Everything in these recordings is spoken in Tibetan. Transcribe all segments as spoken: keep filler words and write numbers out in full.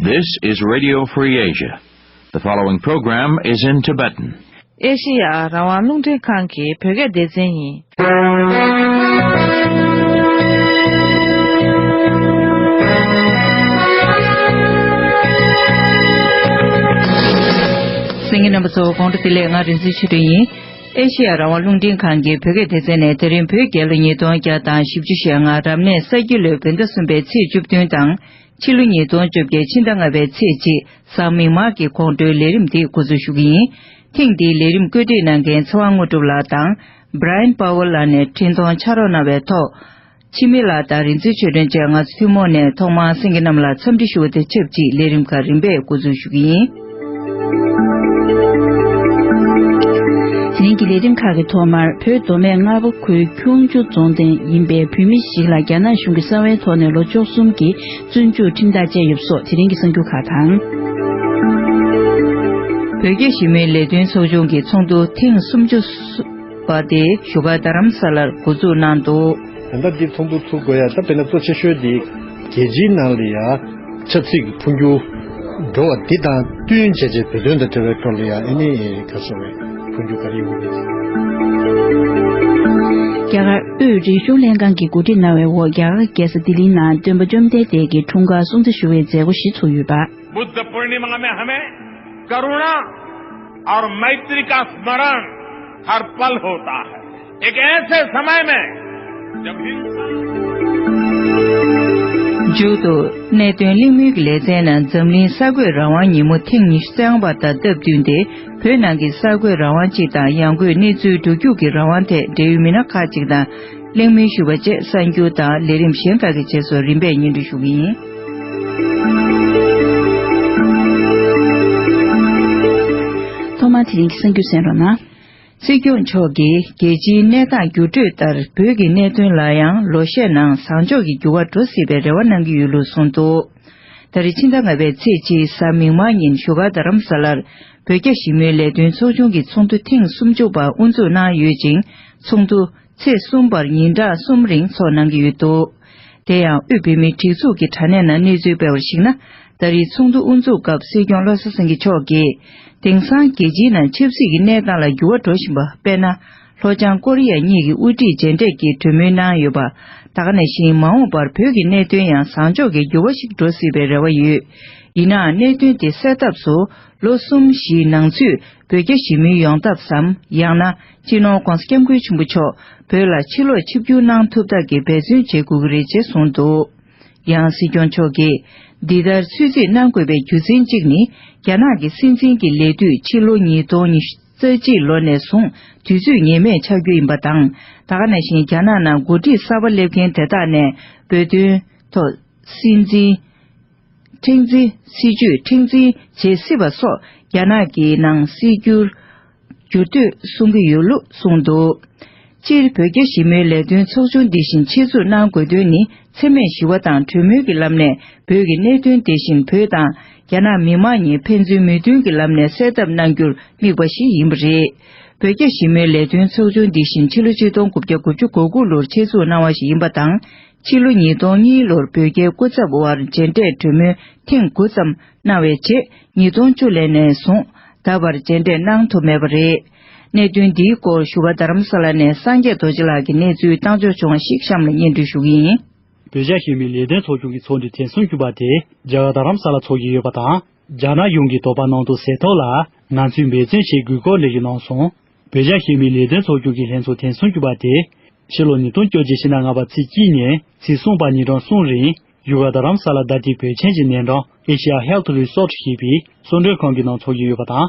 This is Radio Free Asia. The following program is in Tibetan. ཨེ་ཤེ་ཡ་རང་དབང་རླུང་འཕྲིན་ཁང་གི་བོད་སྐད་སྡེ་ཚན་ཡིན། གསན་མཁན་རྣམ་པ་ཚོ་དགོང་དྲོ་བདེ་ལེགས། ང་རིག་འཛིན་ཆོས་སྒྲོན་ཡིན། ཨེ་ཤེ་ཡ་རང་དབང་རླུང་འཕྲིན་ཁང་གི་བོད་སྐད་སྡེ་ཚན་ནས་དེ་རིང་བོད་རྒྱལ་ལོ་ཉིས་སྟོང་བརྒྱ་དང་བཞི་བཅུ་ཞེ་ལྔ་རབ་གནས་ས་ཁྱི་ལོའི་བོད་ཟླ་གསུམ་པའི་ཚེས་བཅུ་བདུན་དང་། ཕྱི་ལོ་ཉིས་སྟོང་བཅོ་བརྒྱད་ཕྱི་ཟླ་ལྔ་པའི་ཚེས་གཅིག་གཟའ་མིག་དམར་གྱི་དགོང་དྲོའི་ལས་རིམ་འདི་འགོ་འཛུགས་ཞུ་གི་ཡིན། ཐེངས་འདིའི་ལས་རིམ་བཀོད་སྒྲིག་གནང་མཁན་ཚེ་དབང་དངོས་གྲུབ་ལགས་དང་། Brian Powell་ལགས་ནས་འཕྲིན་གཏོང་ཕྱག་རོགས་གནང་བའི་ཐོག་འཆི་མེད་ལགས་དང་རིག་འཛིན་ཆོས་སྒྲོན་བཅས་ང་ཚོ་ཐུན་མོང་ནས་ཐོག་མར་གསན་མཁན་རྣམས་ལ་འཚམས་འདྲི་ཞུ་བ་དང་ཆབས་ཅིག་ལས་རིམ་ཁག་རིམ་པས་འགོ་འཛུགས་ཞུ་གི་ཡིན། དེ་རིང་གི་ལས་རིམ་ཁག་གི་ཐོག་མར་བོད་མདོ་སྨད་རྔ་པ་ཁུལ་ཁྱུང་མཆུ་རྫོང་སྡེ་ཡིན་པའི་བོད་མི་ཞིག་ལ་རྒྱ་ནག་གཞུང་གིས་གསང་བའི་ཐོག་ནས་ལོ་བཅུ་གསུམ་གྱི་བཙོན་འཇུག་ཁྲིམས་ཐག་བཅད་ཡོད་པ་སོགས་དེ་རིང་གི་གསར་འགྱུར་ཁག་དང་། བོད་རྒྱ་ཞི་མོལ་ལས་དོན་ཚོགས་ཆུང་གི་ཚོགས་འདུ་ཐེངས་སུམ་ཅུ་པ་དེ་བཞུགས་སྒར་རྡ་རམ་ས་ལར་འགོ་འཛུགས་གནང་འདུག་ད་ལྟ་འདི་ཚོགས་འདུ་ཚུགས་དགོས་ཡ་ད་དཔེར་ན་གཙོ་ཆེ་ཤོས་འདི་རྒྱལ་སྤྱིའི་ནང་ལ་ཡ་ཆབ་སྲིད་ཀྱི་འཕོ་འགྱུར་འགྲོ་བ་འདི་དང་བསྟུན་བྱས་རྗེས་བོད་དོན་དང་འབྲེལ་བའི་སྐོར་ལ་ཡ་ཨ་ནི་ག་ཚོད་རེད་འཕོ་འགྱུར་ག་རེ་ཡོང་གི་རེད། རྒྱ་གར་དབུས་རིག་གཞུང་ལྷན་ཁང་གིས་གོ་སྒྲིག་གནང་བའི་འོག་རྒྱ་གར་རྒྱལ་ས་ལྡི་ལིའི་ནང་སྟོན་པ་བཅོམ་ལྡན་འདས་ཀྱི་འཁྲུངས་སྐར་སྲུང་བརྩི་ཞུ་བའི་མཛད་སྒོ་ཞིག་ཚུགས་ཡོད་པ། बुद्ध पूर्णिमा में हमें करुणा और मैत्री का स्मरण हर पल होता है। एक ऐसे समय में जब हिंसा མཇུག་ཏུ་གནད་དོན་གླེང་མོལ་གྱི་ལེ་ཚན་ནང་འཛམ་གླིང་གསར་འགོད་རང་དབང་ཉིན་མོ་ཐེངས་ཉི་ཤུ་རྩ་ལྔ་པ་དང་སྟབས་བསྟུན་ཏེ་བོད་ནང་གི་གསར་འགོད་རང་དབང་སྤྱི་དང་ཡང་སྒོས་གནས་ཚུལ་བསྒྲུབ་རྒྱུ་གི་རང་དབང་ཐད་འབྲེལ་ཡོད་མི་སྣ་ཁག་ཅིག་དང་གླེང་མོལ་ཞུས་པ་བཅས་གསར་འགྱུར་དང་ལས་རིམ་གཞན་ཁག་གི་རྗེས་སུ་རིམ་པས་སྙན་སྒྲོན་ཞུ་གི་ཡིན། ཐོག་མར་དེ་རིང་གི་གསར་འགྱུར་གསན་རོགས་གནང་། སྲིད་སྐྱོང་མཆོག་གིས་རྒྱལ་སྤྱིའི་གནས་སྟངས་འགྱུར་འགྲོས་ལྟར་བོད་ཀྱི་གནད་དོན་ལ་ཡང་ལོ་ཤས་ནང་བཟང་ཕྱོགས་ཀྱི་འགྱུར་བ་འགྲོ་སྲིད་པའི་རེ་བ་གནང་གི་ཡོད་ལུགས་གསུངས་འདུག་ད་རེས་ཕྱི་ཟླ་ལྔ་པའི་ཚེས་གཅིག་གཟའ་མིག་དམར་ཉིན་བཞུགས་སྒར་རྡ་རམ་ས་ལར་བོད་རྒྱ་ཞི་མོལ་ལས་དོན་ཚོགས་ཆུང་གི་ཚོགས་འདུ་ཐེངས་སུམ་ཅུ་པ་དབུ་འཛུགས་གནང་ཡོད་ཅིང་། ཚོགས་འདུ་ཚེས་གསུམ་བར་ཉིན་གྲངས་གསུམ་རིང་ཚོགས་གནང་གི་ཡོད་འདུག་དེ་ཡང་དབུས་བོད་མིའི་སྒྲིག་འཛུགས་ཀྱི་དྲ་གནས་ནང་གནས་ཚུལ་སྤེལ་བར་གཞིགས་ན། ད་རེས་ཚོགས་འདུ་དབུ་འཛུགས་སྐབས་སྲིད་སྐྱོང་བློ་བཟང་སེང་གེ་མཆོག་གིས། དེང་སང་རྒྱལ་སྤྱིའི་ནང་ཆབ་སྲིད་ཀྱི་གནས་སྟངས་ལ་འགྱུར་བ་འགྲོ་བཞིན་པ་དཔེར་ན། ལྷོ་བྱང་ཀོ་རི་ཡ་གཉིས་ཀྱི་དབུ་ཁྲིད་མཇལ་འཕྲད་ཀྱིས་གྲོས་མོལ་གནང་ཡོད་པ། ད་ག་ནང་བཞིན་མ་འོངས་པར་བོད་ཀྱི་གནད་དོན་ཡང་བཟང་ཕྱོགས་ཀྱི་འགྱུར་བ་ཞིག་འགྲོ་སྲིད་པའི་རེ་བ་ཡོད། ཡིན་ནའང་གནད་དོན་དེ་སེལ་ཐབས་སུ། ལོ་གསུམ་བཞིའི་ནང་ཚུད་བོད་རྒྱ་ཞི་མོལ་ཡོང་ཐབས་སམ། ཡང་ན་སྤྱི་ནོར་༧གོང་ས་༧སྐྱབས་མགོན་ཆེན་པོ་མཆོག་བོད་ལ་ཕྱིར་ལོག་ཆིབས་བསྒྱུར་གནང་ཐུབ་ཐབས་ཀྱི་འབད་བརྩོན་བྱེད་དགོས་ཀྱི་རེད་ཅེས་གསུངས་འདུག་ཡང་སྲིད་སྐྱོང་མཆོག་གིས་འདི་ལྟར་ཚོད་རྩིས་གནང་དགོས་པའི་རྒྱུ་མཚན་གཅིག་ནི། རྒྱ་ནག་གི་སྲིད་འཛིན་གྱི་ལས་དུས་ཕྱི་ལོ་ཉིས་སྟོང་ཉི་ཤུ་རྩ་གཅིག་ལོ་ནས་བཟུང་དུས་ཚོད་ངེས་མེད་ཆགས་རྒྱུ་ཡིན་པ་དང་། ད་ག་ནང་བཞིན་རྒྱ་ནག་ནང་འགོ་ཁྲིད་གསར་པ་སླེབས་མཁན་དེ་དག་ནས་བོད་དོན་ཐོག་སྲིད་འཛིན། ཁྲེང་ཙི། སྲིད་ཇུས་ཁྲེང་ཙི་བྱེད་སྲིད་པ་སོགས་རྒྱ་ནག་གི་ནང་སྲིད་འགྱུར་འགྱུར་འདོད་གསུང་གི་ཡོད་ལུགས་གསུངས་འདུག་སྤྱིར་བོད་རྒྱ་ཞི་མོལ་ལས་དོན་ཚོགས་ཆུང་འདི་བཞིན་ཆེད་འཛུགས་གནང་དགོས་དོན་ནི་འཚེ་མེད་ཞི་བ་དང་གྲོས་མོལ་གྱི་ལམ་ནས་བོད་ཀྱི་གནད་དོན་དེ་བཞིན་བོད་དང་རྒྱ་ནག་མི་དམངས་གཉིས་ཕན་ཚུན་མོས་མཐུན་གྱི་ལམ་ནས་སེལ་ཐབས་གནང་རྒྱུར་དམིགས་པ་ཞིག་ཡིན་པ་རེད། བོད་རྒྱ་ཞི་མོལ་ལས་དོན་ཚོགས་ཆུང་འདི་བཞིན་ཕྱི་ལོ་ཆིག་སྟོང་དགུ་བརྒྱ་དགུ་བཅུ་གོ་དགུ་ལོར་ཆེད་འཛུགས་གནང་བ་ཞིག་ཡིན་པ་དང་། ཕྱི་ལོ་ཉིས་སྟོང་གཉིས་ལོར་བོད་རྒྱའི་སྐུ་ཚབ་དབར་མཇལ་འཕྲད་གྲོས་མོལ་ཐེངས་དགུ་ཙམ་གནང་བའི་རྗེས་ཉིས་སྟོང་བཅུ་ལོ་ནས་བཟུང་ད་བར་མཇལ་འཕྲད་གནང་ཐུབ་མེད་པ་རེད། གནད་དོན་འདིའི་སྐོར་བཞུགས་སྒར་རྡ་རམ་ས་ལ་ནས་སངས་རྒྱས་རྡོ་རྗེ་ལགས་ཀྱིས་གནས་ཚུལ་བཏང་འབྱོར་བྱུང་བ་ཞིག་གཤམ་ལ་སྙན་སྒྲོན་ཞུ་གི་ཡིན། བོད་རྒྱ་ཞི་མོལ་ལས་དོན་ཚོགས་ཆུང་གི་ཚོགས་འདུ་ཐེངས་སུམ་ཅུ་པ་དེ་རྒྱ་གར་རྡ་རམ་ས་ལ་འཚོགས་ཀྱི་ཡོད་པ་དང་། རྒྱ་ནག་གཞུང་གིས་དོགས་པ་གནང་དོན་སེལ་ཐབས་ལ་ང་ཚོས་འབད་བརྩོན་བྱེད་དགོས་སྐོར་ལེགས་བཅོས་གནང་སོང་། བོད་རྒྱ་ཞི་མོལ་ལས་དོན་ཚོགས་ཆུང་གི་ལྷན་ཚོགས་ཐེངས་སུམ་ཅུ་པ་དེ་ཕྱི་ལོ་ཉིས་སྟོང་བཅོ་བརྒྱད་ཕྱི་ཟླ་ལྔ་པ་ཚེས་གཅིག་ནས་ཚེས་གསུམ་བར་ཉིན་གྲངས་གསུམ་རིང་བཞུགས་སྒར་རྡ་རམ་ས་ལ་ཟླ་སྒྲིལ་བོད་ཆེན་གྱི་གནས་འབྲེལ་Asia Health Resort ཞེས་པའི་གསོལ་མགྲོན་ཁང་གི་ནང་འཚོགས་ཀྱི་ཡོད་པ་དང་།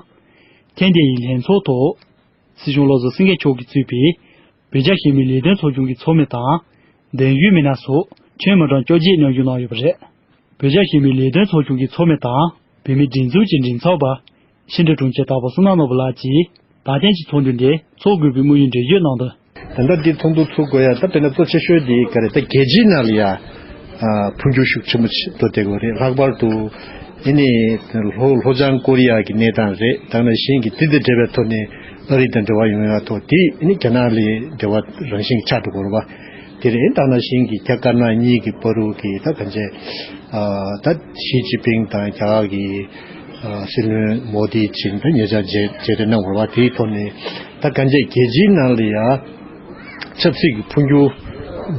ཐེངས་འདིའི་ལྷན་ཚོགས་ཐོག་སྲིད་སྐྱོང་བློ་བཟང་སེང་གེ་མཆོག་གིས་གཙོས་པའི་བོད་རྒྱ་ཞི་མོལ་ལས་དོན་ཚོགས་ཆུང་གི་ཚོགས་མི་དང་། གདན་ཞུའི་མི་སྣ་སོགས་ཁྱོན་མི་གྲངས་བཅོ་བརྒྱད་མཉམ་ཞུགས་གནང་ཡོད་པ་རེད། བོད་རྒྱ་ཞི་མོལ་ལས་དོན་ཚོགས་ཆུང་གི་ཚོགས་མི་དང་བོད་མིའི་སྒྲིག་འཛུགས་ཀྱི་མགྲིན་ཚབ་པ་ཕྱི་དྲིལ་དྲུང་ཆེ་དྭགས་པོ་བསོད་ནམས་ནོར་བུ་ལགས་ཀྱིས་ད་ཐེངས་ཀྱི་ཚོགས་འདུ་འདི་འཚོགས་དགོས་པའི་དམིགས་ཡུལ་འགྲེལ་བརྗོད་གནང་དོན། ད་ལྟ་འདི་ཚོགས་འདུ་ཚུགས་དགོས་ཡ་ད་དཔེར་ན་གཙོ་ཆེ་ཤོས་འདི་ག་རེ་ད་རྒྱལ་སྤྱིའི་ནང་ལ་ཡ་འཕོ་འགྱུར་ཤུགས་ཆེན་པོ་ཞིག་འགྲོ་བསྡད་ཡོད་རེད། ལྷག་པར་དུ་ཨ་ནི་ལྷོ་ལྷོ་བྱང་ཀོ་རི་ཡ་གི་གནས་སྟངས་རེད། ད་ནང་བཞིན་གྱི་དེ་དང་འབྲེལ་བའི་ཐོག་ནས་ཨ་རི་དང་འབྲེལ་བ་ཡོང་ཡ་ཐོག་དེ་ཨ་ནི་རྒྱ་ནག་ལ་འབྲེལ་བ་རང་བཞིན་གྱི་ཆགས་འགྲོ་གི་རེད་པ། དེ་རིང་ད་ནང་བཞིན་གྱི་རྒྱ་དཀར་ནག་གཉིས་ཀྱི་བར་དུ་གི་ད་གང་བྱས། ཨ་ད་ཞི་ཅིན་ཕིང་དང་རྒྱ་གར་གྱི་ཨ་སྲིད་བློན་མོ་དི་བྱིན་ད་ཉེ་ཆར་མཇལ་མཇལ་འཕྲད་གནང་བ་རེད་བ། དེའི་ཐོག་ནས་ད་གང་བྱས་རྒྱལ་སྤྱིའི་ནང་ལ་ཡང་ཆབ་སྲིད་ཀྱི་འཕོ་འགྱུར་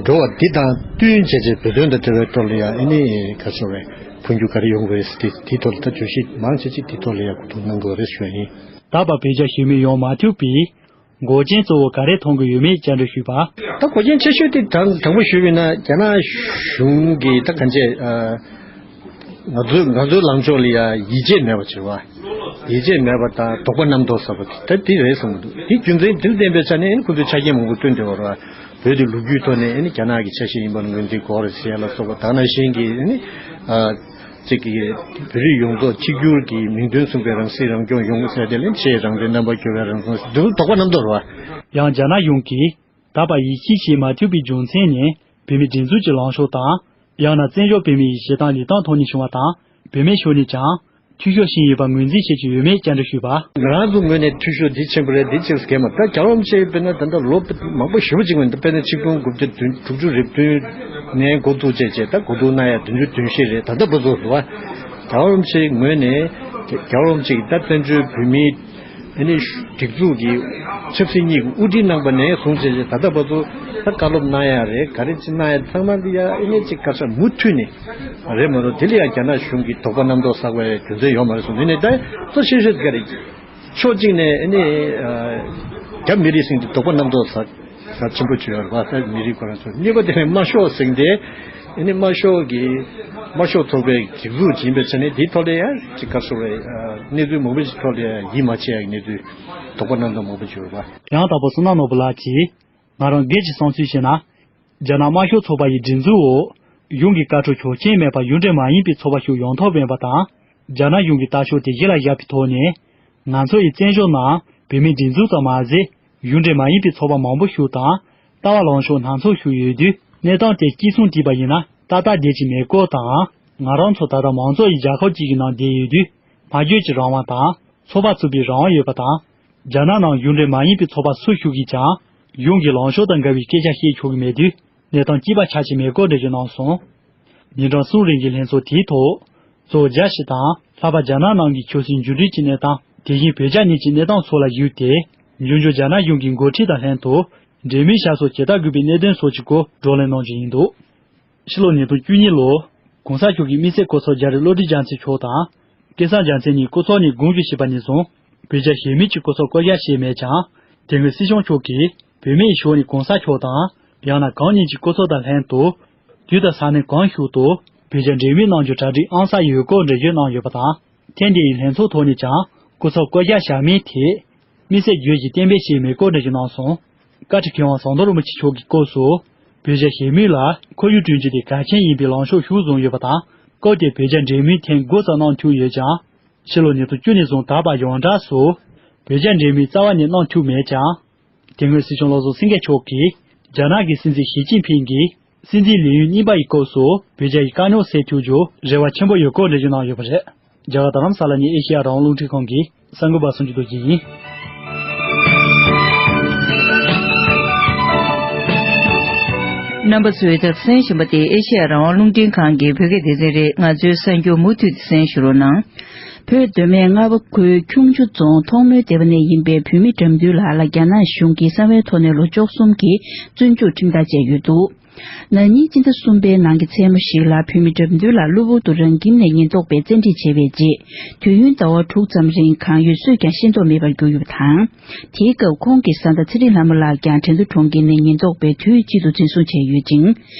འགྲོ་བ་འདི་དང་བསྟུན་བྱས་བྱས་བོད་དོན་དང་འབྲེལ་བའི་ཐོག་ལ་ཡང་ཨ་ནི་ག་ཚོད་རེད། འཕོ་འགྱུར་ག་རེ་ཡོང་གི་རེད་ཟེར་དེ་དེའི་ཐོག་ལ་ད་བརྗོད་གཞི་མང་ཆེ་ཅིག་དེའི་ཐོག་ལ་ཡང་གོ་བསྡུར་གནང་དགོས་རེད་ཞུ་བ་ཡིན། ད་བར་བོད་རྒྱ་ཞི་མོལ་ཡོང་མ་ཐུབ་པའི་འགོག་རྐྱེན་གཙོ་བོ་ག་རེ་མཐོང་གི་ཡོད་མེད་བཅར་འདྲི་ཞུས་པ། ད་འགོག་རྐྱེན་ཆེ་ཤོས་དེ་དང་དང་པོ་ཞུས་པ་ཡིན་ན་རྒྱ་ནག་གཞུང་གིས་ད་གང་བྱས། ཨ་ང་ཚོའི་ང་ཚོའི་ལངས་ཕྱོགས་ལ་ཡང་ཡིད་ཆེས་མེད་པ་བྱེད་པ། ཡིད་ཆེས་མེད་པ་དང་དོགས་པ་རྣམ་རྟོག་ཟ་བ་དེ་ད་དེ་རེད་བསམ་གྱི་འདུག་དེ་རྒྱུ་མཚན་དེ་ལ་བརྟེན་པའི་ཆ་ནས་ཨ་ནི་ཁོ་ཚོས་ཆ་རྐྱེན་མང་པོ་བཏོན་བསྡད་པ་རེད་བ། བོད་དེ་ལོ་རྒྱུས་ཐོག་ནས་ཨ་ནི་རྒྱ་ནག་གི་ཆ་ཤས་ཡིན་པར་ངོས་འཛིན་དགོས་རེད་ཟེར་ཡ་ལ་སོགས་པ་དེ་ནང་བཞིན་གྱི་ཨ་ནི་ཨ་གཅིག་གི་བོད་རིགས་ཡོངས་རྫོགས་གཅིག་གྱུར་གྱི་མིང་དོན་མཚུངས་པའི་རང་སྲིད་རང་སྐྱོང་ཡོང་དགོས་ཟེར་དེ་ལ་ཆེས་རང་དོན་རྣམ་པར་གྱུར་པའི་རང་སྲུང་ཟེར་དེ་ཚོ་དོགས་པ་རྣམ་རྟོག་རེད་བ། ཡང་རྒྱ་ནག་གཞུང་གིས་ད་བར་ཡིད་ཆེས་བྱེད་མ་ཐུབ་པའི་རྒྱུ་མཚན་ནི་བོད་མིའི་སྒྲིག་འཛུགས་ཀྱི་ལངས་ཕྱོགས་དང་། ཡང་ན་བཙན་བྱོལ་བོད་མིའི་བྱེད་སྟངས་ལས་སྟངས་ཐོག་ནས་བྱུང་བ་དང་། བོད་མིའི་ཕྱོགས་ནས་ཀྱང་འཐུས་ཤོར་ཕྱིན་ཡོད་པ་ངོས་འཛིན་བྱེད་ཀྱི་ཡོད་མེད་བཅར་འདྲི་ཞུས་པ། ང་རང་ཚོ་ངོས་ནས་འཐུས་ཤོར་འདི་ཆེན་པོ་རེད། འདི་ཆེ་ས་གས་མ་ད་རྒྱལ་བ་རིན་པོ་ཆེ་དཔེར་ན་ད་ལྟ་ལོ་མང་པོ་ཞེ་པོ་ཅིག་སྔོན་དུ་དཔེར་ན་ཆིག་སྟོང་དགུ་བརྒྱ་དྲུག་ཅུ་རེ་བདུན་ནས་འགོ་འཛུགས་བྱས་བྱས་ད་གོ་བསྡུར་གནང་ཡ་བདུན་ཅུ་དོན་བཞི་རེད། ད་ལྟ་བར་དུ་རེད་བ། རྒྱལ་བ་རིན་པོ་ཆེའི་ངོས་ནས་རྒྱལ་བ་རིན་པོ་ཆེ་གིས་ད་བཙན་བྱོལ་བོད་མིའི་ཨ་ནི་སྒྲིག་འཛུགས་ཀྱི་ཆབ་སྲིད་གཉིས་ཀྱི་དབུ་ཁྲིད་གནང་པ་ནས་བཟུང་བྱས་བྱས་ད་ལྟ་བར་དུ་ད་བཀའ་སློབ་གནང་ཡ་རེད། ག་རེ་ཅིག་གནང་ཡ་ཚང་མ་འདི་ཡ་ཨ་ནི་ཅིག་བཀའ་ཤག་མུ་མཐུད་ནས་རེད་མ་གཏོགས་དེ་ལ་ཡ་རྒྱ་ནག་གཞུང་གིས་དོགས་པ་རྣམ་རྟོག་ཟ་དགོས་ཡ་རྒྱུ་མཚན་ཡོད་མ་རེད་གསུངས། དེ་ནས་ད་གཙོ་ཆེ་ཤོས་དེ་ག་རེད། ཕྱོགས་གཅིག་ནས་ཨ་ནི་ཨ་རྒྱ་མི་རིགས་ཟེར་དེ་དོགས་པ་རྣམ་རྟོག་ཟ་ཟ་ཆེན་པོ་བྱོས་ཡོད་རེད་བ། ས་མི་རིགས་ཁོ་རང་ཚོ། གཉིས་པ་དེ་ནི་དམར་ཤོག་ཟེར་དེ་ཨ་ནི་དམར་ཤོག་གི་དམར་ཤོག་ཚོགས་པའི་སྒྲིག་འཛུགས་ཡིན་པའི་ཆ་ནས་དེའི་ཐོག་ལ་ཡང་ཅིག་ག་རེ་ཟེར་བའི་གནས་ཚུལ་མང་པོ་ཞིག་ཐོག་ལ་ཡང་ཡིད་མ་ཆེས་ཡག་གི་གནས་ཚུལ་དོགས་པ་རྣམ་རྟོག་མང་པོ་བྱོས་རེད་བ། ཡང་དག་པར་བསོད་ནམས་ནོར་བུ་ལགས་ཀྱིས། ང་རང་སྒེར་གྱི་བསམ་ཚུལ་བཤད་ན། རྒྱ་ནག་དམར་ཤོག་ཚོགས་པ་ཡི་སྒྲིག་འཛུགས་འོག་གཞུང་གི་བཀའ་འཁྲོལ་ཆོག་མཆན་མེད་པར་ཡུལ་འབྲེལ་མ་ཡིན་པའི་ཚོགས་པ་ཞིག་ཡོང་ཐབས་མེད་པ་དང་། རྒྱ་ནག་གཞུང་གི་ལྟ་ཕྱོགས་དེ་གཞི་ལ་བཞག་པའི་ཐོག་ནས། ང་ཚོ་ཡི་བཙན་བྱོལ་ནང་བོད་མིའི་སྒྲིག་འཛུགས་ཙམ་མ་ཟད། ཡུལ་འབྲེལ་མ་ཡིན་པའི་ཚོགས་པ་མང་པོ་ཞིག་དང་། ལྟ་བ་ལངས་ཕྱོགས་སྣ་ཚོགས་ཤིག་ཡོད་དུས། གནས་སྟངས་དེ་གཅིག་མཚུངས་བྲིས་པ་ཡིན་ན་ཏག་ཏག་བསྡད་ཀྱི་མེད་སྐོར་དང་། ང་རང་ཚོ་ད་ལྟ་མང་གཙོ་ཡི་རྒྱལ་ཁབ་ཅིག་གི་ནང་བསྡད་ཡོད་དུས། སྨྲ་བརྗོད་ཀྱི་རང་དབང་དང་། ཚོགས་པ་ཚུགས་པའི་རང་དབང་ཡོད་པ་དང་། རྒྱ་ནག་ནང་ཡུལ་འབྲེལ་མ་ཡིན་པའི་ཚོགས་པ་སུ་ཞིག་གིས་ཀྱང་། གཞུང་གི་ལངས་ཕྱོགས་དང་འགལ་བའི་སྐད་ཆ་བཤད་ཆོག་གི་མེད་དུས། གནས་སྟངས་སྐྱིད་པ་ཆགས་ཀྱི་མེད་སྐོར་འགྲེལ་བརྗོད་གནང་སོང་། ཉིན་གྲངས་གསུམ་རིང་གི་ལྷན་ཚོགས་དེའི་ཐོག། གཙོ་བོ་རྒྱ་ཞིག་དང་། ལྷག་པར་རྒྱ་ནག་ནང་གི་ཆབ་སྲིད་འགྱུར་འགྲོས་ཀྱི་གནས་སྟངས། དེ་བཞིན་བོད་རྒྱ་གཉིས་ཀྱི་གནས་སྟངས་སོགས་ལ་གཞིགས་ཏེ། འབྱུང་འགྱུར་རྒྱ་ནག་གཞུང་གི་འགོ་ཁྲིད་དང་ལྷན་དུ། འབྲེལ་མོལ་བྱ་སོགས་བྱེད་ཐབས་དགོས་པའི་གནད་དོན་སོགས་ཀྱི་སྐོར་བགྲོ་གླེང་གནང་རྒྱུ་ཡིན་འདུག་ཕྱི་ལོ་ཉིས་སྟོང་བཅུ་གཉིས་ལོར། གོང་ས་མཆོག་གི་དམིགས་བསལ་སྐུ་ཚབ་རྒྱ་རི་བློ་གྲོས་རྒྱལ་མཚན་མཆོག་དང་། སྐལ་བཟང་རྒྱལ་མཚན་གཉིས་སྐུ་ཚབ་ནས་དགོངས་ཞུ་བྱས་པ་ནས་བཟུང་། བོད་རྒྱ་ཞི་མོལ་གྱི་སྐུ་ཚབ་བསྐོ་གཞག་བྱས་མེད་ཀྱང་། དེ་སྔོན་སྲིད་སྐྱོང་མཆོག་གིས་བོད་མིའི་ཕྱོགས་ནས་གོང་ས་མཆོག་དང་། ཡང་ན་གང་ཉིད་ཀྱི་སྐུ་ཚབ་དང་ལྷན་དུ། དུས་དང་ས་གནས་གང་ཞིག་ཏུ། བོད་རྒྱ་འབྲེལ་མོལ་གནང་རྒྱུ་གྲ་སྒྲིག་ཨང་གསར་ཡོད་སྐོར་འགྲེལ་བརྗོད་གནང་ཡོད་པ་དང་། ཐེངས་འདིའི་ལྷན་ཚོགས་ཐོག་ནས་ཀྱང་སྐུ་ཚབ་བསྐོ་གཞག་བྱ་མིན་ཐད། དམིགས་བསལ་བརྗོད་གཞི་གཏན་འབེབས་བྱས་མེད་སྐོར་འགྲེལ་བརྗོད་གནང་སོང་། བཀའ་ཁྲི་མཁས་དབང་ཟམ་གདོང་རིན་པོ་ཆེ་མཆོག་གི་སྐབས་སུ། བོད་རྒྱ་ཞི་མོལ་ལ་ཁོར་ཡུག་བསྐྲུན་རྒྱུ་དེ་གལ་ཆེན་ཡིན་པའི་ལངས་ཕྱོགས་ཤུགས་བཟུང་ཡོད་པ་དང་། སྐབས་དེར་བོད་རྒྱ་འབྲེལ་མོལ་ཐེངས་དགུ་ཙམ་གནང་ཐུབ་ཡོད་ཀྱང་། ཕྱི་ལོ་ཉིས་སྟོང་བཅུ་ནས་བཟུང་ད་བར་ཡོངས་གྲགས་སུ། བོད་རྒྱ་འབྲེལ་མོལ་རྩ་བ་ནས་གནང་ཐུབ་མེད་ཀྱང་། དེ་སྔོན་སྲིད་སྐྱོང་བློ་བཟང་སེང་གེ་མཆོག་གིས། རྒྱ་ནག་གི་སྲིད་འཛིན་ཞི་ཅིན་ཕིང་གིས། སྲིད་འཛིན་ལས་ཡུན་གཉིས་པ་ཡི་སྐབས་སུ་བོད་རྒྱ་ཡི་དཀའ་རྙོག་སེལ་ཐུབ་རྒྱུར་རེ་བ་ཆེན་པོ་ཡོད་སྐོར་འགྲེལ་བརྗོད་གནང་ཡོད་པ་རེད། རྒྱ་གར་རྡ་རམ་ས་ལ་ནས་ཨེ་ཤེ་ཡ་རང་དབང་རླུང་འཕྲིན་ཁང་གི་གསར་འགོད་པ་སུ་འཇུ་རྡོ་རྗེ་ཡིན། རྣམ་པ་ཚོས་དེ་གསན་བཞིན་པ་དེ་ཨེ་ཤེ་ཡ་རང་དབང་རླུང་འཕྲིན་ཁང་གི་བོད་སྐད་སྡེ་ཚན་རེད། ང་ཚོའི་གསར་འགྱུར་མུ་མཐུད་དེ་གསན་ཞུ་རོགས་གནང་། བོད་མདོ་སྨད་རྔ་བ་ཁུལ་ཁྱུང་མཆུ་རྫོང་ཐོག་མོའི་སྡེ་བ་ནས་ཡིན་པའི་བུད་མེད་དགྲ་འདུལ་ལགས་ལ་རྒྱ་ནག་གཞུང་གིས་གསང་བའི་ཐོག་ནས་ལོ་བཅུ་གསུམ་གྱི་བཙོན་འཇུག་ཁྲིམས་ཐག་བཅད་ཡོད་འདུག་ན་ནིང་སྤྱི་ཟླ་གསུམ་པའི་ནང་གི་མཚན་མོ་ཞིག་ལ་བུད་མེད་དགྲ་འདུལ་ལགས་གློ་བུར་དུ་རང་ཁྱིམ་ནས་ཉེན་རྟོག་པས་བཙན་ཁྲིད་བྱས་པའི་རྗེས། དུས་ཡུན་ཟླ་བ་དྲུག་ཙམ་རིང་གང་ཡོད་སུས་ཀྱང་ཤེས་རྟོགས་མེད་པར་གྱུར་ཡོད་པ་དང་། དེའི་སྐབས་ཁོང་གི་བཟའ་ཟླ་ཚེ་རིང་ལྷ་མོ་ལགས་ཀྱང་དྲན་རྟོག་གྲོང་ཁྱེར་ནས་ཉེན་རྟོག་པས་དུས་གཅིག་ཏུ་འཛིན་བཟུང་བྱས་ཡོད་ཅིང་།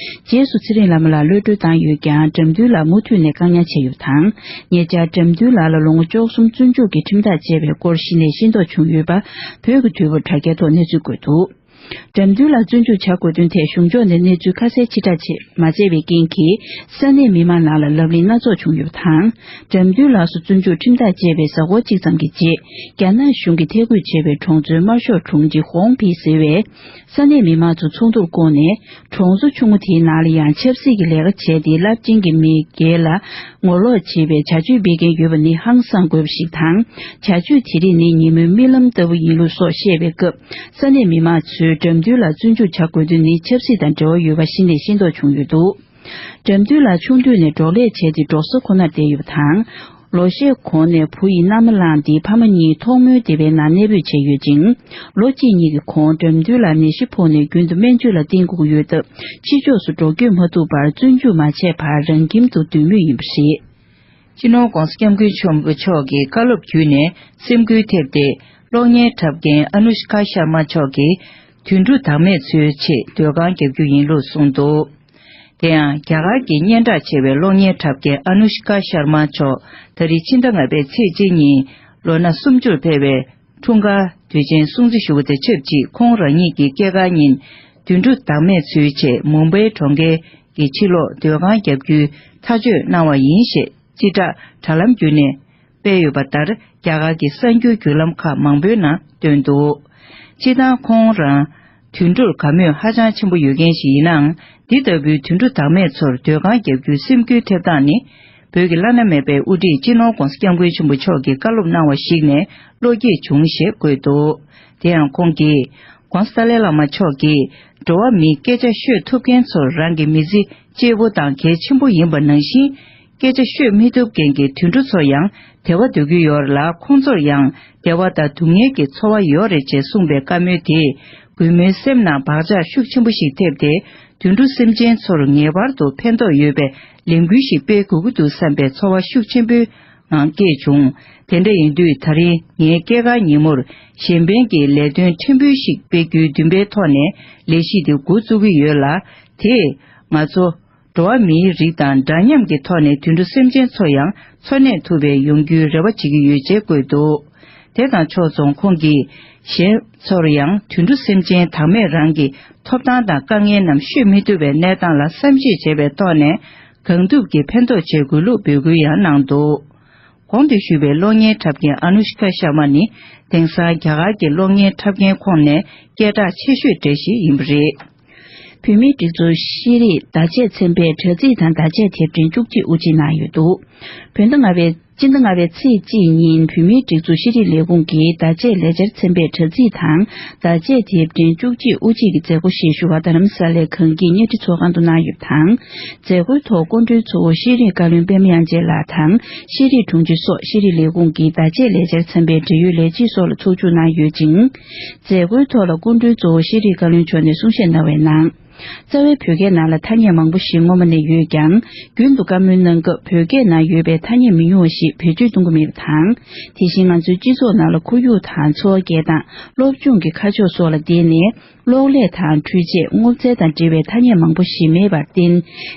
རྗེས་སུ་ཚེ་རིང་ལྷ་མོ་ལགས་གློད་གྲོལ་བཏང་ཡོད་ཀྱང་དགྲ་འདུལ་ལགས་མུ་མཐུད་ནས་བཀག་ཉར་བྱས་ཡོད་པ་དང་། ཉེ་ཆར་དགྲ་འདུལ་ལགས་ལ་ལོ་ངོ་བཅུ་གསུམ་བཙོན་འཇུག་གི་ཁྲིམས་ཐག་བཅད་པའི་སྐོར་གཞི་ནས་ཤེས་རྟོགས་བྱུང་ཡོད་པ་བོད་ཀྱི་དུས་བབ་དྲ་རྒྱའི་ཐོག་གནས་ཚུལ་བཀོད་འདུག་དགྲ་འདུལ་ལགས་བཙོན་འཇུག་བྱ་དགོས་དོན་ཐད་གཞུང་ཕྱོགས་ནས་གནས་ཚུལ་ཁ་གསལ་ཕྱིར་བསྒྲགས་བྱས་མ་བྱས་པའི་རྐྱེན་གྱིས། ས་གནས་མི་མང་ནང་ལ་ལབ་གླེང་སྣ་ཚོགས་བྱུང་ཡོད་པ་དང་། དགྲ་འདུལ་ལགས་སུ་བཙོན་འཇུག་ཁྲིམས་ཐག་བཅད་པའི་གཟའ་འཁོར་གཅིག་ཙམ་གྱི་རྗེས། རྒྱ་ནག་གཞུང་གིས་ཐད་བསྐོས་བྱས་པའི་གྲོང་ཚོའི་དམར་ཤོག་དྲུང་ཆེ་ཧོང་ཕི་ཟེར་བས། ས་གནས་མི་མང་ཚོ་ཚོགས་འདུར་བསྐོངས་ནས། གྲོང་ཚོ་ཆུང་ངུ་དེའི་ནང་ལ་ཡང་ཆབ་སྲིད་ཀྱི་ལས་ཀ་བྱས་ཏེ། རླབས་ཆེན་གྱི་མི་སྒེར་ལ་ངོ་ལོག་བྱེད་པའི་བྱ་སྤྱོད་སྤེལ་མཁན་ཡོད་པ་ནི་ཧང་སངས་དགོས་པ་ཞིག་དང་། བྱ་སྤྱོད་དེ་རིགས་ནི་ཉིན་མོའི་རྨི་ལམ་ལྟ་བུ་ཡིན་ལུགས་སོགས་བཤད་པའི་སྐབས། ས་གནས་མི་མང་ཚོས་ དགྲ་འདུལ་ལ་བཙོན་འཇུག་བྱ་དགོས་དོན་ནི་ཆབ་སྲིད་དང་འབྲེལ་བ་ཡོད་པ་གཞི་ནས་ཤེས་རྟོགས་བྱུང་ཡོད་འདུག་དགྲ་འདུལ་ལགས་ཆུང་དུས་ནས་འབྲོག་ལས་བྱས་ཏེ་འབྲོག་ས་ཁོ་ནར་བསྡད་ཡོད་པ་དང་། ལོ་ཤས་གོང་ནས་བུ་ཡི་མནའ་མ་བླངས་ཏེ་ཕ་མ་གཉིས་ཐོག་མོའི་སྡེ་བའི་ནང་གནས་སྤོས་བྱས་ཡོད་ཅིང་། ལོ་གཅིག་གཉིས་ཀྱི་གོང་དགྲ་འདུལ་ལགས་ནད་གཞི་ཕོག་ནས་རྒྱུན་དུ་སྨན་བཅོས་ལ་བརྟེན་དགོས་ཀྱི་ཡོད་སྟབས། ཕྱི་ཕྱོགས་སུ་འགྲོ་སྐྱོད་མ་ཐུབ་པར་བཙོན་འཇུག་མ་བྱས་པར་རང་ཁྱིམ་དུ་སྡོད་མུས་ཡིན་པ་རེད། སྤྱི་ནོར་༧གོང་ས་༧སྐྱབས་མགོན་ཆེན་པོ་མཆོག་གི་བཀའ་སློབ་བརྒྱུད་ནས་སེམས་འགུལ་ཐེབས་ཏེ། གློག་བརྙན་འཁྲབ་མཁན་ཨ་ནུ་ཤི་ཀ་ཤར་མ་མཆོག་གིས་དུད་འགྲོ་བདག་མེད་འཚོལ་ཆེད་སྡོད་ཁང་བརྒྱབ་རྒྱུ་ཡིན་ལུགས་གསུངས་འདུག་དེ་ཡང་རྒྱ་གར་གྱི་སྙན་གྲགས་ཆེ་བའི་གློག་བརྙན་འཁྲབ་མཁན་ཨ་ནུ་ཤི་ཀ་ཤར་མ་མཆོག་ད་རེས་ཕྱི་ཟླ་ལྔ་པའི་ཚེས་གཅིག་ཉིན་ལོ་ན་སུམ་ཅུར་ཕེབས་པའི་འཁྲུངས་སྐར་དུས་ཆེན་སྲུང་བརྩི་ཞུ་བ་དང་ཆབས་ཅིག་ཁོང་རང་ཉིད་ཀྱི་སྐྱེས་སྐར་ཉིན་དུད་འགྲོ་བདག་མེད་འཚོལ་ཆེད་མུམ་བྷའི་གྲོང་ཁྱེར་གྱི་ཕྱི་ལོགས་སྡོད་ཁང་བརྒྱབ་རྒྱུའི་ཐག་གཅོད་གནང་བ་ཡིན་ཞེས་སྤྱི་བསྒྲགས་དྲ་ལམ་བརྒྱུད་ནས། སྤེལ་ཡོད་པ་ལྟར། རྒྱ་གར་གྱི་གསར་འགྱུར་བརྒྱུད་ལམ་ཁག་མང་པོའི་ནང་བཏོན་འདུག་སྤྱིར་བཏང་ཁོང་རང་དུད་འགྲོར་དགའ་མོས་ཧ་ཅང་ཆེན་པོ་ཡོད་མཁན་ཞིག་ཡིན་ནའང་། འདི་ལྟ་བུའི་དུད་འགྲོ་བདག་མེད་ཚོར་སྡོད་ཁང་བརྒྱབ་རྒྱུའི་སེམས་འགུལ་ཐེབས་སྟངས་ནི། བོད་ཀྱི་བླ་ན་མེད་པའི་དབུ་ཁྲིད་སྤྱི་ནོར་༧གོང་ས་༧སྐྱབས་མགོན་ཆེན་པོ་མཆོག་གིས་བཀའ་སློབ་གནང་བ་ཞིག་ནས་བློ་སྐྱེད་བྱུང་ཞེས་བཀོད་འདུག་དེ་ཡང་ཁོང་གིས། ྋགོང་ས་ཏཱ་ལའི་བླ་མ་མཆོག་གིས། འགྲོ་བ་མིའི་སྐད་ཆ་ཤོད་ཐུབ་མཁན་ཚོར་རང་གི་མི་ཚེ་གཅེས་པོ་དང་གལ་ཆེན་པོ་ཡིན་པ་ནང་བཞིན། སྐད་ཆ་ཤོད་མི་ཐུབ་མཁན་གྱི་དུད་འགྲོ་ཚོ་ཡང་བདེ་བ་འདོད་ཀྱི་ཡོད་རེད་ལ། ཁོང་ཚོར་ཡང་བདེ་བ་དང་སྡུག་བསྔལ་གྱི་འཚོ་བ་ཡོད་རེད་ཅེས་གསུངས་པའི་བཀའ་མོལ་དེས་གུས་མོའི་སེམས་ནང་བག་ཆགས་ཤུགས་ཆེན་པོ་ཞིག་ཐེབས་ཏེ། དུད་འགྲོ་སེམས་ཅན་ཚོར་ངེས་པར་དུ་ཕན་ཐོགས་ཡོད་པའི་ལས་འགུལ་ཞིག་སྤེལ་དགོས་ཀྱི་འདུག་བསམ་པའི་ཚོར་བ་ཤུགས་ཆེན་པོའི་ངང་སྐྱེས་བྱུང་། དེ་འདྲ་ཡིན་དུས་ད་རིང་ངའི་སྐྱེས་སྐར་ཉིན་མོར་གཞན་ཕན་གྱི་ལས་དོན་ཕྲན་བུ་ཞིག་སྤེལ་རྒྱུའི་འདུན་པའི་ཐོག་ནས་ལས་གཞི་དེ་འགོ་བཙུགས་ཀྱི་ཡོད་ལ། དེས་ང་ཚོ། འགྲོ་བ་མིའི་རིགས་དང་འདྲ་མཉམ་གྱི་ཐོག་ནས་དུད་འགྲོ་སེམས་ཅན་ཚོ་ཡང་འཚོ་གནས་ཐུབ་པའི་ཡོང་རྒྱུའི་རེ་བ་བྱེད་ཀྱི་ཡོད་ཅེས་བཀོད་འདུག་དེ་དང་ཕྱོགས་མཚུངས་ཁོང་གིས་གཞན་ཚོར་ཡང་དུད་འགྲོ་སེམས་ཅན་བདག་མེད་རང་གི་ཐོབ་ཐང་དང་དཀའ་ངལ་རྣམས་ཤོད་མི་ཐུབ་པའི་གནས་སྟངས་ལ་བསམ་གཞིག་བྱས་པའི་ཐོག་ནས་གང་ཐུབ་ཀྱིས་ཕན་ཐོགས་བྱེད་དགོས་ལུགས་འབོད་སྐུལ་ཡང་གནང་འདུག་གོང་དུ་ཞུས་པའི་གློག་བརྙན་འཁྲབ་མཁན་ཨ་ནུ་ཤི་ཀ་ཤར་མ་ནི་དེང་སང་རྒྱ་གར་གྱི་གློག་བརྙན་འཁྲབ་མཁན་ཁོངས་ནས་སྐད་གྲགས་ཆེ་ཤོས་གྲས་ཤིག་ཡིན་པ་རེད། བོད་མིའི་སྒྲིག་འཛུགས་ཤེས་རིག་བརྡ་ཆད་ཚན་པས་དྲ་ཚིགས་དང་བརྡ་ཆད་དེབ་ཕྲེང་བཅུ་གཅིག་དབུ་འབྱེད་གནང་ཡོད་འདུག་བོད་ཟླ་ལྔ་པའི་སྤྱི་ཟླ་ལྔ་པའི་ཚེས་གཅིག་ཉིན་བོད་མིའི་སྒྲིག་འཛུགས་ཤེས་རིག་ལས་ཁུངས་ཀྱིས་བརྡ་ཆད་ལས་འཆར་ཚན་པས་དྲ་ཚིགས་དང་བརྡ་ཆད་དེབ་ཕྲེང་བཅུ་གཅིག་དབུ་འབྱེད་ཀྱི་མཛད་སྒོ་ཞིག་ཞུ་བ་རྡ་རམ་ས་ལའི་གངས་སྐྱིད་བརྙན་འཕྲིན་ཚོགས་ཁང་དུ་གནང་ཡོད་པ་དང་། མཛད་སྒོའི་ཐོག་སྐུ་མགྲོན་གཙོ་བོ་ཤེས་རིག་བཀའ་བློན་པད་མ་དབྱངས་ཅན་ལགས་དང་ཤེས་རིག་དྲུང་ཆེ་སོགས་ཤེས་རིག་ལས་ཁུངས་ཀྱི་བརྡ་ཆད་ལས་འཆར་ཚན་པའི་འབྲེལ་ཡོད་ལས་བྱེད་སོགས་ལ་ཚོགས་ཞུགས་གནང་ཡོད་ཅིང་། མཛད་སྒོའི་ཐོག་ལ་སྐུ་མགྲོན་གཙོ་བོ་ཤེས་རིག་བཀའ་བློན་མཆོག་ནས་གསུང་བཤད་གནང་བའི་ནང་། རྩ་བའི་བོད་སྐད་ནང་ལ་ཐ་སྙད་མང་པོ་ཞིག་སྔོན་མ་ནས་ཡོད་ཀྱང་། རྒྱུན་དུ་བཀའ་མོལ་གནང་སྐབས་བོད་སྐད་ནང་ཡོད་པའི་ཐ་སྙད་མི་ཉུང་བ་ཞིག་བེད་སྤྱོད་གཏོང་གི་མེད་པ་དང་། དེ་བཞིན་ང་ཚོའི་སྤྱི་ཚོགས་ནང་ལ་ཁོར་ཡུག་དང་འཚོ་བ་སྐྱེལ་སྟངས། སློབ་སྦྱོང་གི་ཁ་ཕྱོགས་སོགས་ལ་བརྟེན་ནས། གློག་ཀླད་དང་འཕྲུལ་ཆས། སྔོ་ཚལ་དང་འབྲེལ་བའི་ཐ་སྙད་མང་པོ་ཞིག་མེད་པར་བརྟེན།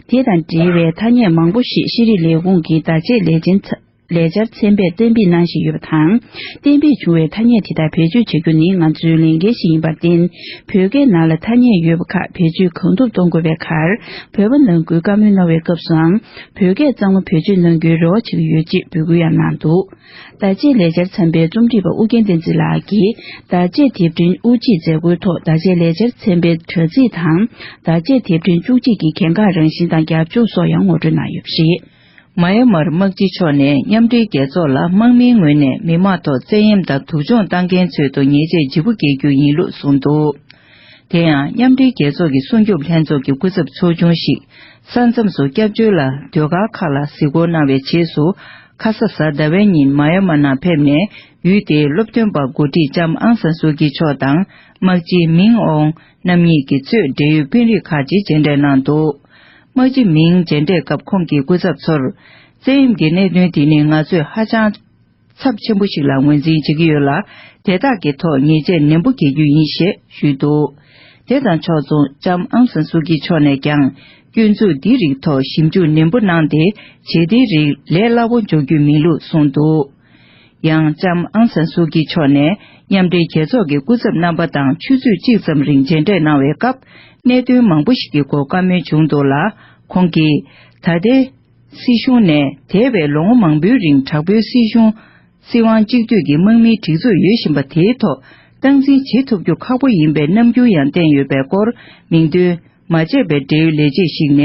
དེ་དང་འབྲེལ་བའི་ཐ་སྙད་མང་པོ་ཞིག་ཤེས་རིག་ལས་ཁུངས་ཀྱི་བརྡ་ཆད་ལས་འཆར་ཚ། ལས་འཆར་ཚན་པས་གཏན་འབེབས་གནང་བཞིན་ཡོད་པ་དང་། གཏན་འབེབས་བྱུང་བའི་ཐ་སྙད་དེ་དག་བེད་སྤྱོད་བྱ་རྒྱུ་ནི་ང་ཚོའི་ལས་འགན་ཞིག་ཡིན་པར་བརྟེན། བོད་སྐད་ནང་ལ་ཐ་སྙད་ཡོད་པ་ཁག་བེད་སྤྱོད་གང་ཐུབ་གཏོང་དགོས་པའི་ཁར། བོད་པ་ནང་ཁུལ་བཀའ་མོལ་གནང་བའི་སྐབས་སུའང་། བོད་སྐད་གཙང་མ་བེད་སྤྱོད་གནང་རྒྱུའི་རེ་བ་བྱེད་ཀྱི་ཡོད་ཅེས་འབོད་སྐུལ་ཡང་གནང་འདུག་བརྡ་ཆད་ལས་འཆར་ཚན་པའི་རྩོམ་སྒྲིག་པ་ཨུ་རྒྱན་བསྟན་འཛིན་ལགས་ཀྱིས། བརྡ་ཆད་དེབ་ཕྲེང་དབུ་འབྱེད་མཛད་སྒོའི་ཐོག་བརྡ་ཆད་ལས་འཆར་ཚན་པའི་དྲ་ཚིགས་དང་། བརྡ་ཆད་དེབ་ཕྲེང་བཅུ་གཅིག་གི་གལ་འགངས་རང་བཞིན་དང་རྒྱབ་ལྗོངས་སོགས་ཡང་ངོ་སྤྲོད་གནང་ཡོད་པ་རེད། མ་ཡ་མར་དམག་སྤྱི་མཆོག་ནས་མཉམ་འབྲེལ་རྒྱལ་ཚོགས་ལ་དམག་མིའི་ངོས་ནས་མི་མང་ཐོག་བཙན་གཡེམ་དང་སྡུག་སྦྱོང་བཏང་མཁན་ཚོའི་ཐོག་ཉེས་ཆད་ལྗིད་པོ་འགེལ་རྒྱུ་ཡིན་ལུགས་གསུངས་འདུག་དེ་ཡང་མཉམ་འབྲེལ་རྒྱལ་ཚོགས་ཀྱི་སྲུང་སྐྱོབ་ལྷན་ཚོགས་ཀྱི་སྐུ་ཚབ་ཚོགས་ཆུང་ཞིག་ས་མཚམས་སུ་སྐྱབས་བཅོལ་ལ་སྡོད་སྒར་ཁག་ལ་གཟིགས་སྐོར་གནང་བའི་རྗེས་སུ། ཁ་ས་གཟའ་ཟླ་བའི་ཉིན་མ་ཡ་མ་ནང་ཕེབས་ནས། ཡུལ་དེའི་སློབ་སྟོན་པ་འགོ་ཁྲིད་ལྕམ་ཨང་སན་སུའུ་ཀི་མཆོག་དང་། དམག་སྤྱི་མིང་ཨོང་རྣམ་གཉིས་ཀྱིས་གཙོས་འབྲེལ་ཡོད་དཔོན་རིགས་ཁག་ཅིག་མཇལ་འཕྲད་གནང་འདུག་དམག་སྤྱི་མིང་མཇལ་འཕྲད་སྐབས་ཁོང་གིས་སྐུ་ཚབ་ཚོར། བཙན་གཡེམ་གྱི་གནད་དོན་འདི་ནི་ང་ཚོས་ཧ་ཅང་ཚབས་ཆེན་པོ་ཞིག་ལ་ངོས་འཛིན་བྱེད་ཀྱི་ཡོད་ལ། དེ་དག་གི་ཐོག་ཉེས་ཆད་ནན་པོ་འགེལ་རྒྱུ་ཡིན་ཞེས་ཞུས་འདུག་དེ་དང་ཕྱོགས་མཚུངས་ལྕམ་ཨང་སན་སུའུ་ཀི་མཆོག་ནས་ཀྱང་། སྐྱོན་འཛུགས་འདིའི་རིགས་ཐོག་ཞིབ་འཇུག་ནན་པོ་གནང་སྟེ། བྱེད་དེའི་རིགས་ལས་སླ་བོ་འཇོག་རྒྱུ་མིན་ལུགས་གསུངས་འདུག་ཡང་ལྕམ་ཨང་སན་སུའུ་ཀི་མཆོག་ནས་མཉམ་འབྲེལ་རྒྱལ་ཚོགས་ཀྱི་སྐུ་ཚབ་རྣམ་པ་དང་ཆུ་ཚོད་གཅིག་ཙམ་རིང་མཇལ་འཕྲད་གནང་བའི་སྐབས། གནད་དོན་མང་པོ་ཞིག་གི་སྐོར་བཀའ་མོལ་བྱུང་འདུག་ལ། ཁོང་གིས། ད་ལྟའི་སྲིད་གཞུང་ནས་འདས་པའི་ལོ་ངོ་མང་པོའི་རིང་དྲག་པོའི་སྲིད་གཞུང་། སྲིད་དབང་གཅིག་སྡུད་ཀྱི་དམག་མིའི་སྒྲིག་འཛུགས་ཡོད་བཞིན་པ་དེའི་ཐོག་སྟངས་འཛིན་བྱེད་ཐུབ་རྒྱུ་ཁག་པོ་ཡིན་པའི་རྣམ་འགྱུར་ཡང་བསྟན་ཡོད་པའི་སྐོར། མིང་འདོན་མ་བྱས་པའི་འབྲེལ་ཡོད་ལས་བྱེད་ཞིག་ནས།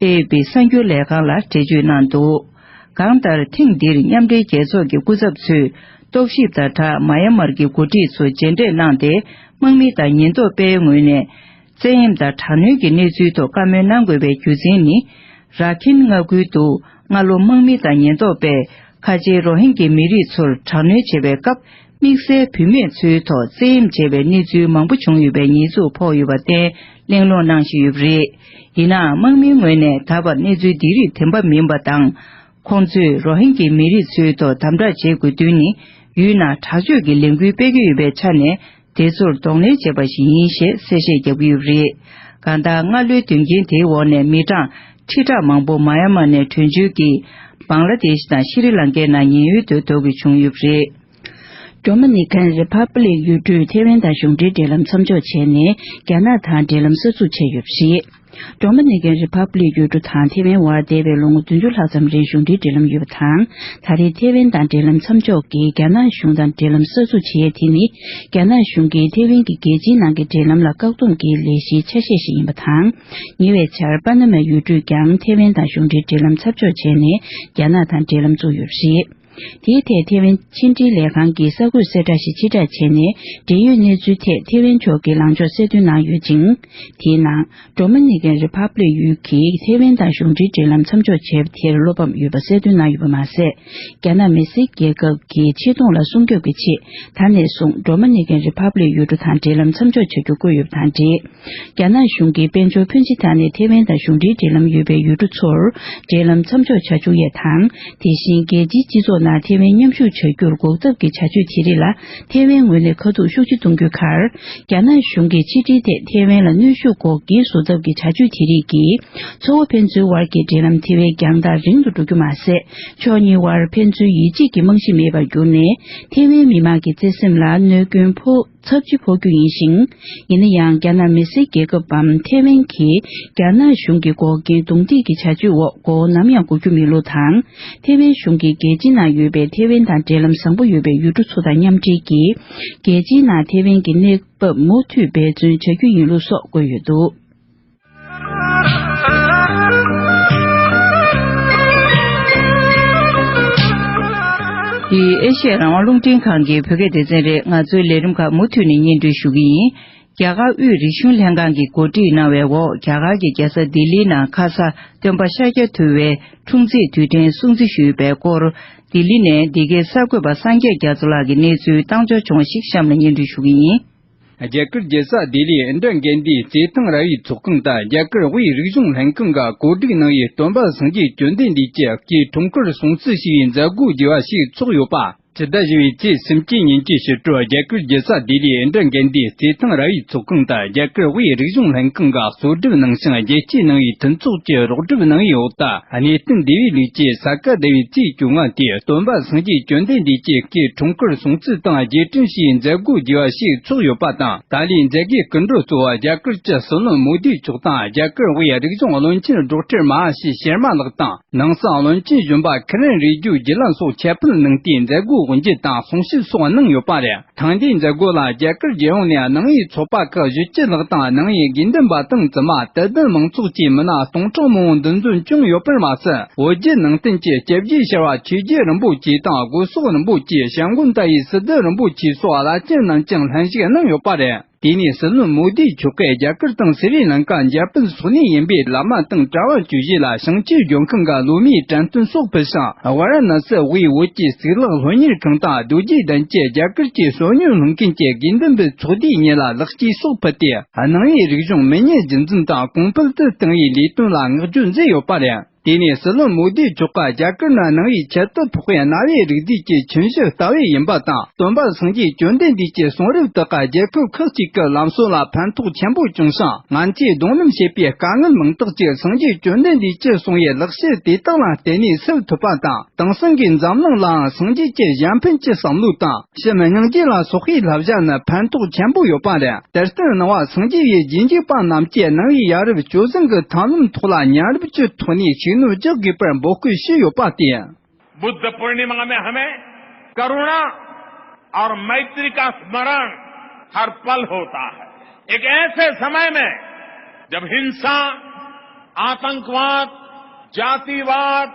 ཨེ་ཨེཕ་པི་གསར་འགྱུར་ལས་ཁང་ལ་འགྲེལ་བརྗོད་གནང་འདུག་གང་ལྟར། ཐེངས་འདིར་མཉམ་འབྲེལ་རྒྱལ་ཚོགས་ཀྱི་སྐུ་ཚབ་ཚོས། རྟོག་ཞིབ་དང་སྦྲགས་མ་ཡན་མར་གྱི་འགོ་ཁྲིད་ཚོ་མཇལ་འཕྲད་གནང་སྟེ། དམག་མི་དང་ཉེན་རྟོག་པའི་ངོས་ནས་བཙན་གཡེམ་དང་དྲག་གནོན་གྱི་གནས་ཚུལ་ཐོག་བཀའ་མོལ་གནང་དགོས་པའི་རྒྱུ་མཚན་ནི། ར་ཁིན་མངའ་ཁུལ་དུ་སྔ་ལོ་དམག་མི་དང་ཉེན་རྟོག་པས་ཁ་ཆེའི་རོ་ཧིན་གྱི་མི་རིགས་ཚོར་དྲག་གནོན་བྱེད་པའི་སྐབས། དམིགས་བསལ་བུད་མེད་ཚོའི་ཐོག་བཙན་གཡེམ་བྱས་པའི་གནས་ཚུལ་མང་པོ་བྱུང་ཡོད་པའི་ཉེས་འཛུགས་ཕོག་ཡོད་པར་བརྟེན། གླེང་སློང་གནང་བཞིན་ཡོད་པ་རེད། ཡིན་ནའང་དམག་མིའི་ངོས་ནས་ད་བར་གནས་ཚུལ་འདི་རིགས་བདེན་པ་མིན་པ་དང་། ཁོང་ཚོས་རོ་ཧིན་གྱི་མི་རིགས་ཚོའི་ཐོག་དམ་དྲག་བྱེད་དགོས་དོན་ནི། ཡུལ་ནང་དྲག་སྤྱོད་ཀྱི་ལས་འགུལ་སྤེལ་གྱི་ཡོད་པའི་ཆ་ནས། དེ་ཚོར་གདོང་ལེན་བྱས་པ་ཞིག་ཡིན་ཞེས་གསལ་བཤད་བརྒྱབ་ཀྱི་ཡོད་པ་རེད། གང་ལྟར་སྔ་ལོའི་དོན་རྐྱེན་དེའི་འོག་ནས་མི་གྲངས་ཁྲི་ཕྲག་མང་པོ་མ་ཡན་མར་ནས་བྲོས་བྱོལ་གྱིས། བང་ལ་དེཤ་དང་ཤྲི་ལང་ཀའི་ནང་ཉེན་གཡོལ་དུ་འགྲོ་དགོས་བྱུང་ཡོད་པ་རེད། ཌོ་མི་ནི་ཀན་རི་ཕབ་ལིག་ཡུལ་གྲུས་ཐེ་ཝན་དང་གཞུང་འབྲེལ་འབྲེལ་ལམ་མཚམས་འཇོག་བྱས་ནས། རྒྱ་ནག་དང་འབྲེལ་ལམ་གསར་འཛུགས་བྱས་ཡོད་པ་རེད། ཌོ་མི་ནི་ཀན་རི་ཕབ་ལིག་ཡུལ་གྲུ་དང་ཐེ་ཝན་བར་འདས་པའི་ལོ་ངོ་བདུན་ཅུ་ལྷག་ཙམ་རིང་གཞུང་འབྲེལ་འབྲེལ་ལམ་ཡོད་པ་དང་། ད་རེས་ཐེ་ཝན་དང་འབྲེལ་ལམ་མཚམས་འཇོག་གིས་རྒྱ་ནག་གཞུང་དང་འབྲེལ་ལམ་གསར་འཛུགས་བྱས་ཡས་དེ་ནི། རྒྱ་ནག་གཞུང་གིས་ཐེ་ཝན་གྱི་རྒྱལ་སྤྱིའི་ནང་གི་འབྲེལ་ལམ་ལ་བཀག་སྡོམ་གྱི་ལས་གཞིའི་ཆ་ཤས་ཤིག་ཡིན་པ་དང་། ཉེ་བའི་ཆར་པ་ན་མའི་ཡུལ་གྲུས་ཀྱང་ཐེ་ཝན་དང་གཞུང་འབྲེལ་འབྲེལ་ལམ་ཚབ་འཇོག་བྱས་ནས། རྒྱ་ནག་དང་འབྲེལ་ལམ་བཙུགས་ཡོད་པ་རེད། དེའི་ཐད་ཐེ་ཝན་ཕྱི་འབྲེལ་ལས་ཁང་གིས་གསར་འགོད་གསལ་བསྒྲགས་ཤིག་ཕྱིར་བསྒྲགས་བྱས་ནས། འབྲེལ་ཡོད་གནས་ཚུལ་ཐད་ཐེ་ཝན་ཕྱོགས་ཀྱི་ལངས་ཕྱོགས་གསལ་སྟོན་གནང་ཡོད་ཅིང་། དེའི་ནང་། ཌོ་མི་ནི་ཀན་རི་ཕབ་ལིག་ཡུལ་གྱིས་ཐེ་ཝན་དང་གཞུང་འབྲེལ་འབྲེལ་ལམ་མཚམས་འཇོག་བྱས་པ་དེར་བློ་ཕམ་ཡོད་པ་གསལ་སྟོན་གནང་ཡོད་པ་མ་ཟད། རྒྱ་ནག་མི་སེར་རྒྱལ་ཁབ་ཀྱི་ཆེ་མཐོང་ལ་སྲུང་སྐྱོབ་ཀྱི་ཆེད། ད་ནས་བཟུང་ཌོ་མི་ནི་ཀན་རི་ཕབ་ལིག་ཡུལ་གྲུ་དང་འབྲེལ་ལམ་མཚམས་འཇོག་བྱ་རྒྱུ་བཀོད་ཡོད་པ་དང་འབྲེལ། རྒྱ་ནག་གཞུང་གིས་དཔལ་འབྱོར་ཕོན་ཆེ་དག་ནས་ཐེ་ཝན་དང་གཞུང་འབྲེལ་འབྲེལ་ལམ་ཡོད་པའི་ཡུལ་གྲུ་ཚོར་འབྲེལ་ལམ་མཚམས་འཇོག་བྱ་བཅུག་ཡས་དང་། དེ་བཞིན་རྒྱལ་སྤྱིའི་སྤྱི་ཚོགས་ནང་ཐེ་ཝན་མཉམ་ཞུགས་བྱ་རྒྱུར་འགོག་ཐབས་ཀྱི་བྱ་སྤྱོད་དེ་རིགས་ལ་ཐེ་ཝན་ངོས་ནས་ཁ་ཐུག་ཤུགས་ཆེ་གཏོང་རྒྱུའི་ཁར། རྒྱ་ནག་གཞུང་གིས་ཕྱི་འབྲེལ་ཐད་ཐེ་ཝན་ལ་གནོན་ཤུགས་འགོག་རྐྱེན་བཟོ་ཐབས་ཀྱི་བྱ་སྤྱོད་དེ་རིགས་ཀྱིས། མཚོ་བོད་ཕན་ཚུན་དབར་གྱི་འབྲེལ་ལམ་དེ་བས་རྒྱང་ཐག་རིང་དུ་འགྲོ་རྒྱུ་མ་ཟད། ཕྱོགས་གཉིས་དབར་ཕན་ཚུན་ཡིད་ཆེས་ཀྱི་རྨང་གཞི་མེད་པར་གྱུར་ནས། ཐེ་ཝན་མི་དམངས་ཀྱི་བརྩེ་སེམས་ལ་གནོད་སྐྱོན་ཕོག་ཚབས་ཆེ་ཕོག་རྒྱུ་ཡིན་ཞིང་། ཡིན་ན་ཡང་། རྒྱ་ནག་མི་སེར་རྒྱལ་ཁབ་བམ་ཐེ་ཝན་གྱིས་རྒྱ་ནག་གཞུང་གི་འགོག་རྐྱེན་རྡུང་རྡེག་གི་བྱ་སྤྱོད་འོག་མགོ་བོ་ནམ་ཡང་སྒུར་རྒྱུ་མིན་ལུགས་དང་། ཐེ་ཝན་གཞུང་གིས་རྒྱལ་སྤྱིའི་ནང་ཡོད་པའི་ཐེ་ཝན་དང་འབྲེལ་ལམ་བཟང་པོ་ཡོད་པའི་ཡུལ་གྲུ་ཚོ་དང་མཉམ་འབྲེལ་གྱིས། རྒྱལ་སྤྱིའི་ནང་ཐེ་ཝན་གྱི་གནས་བབ་མུ་མཐུད་འབད་བརྩོན་བྱ་རྒྱུ་ཡིན་ལུགས་སོགས་བཀོད་ཡོད་འདུག། འདི་ཨེ་ཤེ་ཡ་རང་དབང་རླུང་འཕྲིན་ཁང་གི་བོད་སྐད་སྡེ་ཚན་རེད། ང་ཚོའི་ལས་རིམ་ཁག་མུ་མཐུད་ནས་སྙན་སྒྲོན་ཞུ་གི་ཡིན། རྒྱ་གར་དབུས་རིག་གཞུང་ལྷན་ཁང་གིས་གོ་སྒྲིག་གནང་བའི་འོག་རྒྱ་གར་གྱི་རྒྱལ་ས་ལྡི་ལིའི་ནང་ཁ་ས་སྟོན་པ་ཤཱཀྱ་ཐུབ་པའི་འཁྲུངས་ཚེས་དུས་དྲན་སྲུང་བརྩི་ཞུས་པའི་སྐོར། ལྡི་ལི་ནས་འདི་གའི་གསར་འགོད་པ་སངས་རྒྱས་རྒྱ་མཚོ་ལགས་ཀྱིས་གནས་ཚུལ་བཏང་འབྱོར་བྱུང་བ་ཞིག་གཤམ་ལ་སྙན་སྒྲོན་ཞུ་གི་ཡིན། རྒྱ་གར་རྒྱལ་ས་ལྡི་ལིའི་ཨིནྡྲ་གན་དྷིའི་བརྩེ་ཐང་ར་བའི་ཚོགས་ཁང་དུ་རྒྱ་གར་དབུས་རིག་གཞུང་ལྷན་ཁང་གིས་གོ་སྒྲིག་གནང་བའི་སྟོན་པ་སངས་རྒྱས་བཅོམ་ལྡན་འདས་ཀྱི་སྐུའི་འཁྲུངས་སྐར་སྲུང་བརྩི་ཞུ་བའི་མཛད་སྒོ་བརྗེ་བ་ཞིག་ཚོགས་ཡོད་པ། ཕྱི་ཟླ་བཞི་པའི་ཚེས་སུམ་ཅུ་ཉིན་གྱི་ཕྱི་དྲོ་རྒྱ་གར་རྒྱལ་ས་ལྡི་ལིའི་ཨིནྡྲ་གན་དྷིའི་བརྩེ་ཐང་ར་བའི་ཚོགས་ཁང་དུ་རྒྱ་གར་དབུས་རིག་གཞུང་ལྷན་ཁང་གིས་གཙོ་སྒྲུབ་གནང་ཞིང་རྒྱལ་གཅེས་གནང་བའི་མཐུན་ཚོགས་ཀྱིས་རོགས་སྒྲུབ་གནང་བའི་འོག་ཏུ། གནས་བརྟན་སྡེ་བའི་ལུགས་ཀྱི་ས་ག་ཟླ་བའི་ཚེས་བཅོ་ལྔ་སྟེ་སྟོན་པ་སངས་རྒྱས་བཅོམ་ལྡན་འདས་ཀྱི་སྐུའི་འཁྲུངས་སྐར་སྲུང་བརྩི་དང་རྗེས་དྲན་ཞུ་བའི་མཛད་སྒོ་བརྗེ་བ་ཞིག་ཚོགས་ཡོད་པ་དང་། ཏཱ་ལའི་མཛད་སྒོའི་སྐུ་མགྲོན་གཙོ་བོ་རྒྱ་གར་གྱི་སྲིད་བློན་མོ་དི་མཆོག་དང་། རྒྱ་གར་དབུས་རིག་གཞུང་བློན་ཆེན་ཌོག་ཊར་མ་ཧ་ཤི་ཤར་མ་ལགས་དང་། ནང་སྲིད་བློན་ཆེན་གཞོན་པ་ཁི་རན་རི་ཇུ་ཇུ་ལགས་སོགས་ཁྱད་པར་གནང་སྟེ། མཛད་སྒོ་དབུ་འབྱེད་དང་གསུང་བཤད་སོགས་གནང་ཡོད་པ་རེད། ཐེངས་འདིའི་མཛད་སྒོ་ལ་རྒྱ་གར་རྒྱལ་ཡོངས་ནས་ནང་པའི་ཚོགས་པ་ཁག་བཞི་བཅུ་ལྷག་དང་། ནང་པའི་དགེ་འདུན་པ་དང་བཙུན་མ། དད་ལྡན་མང་ཚོགས་བཅས་མི་སྣ་སྟོང་ཕྲག་མང་པོ་འདུ་འཛོམས་བྱུང་ཡོད་པར་མ་ཟད། བོད་བརྒྱུད་ནང་བསྟན་གྱི་སྐྱབས་རྗེ་ཤར་བ་ཆོས་རྗེ་རིན་པོ་ཆེ་དང་། སྒོ་གསོག་རིན་པོ་ཆེ། བྱམས་མགོན་ཏཱ་ཡི་སི་ཏུ་རིན་པོ་ཆེ་སོགས་བླ་ཆེན་རྣམས་ཀྱང་ལྷན་ཞུགས་གནང་ཡོད་པ་རེད། དེ་ནས་སྲིད་བློན་མོ་དི་མཆོག་གིས་རྒྱ་གར་དང་སི་རི་ལང་ཀ་འཇར་པན་སོགས་ནས་ཡིན་པའི་བླ་མ་དང་གྲྭ་བ་བཅུ་བཞི་ལ་བྱང་ཆུབ་ལྗོན་ཤིང་གི་ལོ་མའི་དྲན་རྟེན་སོགས་ཕུལ་ཞིང་། ཝཱ་ར་ཎ་སི་དབུས་བོད་ཀྱི་གཙུག་ལག་སློབ་གཉེར་ཁང་དང་རྡོ་རྗེ་གདན་གྱི་རྒྱ་གར་གྱི་གསོ་སྨྱོན་སློང་མཁན་གྱི་དགེ་འདུན་པའི་ཚོགས་སྡེ་གཉིས་ལ་ལེགས་སྐྱེས་སོགས་ཕུལ་ཏེ། ནང་པའི་རིག་གཞུང་མི་ཉམས་རྒྱུན་འཛིན་དང་གོང་འཕེལ་དུ་གཏང་བའི་ལས་དོན་ལ་བསྔགས་བརྗོད་མཛད་ཡོད་པ་རེད། དེ་ནས་སྲིད་བློན་མོ་དི་མཆོག་གིས་རྒྱ་གར་ནི་ནང་པའི་ཁྱད་དུ་འཕགས་པའི་གནའ་བོའི་རིག་གནས་ཀྱི་ཁྱིམ་གཞི་ལྟ་བུ་ཡིན་པ་དང་། སྟོན་པ་སངས་རྒྱས་བཅོམ་ལྡན་འདས་ཀྱི་གསུང་རབ་དག་གིས་རྒྱལ་ཁབ་ཁག་ཅིག་གི་ལམ་སྲོལ་ལ་ཕན་ཐོགས་ཆེན་པོ་བྱུང་ཞིང་། ང་ཚོས་གདོང་ལེན་བྱེད་པའི་དཀའ་ངལ་མང་དག་ཅིག་སངས་རྒྱས་བཅོམ་ལྡན་འདས་ཀྱིས་གསུངས་པའི་ལེགས་བཤད་དེ་དག་ལ་བརྟེན་ནས་སེལ་ཐུབ་པ་དང་། དེང་སང་གི་འཛམ་གླིང་ལའང་སངས་རྒྱས་ཀྱི་གཞན་ཕན་གྱི་བསམ་བློ་དང་། ཕྱི་མི་སྙིང་རྗེ་ལ་སོགས་པའི་བསླབ་བྱ་ནི་ཕན་ཐོགས་ཆེན་པོ་ཡོད་པ་རེད། དེར་བརྟེན་ནང་པ་སངས་རྒྱས་པའི་རྗེས་འཇུག་པ་རྣམས་ཀྱིས་ནང་པའི་ཡ་རབས་སྤྱོད་བཟང་གི་ཐབས་ལམ་ཐོག་ལ་ཉམས་རྒུད་ཀྱི་ཐོག་ནས་ཤུགས་སྣོན་རྒྱག་དགོས་པར་འབོད་སྐུལ་ཞུས་ཡོད་པ་སྟེ། बुद्ध पूर्णिमा में हमें करुणा और मैत्री का स्मरण हर पल होता है। एक ऐसे समय में जब हिंसा, आतंकवाद, जातिवाद,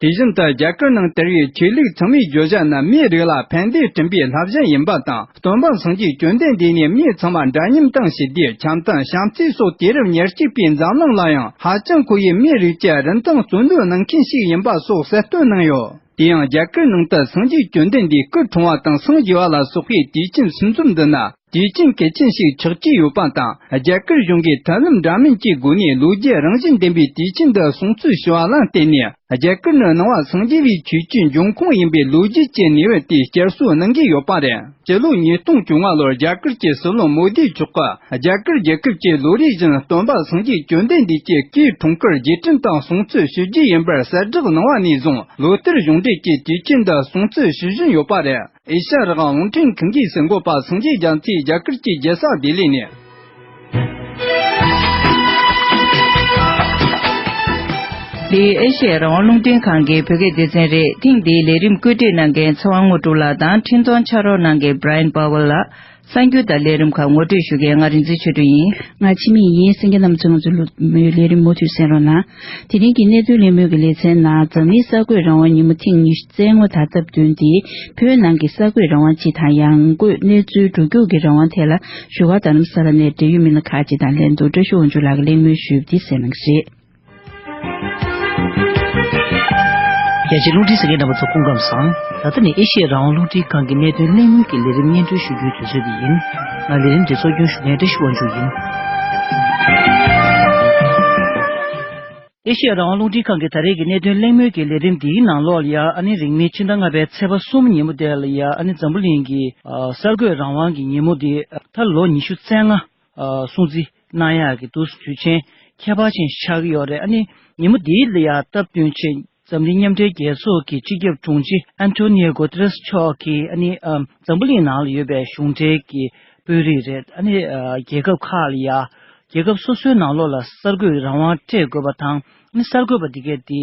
དེ་བཞིན་དུ་རྒྱ་གར་ནང་དར་བའི་ཆོས་ལུགས་ཚང་མའི་བརྗོད་བྱ་ནི་མིའི་རིགས་ལ་ཕན་བདེ་སྐྲུན་པའི་བསླབ་བྱ་ཡིན་པ་དང་། སྟོན་པ་སངས་རྒྱས་བཅོམ་ལྡན་འདས་ནས་མིའི་ཚང་མ་འདྲ་མཉམ་དང་ཞི་བདེ། འཆམ་མཐུན། བྱམས་བརྩེ་སོགས་དུས་རབས་ཉེར་གཅིག་པའི་འཛམ་གླིང་ལ་ཡང་ཧ་ཅང་མཁོ་བའི་མིའི་རིགས་ཀྱི་རིན་ཐང་བརྩོན་ལེན་གནང་མཁན་ཞིག་ཡིན་པ་སོགས་གསལ་སྟོན་གནང་ཡོད། དེ་ཡང་རྒྱ་གར་ནང་དུ་སངས་རྒྱས་བཅོམ་ལྡན་འདས་སྐུ་འཁྲུངས་པ་དང་སངས་རྒྱས་པ་ལ་སོགས་པའི་དུས་ཆེན་སུམ་ཅུ་འདི་ནི། དུས་ཆེན་གལ་ཆེན་ཞིག་ཆགས་ཀྱི་ཡོད་པ་དང་། རྒྱ་གར་གཞུང་གིས་མཐུན་ལམ་འདྲ་མིན་གྱི་སྒོ་ནས་ལོ་རྒྱུས་རང་བཞིན་ལྡན་པའི་དུས་ཆེན་འདི་སྲུང་བརྩི་ཞུ་བ་ལ་བརྟེན་ནས། རྒྱ་གར་ནི་ནང་པ་སངས་རྒྱས་པའི་ཆོས་ཀྱི་འབྱུང་ཁུངས་ཡིན་པའི་ལོ་རྒྱུས་ཀྱི་གནས་བབ་དེ་བསྐྱར་གསོ་གནང་གི་ཡོད་པ་རེད། སྤྱི་ལོ་ཉིས་སྟོང་བཅོ་ལྔ་ལོར་རྒྱ་གར་གྱི་སྲིད་བློན་མོ་དི་མཆོག་གིས་རྒྱ་གར་རྒྱལ་ཁབ་ཀྱི་ལོ་རེ་བཞིན་སྟོན་པ་སངས་རྒྱས་བཅོམ་ལྡན་འདས་ཀྱི་སྐུའི་འཁྲུངས་སྐར་རྗེས་དྲན་དང་སྲུང་བརྩི་ཞུ་རྒྱུ་ཡིན་པར་གསལ་བསྒྲགས་གནང་བ་ནས་བཟུང་། ལོ་ལྟར་གཞུང་འབྲེལ་གྱི་དུས་ཆེན་འདི་སྲུང་བརྩི་ཞུ་བཞིན་ཡོད་པ་རེད། ཨེ་ཤ་ཡ་རང་དབང་རླུང་འཕྲིན་ཁང་གི་གསར་འགོད་པ་སངས་རྒྱས་རྒྱ་མཚོས་རྒྱ་གར་གྱི་རྒྱལ་ས་ལྡི་ལི་ནས། འདི་ཨེ་ཤ་ཡ་རང་དབང་རླུང་འཕྲིན་ཁང་གི་བོད་སྐད་སྡེ་ཚན་རེད། ཐེངས་འདིའི་ལས་རིམ་བཀོད་སྒྲིག་གནང་མཁན་ཚེ་དབང་དངོས་གྲུབ་ལགས་དང་འཕྲིན་གཏོང་ཕྱག་རོགས་གནང་མཁན་Brian Powell་ལགས། གསར་འགྱུར་དང་ལས་རིམ་ཁག་ངོ་སྤྲོད་ཞུ་མཁན་ང་རིག་འཛིན་ཆོས་སྒྲོན་ཡིན། ང་འཆི་མེད་ཡིན། གསན་མཁན་རྣམ་ཚོས་ང་ཚོའི་ལོ་མོའི་ལས་རིམ་མུ་མཐུད་གསན་རོགས་གནང་། དེ་རིང་གི་གནད་དོན་གླེང་མོལ་གྱི་ལེ་ཚན་ནང་འཛམ་གླིང་གསར་འགོད་རང་དབང་ཉིན་མོ་ཐེངས་ཉི་ཤུ་རྩ་ལྔ་པ་ད་སྟབས་བསྟུན་ཏེ། བོད་ནང་གི་གསར་འགོད་རང་དབང་སྤྱི་དང་ཡང་སྒོས་གནས་ཚུལ་འགྲོ་རྒྱུག་གི་རང་དབང་ཐད་ལ་བཞུགས་སྒར་རྡ་རམ་ས་ལ་ནས་འབྲེལ་ཡོད་མི་སྣ་ཁག་ཅིག་དང་ལྷན་དུ་བཀྲ་ཤིས་དབང་ཕྱུག་ལགས་ཀྱིས་གླེང་མོལ་ཞུས་པ་དེ་གསན་གནང་གི་རེད། རྒྱ་ཆེའི་རླུང་འཕྲིན་གསན་མཁན་རྣམ་པ་ཚོ་སྐུ་ཁམས་བཟང་། ད་ལྟ་ནི་ཨེ་ཤེ་ཡ་རང་དབང་རླུང་འཕྲིན་ཁང་གི་གནད་དོན་གླེང་མོལ་གྱི་ལས་རིམ་སྙན་སྒྲོན་ཞུ་རྒྱུའི་དུས་ཚོད་འདི་ཡིན། ང་ལས་རིམ་འདི་གཙོ་སྐྱོང་ཞུ་མཁན་བཀྲ་ཤིས་དབང་ཕྱུག་ཡིན། ཨེ་ཤེ་ཡ་རང་དབང་རླུང་འཕྲིན་ཁང་གི་ད་རེས་ཀྱི་གནད་དོན་གླེང་མོལ་གྱི་ལས་རིམ་འདིའི་ནང་ལོགས་ལ་ཡ། ཨ་ནི་རིང་མིན་ཕྱི་ཟླ་ལྔ་པའི་ཚེས་པ་གསུམ་ཉིན་མོ་དེ་ལ་ཡ། ཨ་ནི་འཛམ་བུ་གླིང་གི་ཨ་གསར་འགོད་རང་དབང་གི་ཉིན་མོ་དེ་ད་ལོ་ཉི་ཤུ་རྩ་ལྔ་ཨ་སྲུང་བརྩི་གནང་ཡག་གི་འདུག་དུས་ཆེན་ཁྱད་པར་ཅན་ཆགས་ཀྱི་ཡོད་རེད། ཨ་ནི་ཉིན་མོ་འདིའི་ལ་ཡ་སྟབས་བསྟུན་ཆེད་འཛམ་གླིང་མཉམ་འབྲེལ་རྒྱལ་ཚོགས་ཀྱི་སྤྱི་ཁྱབ་དྲུང་ཆེ་ཨན་ཐོ་ནིའོ་གོ་ཏེ་རེས་མཆོག་གིས་ཨ་ནི་ཨ་འཛམ་བུ་གླིང་ནང་ལ་ཡོད་པའི་གཞུང་འབྲེལ་གྱི་དཔོན་རིགས་རེད། ཨ་ནི་ཨ་རྒྱལ་ཁབ་ཁག་ལ་ཡ། རྒྱལ་ཁབ་སོ་སོའི་ནང་ལོགས་ལ་གསར་འགོད་རང་དབང་སྤྲད་དགོས་པ་དང་། ཨ་ནི་གསར་འགོད་པ་འདི་གས་དེ་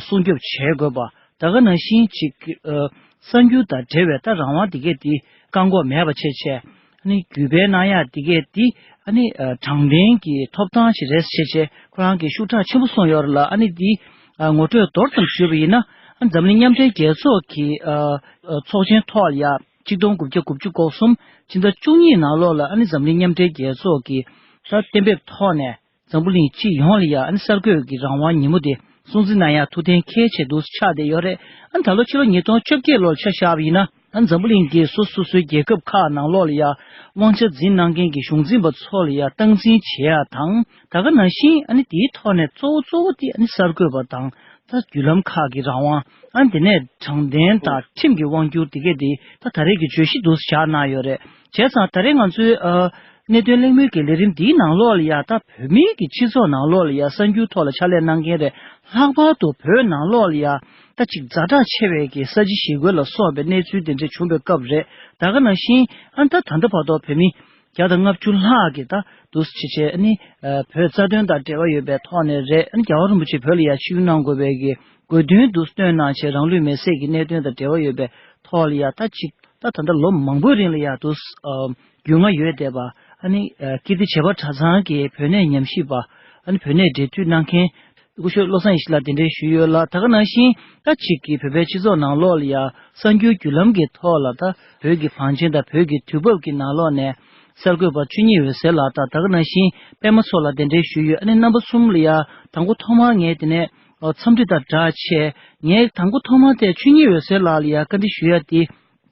སྲུང་སྐྱོབ་བྱེད་དགོས་པ། ད་ག་ནང་བཞིན་ཅིག་ཨ་གསར་འགྱུར་དང་འབྲེལ་བའི་ད་རང་དབང་འདི་གས་དེ་བཀག་འགོག་མེད་པ་བྱས་བྱས། ཨ་ནི་བརྒྱུད་སྤེལ་གནང་ཡག་འདི་གས་དེ་ཨ་ནི་ཨ་དྲང་བདེན་གྱི་ཐོབ་ཐང་ཞིག་རེད་བྱས་བྱས་ཁོ་རང་གིས་ཤུགས་དྲག་ཆེན་པོ་གསུངས་ཡོད་རེད་ལ། ཨ་ནི་འདི་ཨ་ངོ་སྤྲོད་མདོར་ཙམ་ཞུས་པ་ཡིན་ན། ཨ་འཛམ་གླིང་མཉམ་འབྲེལ་རྒྱལ་ཚོགས་ཀྱི་ཨ་ཨ་ཚོགས་ཆེན་ཐོག་ལ་ཡ། ཆིག་སྟོང་དགུ་བརྒྱ་དགུ་བཅུ་གོ་གསུམ་ཕྱི་ཟླ་བཅུ་གཉིས་ནང་ལོགས་ལ། ཨ་ནི་འཛམ་གླིང་མཉམ་འབྲེལ་རྒྱལ་ཚོགས་ཀྱི་ད་གཏན་འབེབས་ཐོག་ནས་འཛམ་བུ་གླིང་སྤྱི་ཡོངས་ལ་ཡ། ཨ་ནི་གསར་འགོད་ཀྱི་རང་དབང་ཉིན་མོ་དེ་སྲུང་བརྩི་གནང་ཡག་ཐུགས་གཏན་འཁེལ་བྱས་འདུག་ཆགས་བསྡད་ཡོད་རེད། ཨ་ནི་ད་ལོ་ཕྱི་ལོ་ཉིས་སྟོང་བཅོ་བརྒྱད་ལོར་ཆ་བཞག་པ་ཡིན་ན། ཨ་ནི་འཛམ་བུ་གླིང་གི་སོ་སོ་སོའི་རྒྱལ་ཁབ་ཁག་ནང་ལོགས་ལ་ཡ། དབང་ཆ་འཛིན་གནང་མཁན་གྱི་གཞུང་འཛིན་པ་ཚོ་ལ་ཡ་སྟངས་འཛིན་བྱེད་ཡག་དང་། ད་ག་ནང་བཞིན་ཨ་ནི་དེའི་ཐོག་ནས་གཙོ་བོ་གཙོ་བོ་དེ་ཨ་ནི་གསར་འགོད་པ་དང་། ད་བརྒྱུད་ལམ་ཁག་གི་རང་དབང་། ཨ་ནི་དེ་ནས་དྲང་བདེན་དང་ཁྲིམས་ཀྱི་དབང་སྒྱུར་དེ་གས་དེ་ད་ད་རེས་ཀྱི་བརྗོད་གཞི་འདུག་བཞག་གནང་ཡོད་རེད། བྱས་ཙང་ད་རེས་ང་ཚོའི་ཨ་གནད་དོན་གླེང་མོལ་གྱི་ལས་རིམ་འདིའི་ནང་ལོགས་ལ་ཡ། ད་བོད་མིའི་གི་སྤྱི་ཚོགས་ནང་ལོགས་ལ་ཡ་གསར་འགྱུར་ཐོག་ལ་ཕྱག་ལས་གནང་མཁན་རེད། ལྷག་པར་དུ་བོད་ནང་ལོགས་ལ་ཡ་ད་ཅིག་ཛ་དྲག་ཆེ་བའི་གི་ས་བྱི་ཞི་རྒོལ་ལ་སོགས་པའི་གནས་ཚུལ་དེ་འདྲ་བྱུང་བའི་སྐབས་རེད། ད་ག་ནང་བཞིན་ཨ་ནི་ད་ད་ལྟ་བར་དུ་བོད་མི་བརྒྱ་དང་ལྔ་བཅུ་ལྷག་གིས་ད་འདུག་སེ་བྱས་བྱས་ཨ་ནི་ཨ་བོད་རྩ་དོན་དང་འབྲེལ་བ་ཡོད་པའི་ཐོག་ནས་རེད། ཨ་ནི་རྒྱལ་བ་རིན་པོ་ཆེ་བོད་ལ་ཡ་ཆིབས་བསྒྱུར་གནང་དགོས་པའི་གི་དགོས་འདུན་འདུག་སེ་བཏོན་གནང་བྱས། རང་ལུས་མེར་སྲེག་གི་གནད་དོན་དང་འབྲེལ་བ་ཡོད་པའི་ཐོག་ལ་ཡ། ད་ཅིག་ད་ད་ལྟ་ལོ་མང་པོའི་རིང་ལ་ཡ་འདུག་སེ་ཨ་རྒྱུས་མངའ་ཡོད་བསྡད་པ། ཨ་ནི་ཨ་ཀིརྟི་བྱེས་པ་གྲྭ་ཚང་གི་བོད་གནས་ཉམས་ཞིབ་པ། ཨ་ནི་བོད་གནས་འབྲེལ་མཐུད་གནང་མཁན་སྐུ་ཞབས་བློ་བཟང་ཡེ་ཤེས་ལགས་དེ་འདྲ་ཞུས་ཡོད་ལ། ད་ག་ནང་བཞིན་ད་ཅིག་གི་བོད་པའི་སྤྱི་ཚོགས་ནང་ལོགས་ལ་ཡ་གསར་འགྱུར་བརྒྱུད་ལམ་གྱི་ཐོག་ལ་ད་བོད་ཀྱི་བང་ཆེན་དང་བོད་ཀྱི་དུས་བབ་ཀྱི་ནང་ལོགས་ནས་གསར་འགོད་པ་ཆོས་ཉིད་འོད་ཟེར་ལགས་དང་། ད་ག་ནང་བཞིན་པད་མ་མཚོ་ལགས་དེ་འདྲ་ཞུས་ཡོད། ཨ་ནི་རྣམ་པ་གསུམ་ལ་ཡ་དང་པོ་ཐོག་མར་ངས་དེ་ནས་འཚམས་འདྲི་དང་སྦྲགས་བྱས། ངས་དང་པོ་ཐོག་མར་དེ་ཆོས་ཉིད་འོད་ཟེར་ལགས་ལ་ཡ་བཀའ་འདྲི་ཞུ་ཡ་དེ།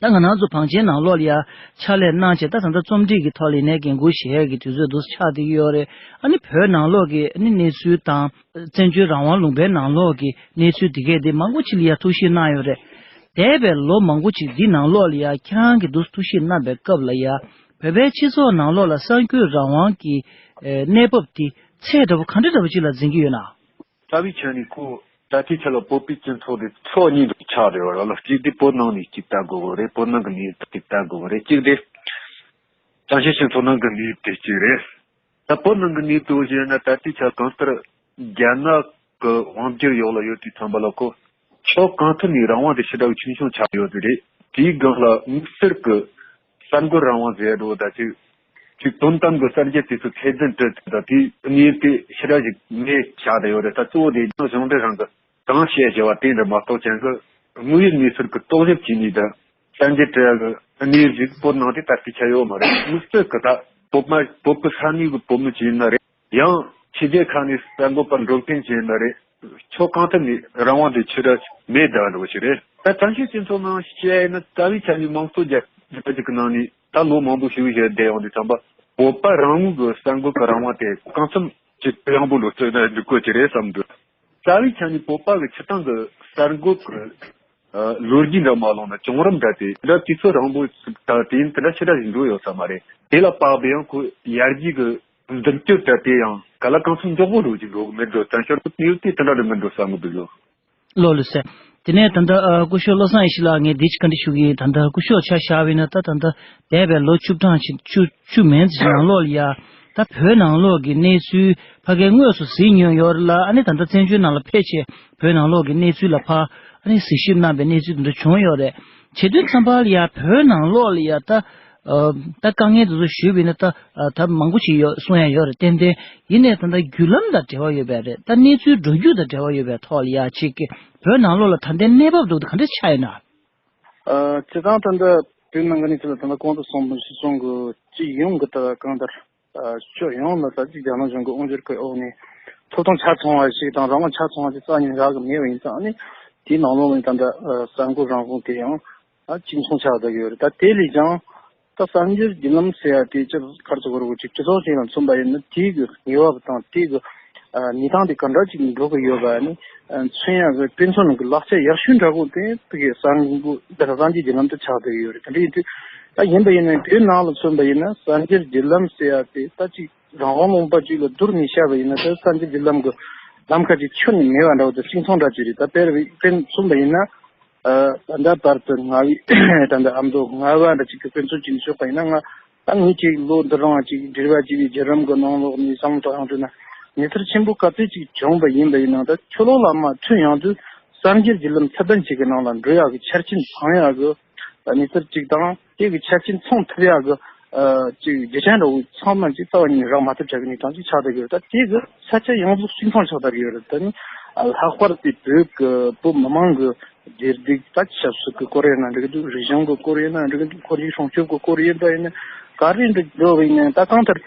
ད་ང་རང་ཚོ་བང་ཆེན་ནང་ལོགས་ལ་ཡ་ཕྱག་ལས་གནང་བྱས། ད་ད་ལྟ་རྩོམ་སྒྲིག་གི་ཐོག་ལ་ཡིན་ནའི་འགན་འཁུར་བཞེས་ཡས་ཀྱི་དུས་ཚོད་འདུག་སེ་ཆགས་བསྡད་ཀྱི་ཡོད་རེད། ཨ་ནི་བོད་ནང་ལོགས་ཀྱི་ཨ་ནི་གནས་ཚུལ་དང་། བཙན་བྱོལ་རང་དབང་ལུང་པའི་ནང་ལོགས་ཀྱི་གནས་ཚུལ་འདི་གས་དེ་མང་པོ་ཅིག་ལ་ཡ་ཐུགས་ཞིབ་གནང་ཡོད་རེད། འདས་པའི་ལོ་མང་པོ་ཅིག་འདི་ནང་ལོགས་ལ་ཡ་ཁྱེད་རང་གིས་འདུག་སེ་ཐུགས་ཞིབ་གནང་པའི་སྐབས་ལ་ཡ། བོད་པའི་སྤྱི་ཚོགས་ནང་ལོགས་ལ་གསར་འགྱུར་རང་དབང་གི་ཨེ་གནས་བབ་དེ་ཚད་འདྲ་པོ་ག་འདྲ་འདྲ་པོ་ཅིག་ལ་འཛིན་གྱི་ཡོད་ན། རྩ་བའི་ཆ་ནས་ཁོ་ད་ལྟའི་ཆ་ལ་བོད་པའི་སྤྱི་ཚོགས་དེ་ཕྱོགས་གཉིས་འདྲ་ཆགས་བསྡད་ཡོད་རེད་ལ། གཅིག་དེ་བོད་ནང་ནས་གཅིག་ལྟ་དགོས་གི་རེད། བོད་ནང་གི་གནས་ཚུལ་དེ་ལྟ་དགོས་གི་རེད། གཅིག་དེ་བྱང་ཤར་སྤྱི་ཚོགས་ནང་གི་གནས་ཚུལ་དེ་གཅིག་རེད། ད་བོད་ནང་གི་གནས་ཚུལ་ཟེར་ན། ད་ལྟའི་ཆ་གང་ལྟར་རྒྱ་ནག་གི་དབང་སྒྱུར་འོག་ལ་ཡོད་དུས་ཙམ་པ་ལ་ཁོ་ཕྱོགས་གང་ཐད་ནས་རང་དབང་དེ་ཞེ་དྲག་ཆུང་ཆུང་ཆགས་ཡོད་དེ་རེད། དེའི་སྒང་ལ་དམིགས་བསལ་གྱི་གསར་འགོད་རང་དབང་ཟེར་འགྲོ། ད་ཅིག་ཅིག་དོན་དམ་གྱི་གསར་འགྱུར་དེ་ཚོ་ཚད་ལྡན་དུ་ད་དེ་གནས་དེ་ཞེ་དྲག་ཞིག་མེད་ཆགས་བསྡད་ཡོད་རེད། ད་གཙོ་བོ་དེ་རྒྱ་ནག་གཞུང་འབྲེལ་རང་གི་ གང་བཤད་བྱ་བ་དེ་འདྲ་མ་གཏོགས་ཅང་གི་དངོས་ཡོད་གནས་ཚུལ་གྱི་རྟོག་ཞིབ་བྱས་ནས་དང་གསར་འགྱུར་བྲི་ཡག་གི་གནས་རིགས་བོད་ནང་དེ་ད་ལྟའི་ཆ་ཡོད་མ་རེད། དམིགས་བསལ་གྱི་ད་བོད་པ་བོད་པའི་ས་གནས་ཀྱི་བོད་མི་ཅིག་ཡིན་ན་རེད། ཡང་ཕྱི་རྒྱལ་ཁག་ནས་གསར་འགོད་པ་འགྲོ་མཁན་ཅིག་ཡིན་ན་རེད། ཕྱོགས་གང་ཐད་ནས་རང་དབང་དེ་ཆེ་ར་མེད་ད་འགྲོ་ཞིག་རེད། ད་བཙན་བྱོལ་སྤྱི་ཚོགས་ནང་བཤད་ཡིན་ན་རྩ་བའི་ཆ་ནས་དམངས་གཙོ་རྒྱལ་ཁབ་ཅིག་གི་ནང་ནས་ད་ལོ་མང་པོ་ཞིག་བཞུགས་བསྡད་ཡོང་དུས་ཙམ་པ་བོད་པ་རང་ངོས་ཀྱི་གསར་འགོད་པའི་རང་དབང་དེ་གང་འཚམ་ཅིག་ཡངས་པོ་ལོ་ཚོད་ན་འགྲིག་གོ་ཅི་རེད་བསམ་འདུག་རྩ་བའི་ཆ་ནས་བོད་པ་གི་སྤྱིར་བཏང་གི་གསར་འགོད་ཀྱི་ཨ་ལོ་རྒྱུས་འདྲ་མ་ལོངས་ན་བྱུང་རིམ་འདྲ་དེ་འདྲ་དུས་ཚོད་རིང་པོ་ད་དུས་ཡུན་དེ་འདྲ་ཞེ་དྲག་ཞིག་འགྲོ་ཡོད་ས་མ་རེད། དེ་ལ་དཔག་པའི་ཡང་ཁོ་ཡར་རྒྱས་ཀྱི་མདུན་སྐྱོད་འདྲ་དེ་ཡང་ག་ལ་གང་འཚམ་མགྱོགས་པོ་འགྲོ་གི་འགྲོ་གི་མེད་འགྲོ། བཙན་བྱོལ་དུ་གནས་ཡོད་དེ་དེ་འདྲ་རེད་མིན་འགྲོ་བསམ་གི་འདུག་ལོ། ལོ་ལོ་ཟེར། དེ་ནས་ད་ལྟ་ཨ་སྐུ་ཞབས་བློ་བཟང་ཡེ་ཤེས་ལགས་ངས་འདི་ཅིག་བཀའ་འདྲི་ཞུ་གི་ཡིན། ད་ལྟ་སྐུ་ཞབས་ཆ་བཞག་པ་ཡིན་ན་ད་ད་ལྟ་འདས་པའི་ལོ་བཅུ་གྲངས་ཤིག་བཅུ་བཅུ་མན་ཙམ་ནང་ལོགས་ལ་ཡ། ད་བོད་ནང་ལོགས་ཀྱི་གནས་ཚུལ་ཕ་གིར་དངོས་སུ་གཟིགས་མྱོང་ཡོད་རེད་ལ། ཨ་ནི་ད་ལྟ་བཙན་བྱོལ་ནང་ལ་ཕེབས་བྱས་བོད་ནང་ལོགས་ཀྱི་གནས་ཚུལ་ལ་ཕར་ཨ་ནི་གཟིགས་ཞིབ་གནང་བའི་གནས་ཚུལ་དེ་འདྲ་བྱུང་ཡོད་རེད། བྱེད་དུས་ཙམ་པ་ལ་ཡ་བོད་ནང་ལོགས་ལ་ཡ་ད་ཨ་ད་དཀའ་ངལ་དེ་ཚོ་ཞུས་པ་ཡིན་ན་ད་ཨ་ད་མང་པོ་ཞིག་ཡོད་གསུང་ཡ་ཡོད་རེད། ཏན་ཏན་ཡིན་ནའི་ད་ལྟ་བརྒྱུད་ལམ་དང་འབྲེལ་བ་ཡོད་པ་རེད། ད་གནས་ཚུལ་འགྲོ་རྒྱུ་དང་འབྲེལ་བ་ཡོད་པའི་ཐོག་ལ་ཡ་ཅིག་གི་བོད་ནང་ལོགས་ལ་ད་ལྟའི་གནས་བབ་འདུག་ད་ག་འདྲ་ཆགས་ཡོད་ན། ཨ་སྤྱིར་བཏང་ད་ལྟ་བོད་ནང་གི་གནས་ཚུལ་ལ་ད་ལྟ་གོང་དུ་གསུངས་པ་ནང་བཞིན་སོང་གི་སྤྱི་ཡོངས་ཀྱི་ད་གང་ལྟར་ཨ་ཕྱོགས་ཡོངས་ལ་ད་ཅིག་རྒྱ་ནག་གཞུང་གི་དབང་སྒྱུར་གྱི་འོག་ནས་ཐོབ་ཐང་ཆ་ཚང་བ་ཞིག་དང་རང་དབང་ཆ་ཚང་བ་ཞིག་རྩ་ནས་རག་གི་མེད་པ་ཡིན་ཙང་ཨ་ནི་དེའི་ནང་ལོགས་ནས་ད་ལྟ་ཨ་གསར་འགོད་རང་དབང་དེ་ཡང་ཨ་གཅིག་མཚུངས་ཆགས་བསྡད་ཀྱི་ཡོད་རེད། ད་དེ་ལས་ཀྱང་ད་གསར་འགྱུར་བརྒྱུད་ལམ་ཟེར་ཡ་དེ་སྤྱིར་ག་རེ་ཟེར་དགོས་རེད། ཅིག་སྤྱི་ཚོགས་ཅིག་ལ་མཚོན་པ་ཡིན་ན་དེའི་གི་ངེས་པ་དང་དེའི་གི་ཨ་གནས་སྟངས་དེ་ག་འདྲ་ཅིག་འགྲོ་གི་ཡོད་པ་ནི་ཨ་མཚོན་ཡ་གི་དཔེ་མཚོན་གི་ལག་ཆ་ཡག་ཤོས་འདྲ་པོ་དེ་དེ་གི་གསར་འགོད་འདི་གསར་འགྱུར་བརྒྱུད་ལམ་དུ་ཆགས་བསྡད་ཡོད་རེད། དེ་འདྲ་ཡིན་དུས་ད་ཡིན་པ་ཡིན་ན་བོད་ནང་ལ་མཚོན་པ་ཡིན་ན་གསར་འགྱུར་བརྒྱུད་ལམ་ཟེར་ཡ་དེ་ད་ཅིག་རང་དབང་ལུང་པ་ཅིག་ལ་བསྡུར་ནས་བཤད་པ་ཡིན་ན་ད་གསར་འགྱུར་བརྒྱུད་ལམ་གི་ལམ་ཁ་ཅིག་ཁྱོན་ནས་མེད་པ་འདྲ་བོ་དང་གཅིག་མཚུངས་འདྲ་ཅིག་རེད། ད་དཔེར་དཔེ་མཚོན་པ་ཡིན་ན། ཨ་ད་ལྟ་བར་དུ་ང་བའི་ད་ལྟ་ཨ་མདོ་རྔ་བ་འདྲ་ཅིག་གི་དཔེ་མཚོན་ཅིག་ནས་ཞུས་པ་ཡིན་ན། ང་ད་ངས་ཅིག་ལོ་འདི་རིང་ཅིག་འབྲེལ་བ་བྱས་པའི་བརྒྱུད་རིམ་གི་ནང་ལོགས་ནས་བསམ་བློ་བཏང་ཡོང་དུས་ན་གནས་ཚུལ་ཆེན་པོ་ག་ཚོད་ཅིག་བྱུང་པ་ཡིན་པ་ཡིན་ན། ད་ཕྱི་ལོགས་ལ་མར་ཐོན་ཡོང་དུས་གསར་འགྱུར་བརྒྱུད་ལམ་ཚད་ལྡན་ཅིག་གི་ནང་ལ་འགྲོ་ཡག་གི་ཆ་རྐྱེན་ཚང་ཡག་གི་གནས་ཚུལ་ཅིག་དང་དེ་གི་ཆ་རྐྱེན་ཚང་ཐུབ་ཡག་གི་ཨ་ཅིག་རྒྱུ་ཆ་འདྲ་བོ་ཚང་མ་ཅིག་རྩ་བ་ཉིད་ནས་རག་མ་ཐུབ་ཆགས་ཀྱི་གནས་སྟངས་ཅིག་ཆགས་བསྡད་ཀྱི་ཡོད། ད་དེ་གི་ས་ཆ་ཡོངས་རྫོགས་གཅིག་མཚུངས་ཆགས་བསྡད་ཀྱི་ཡོད་རེད། ད་ནི་ཨ་ལྷག་པར་དེ་བོད་ཀྱི་བོད་མི་མང་གི་བདེ་སྡུག་ད་ཆབ་སྲིད་ཀྱི་སྐོར་ཡིན་ན་འགྲིག་གི་འདུག་རིག་གཞུང་གི་སྐོར་ཡིན་ན་འགྲིག་གི་འདུག་འཁོར་རྒྱུག་སྲུང་སྐྱོབ་ཀྱི་སྐོར་ཡིན་པ་ཡིན་ན་ག་རེ་འགྲིག་འགྲོ་བ་ཡིན་ན། ད་གང་ལྟར་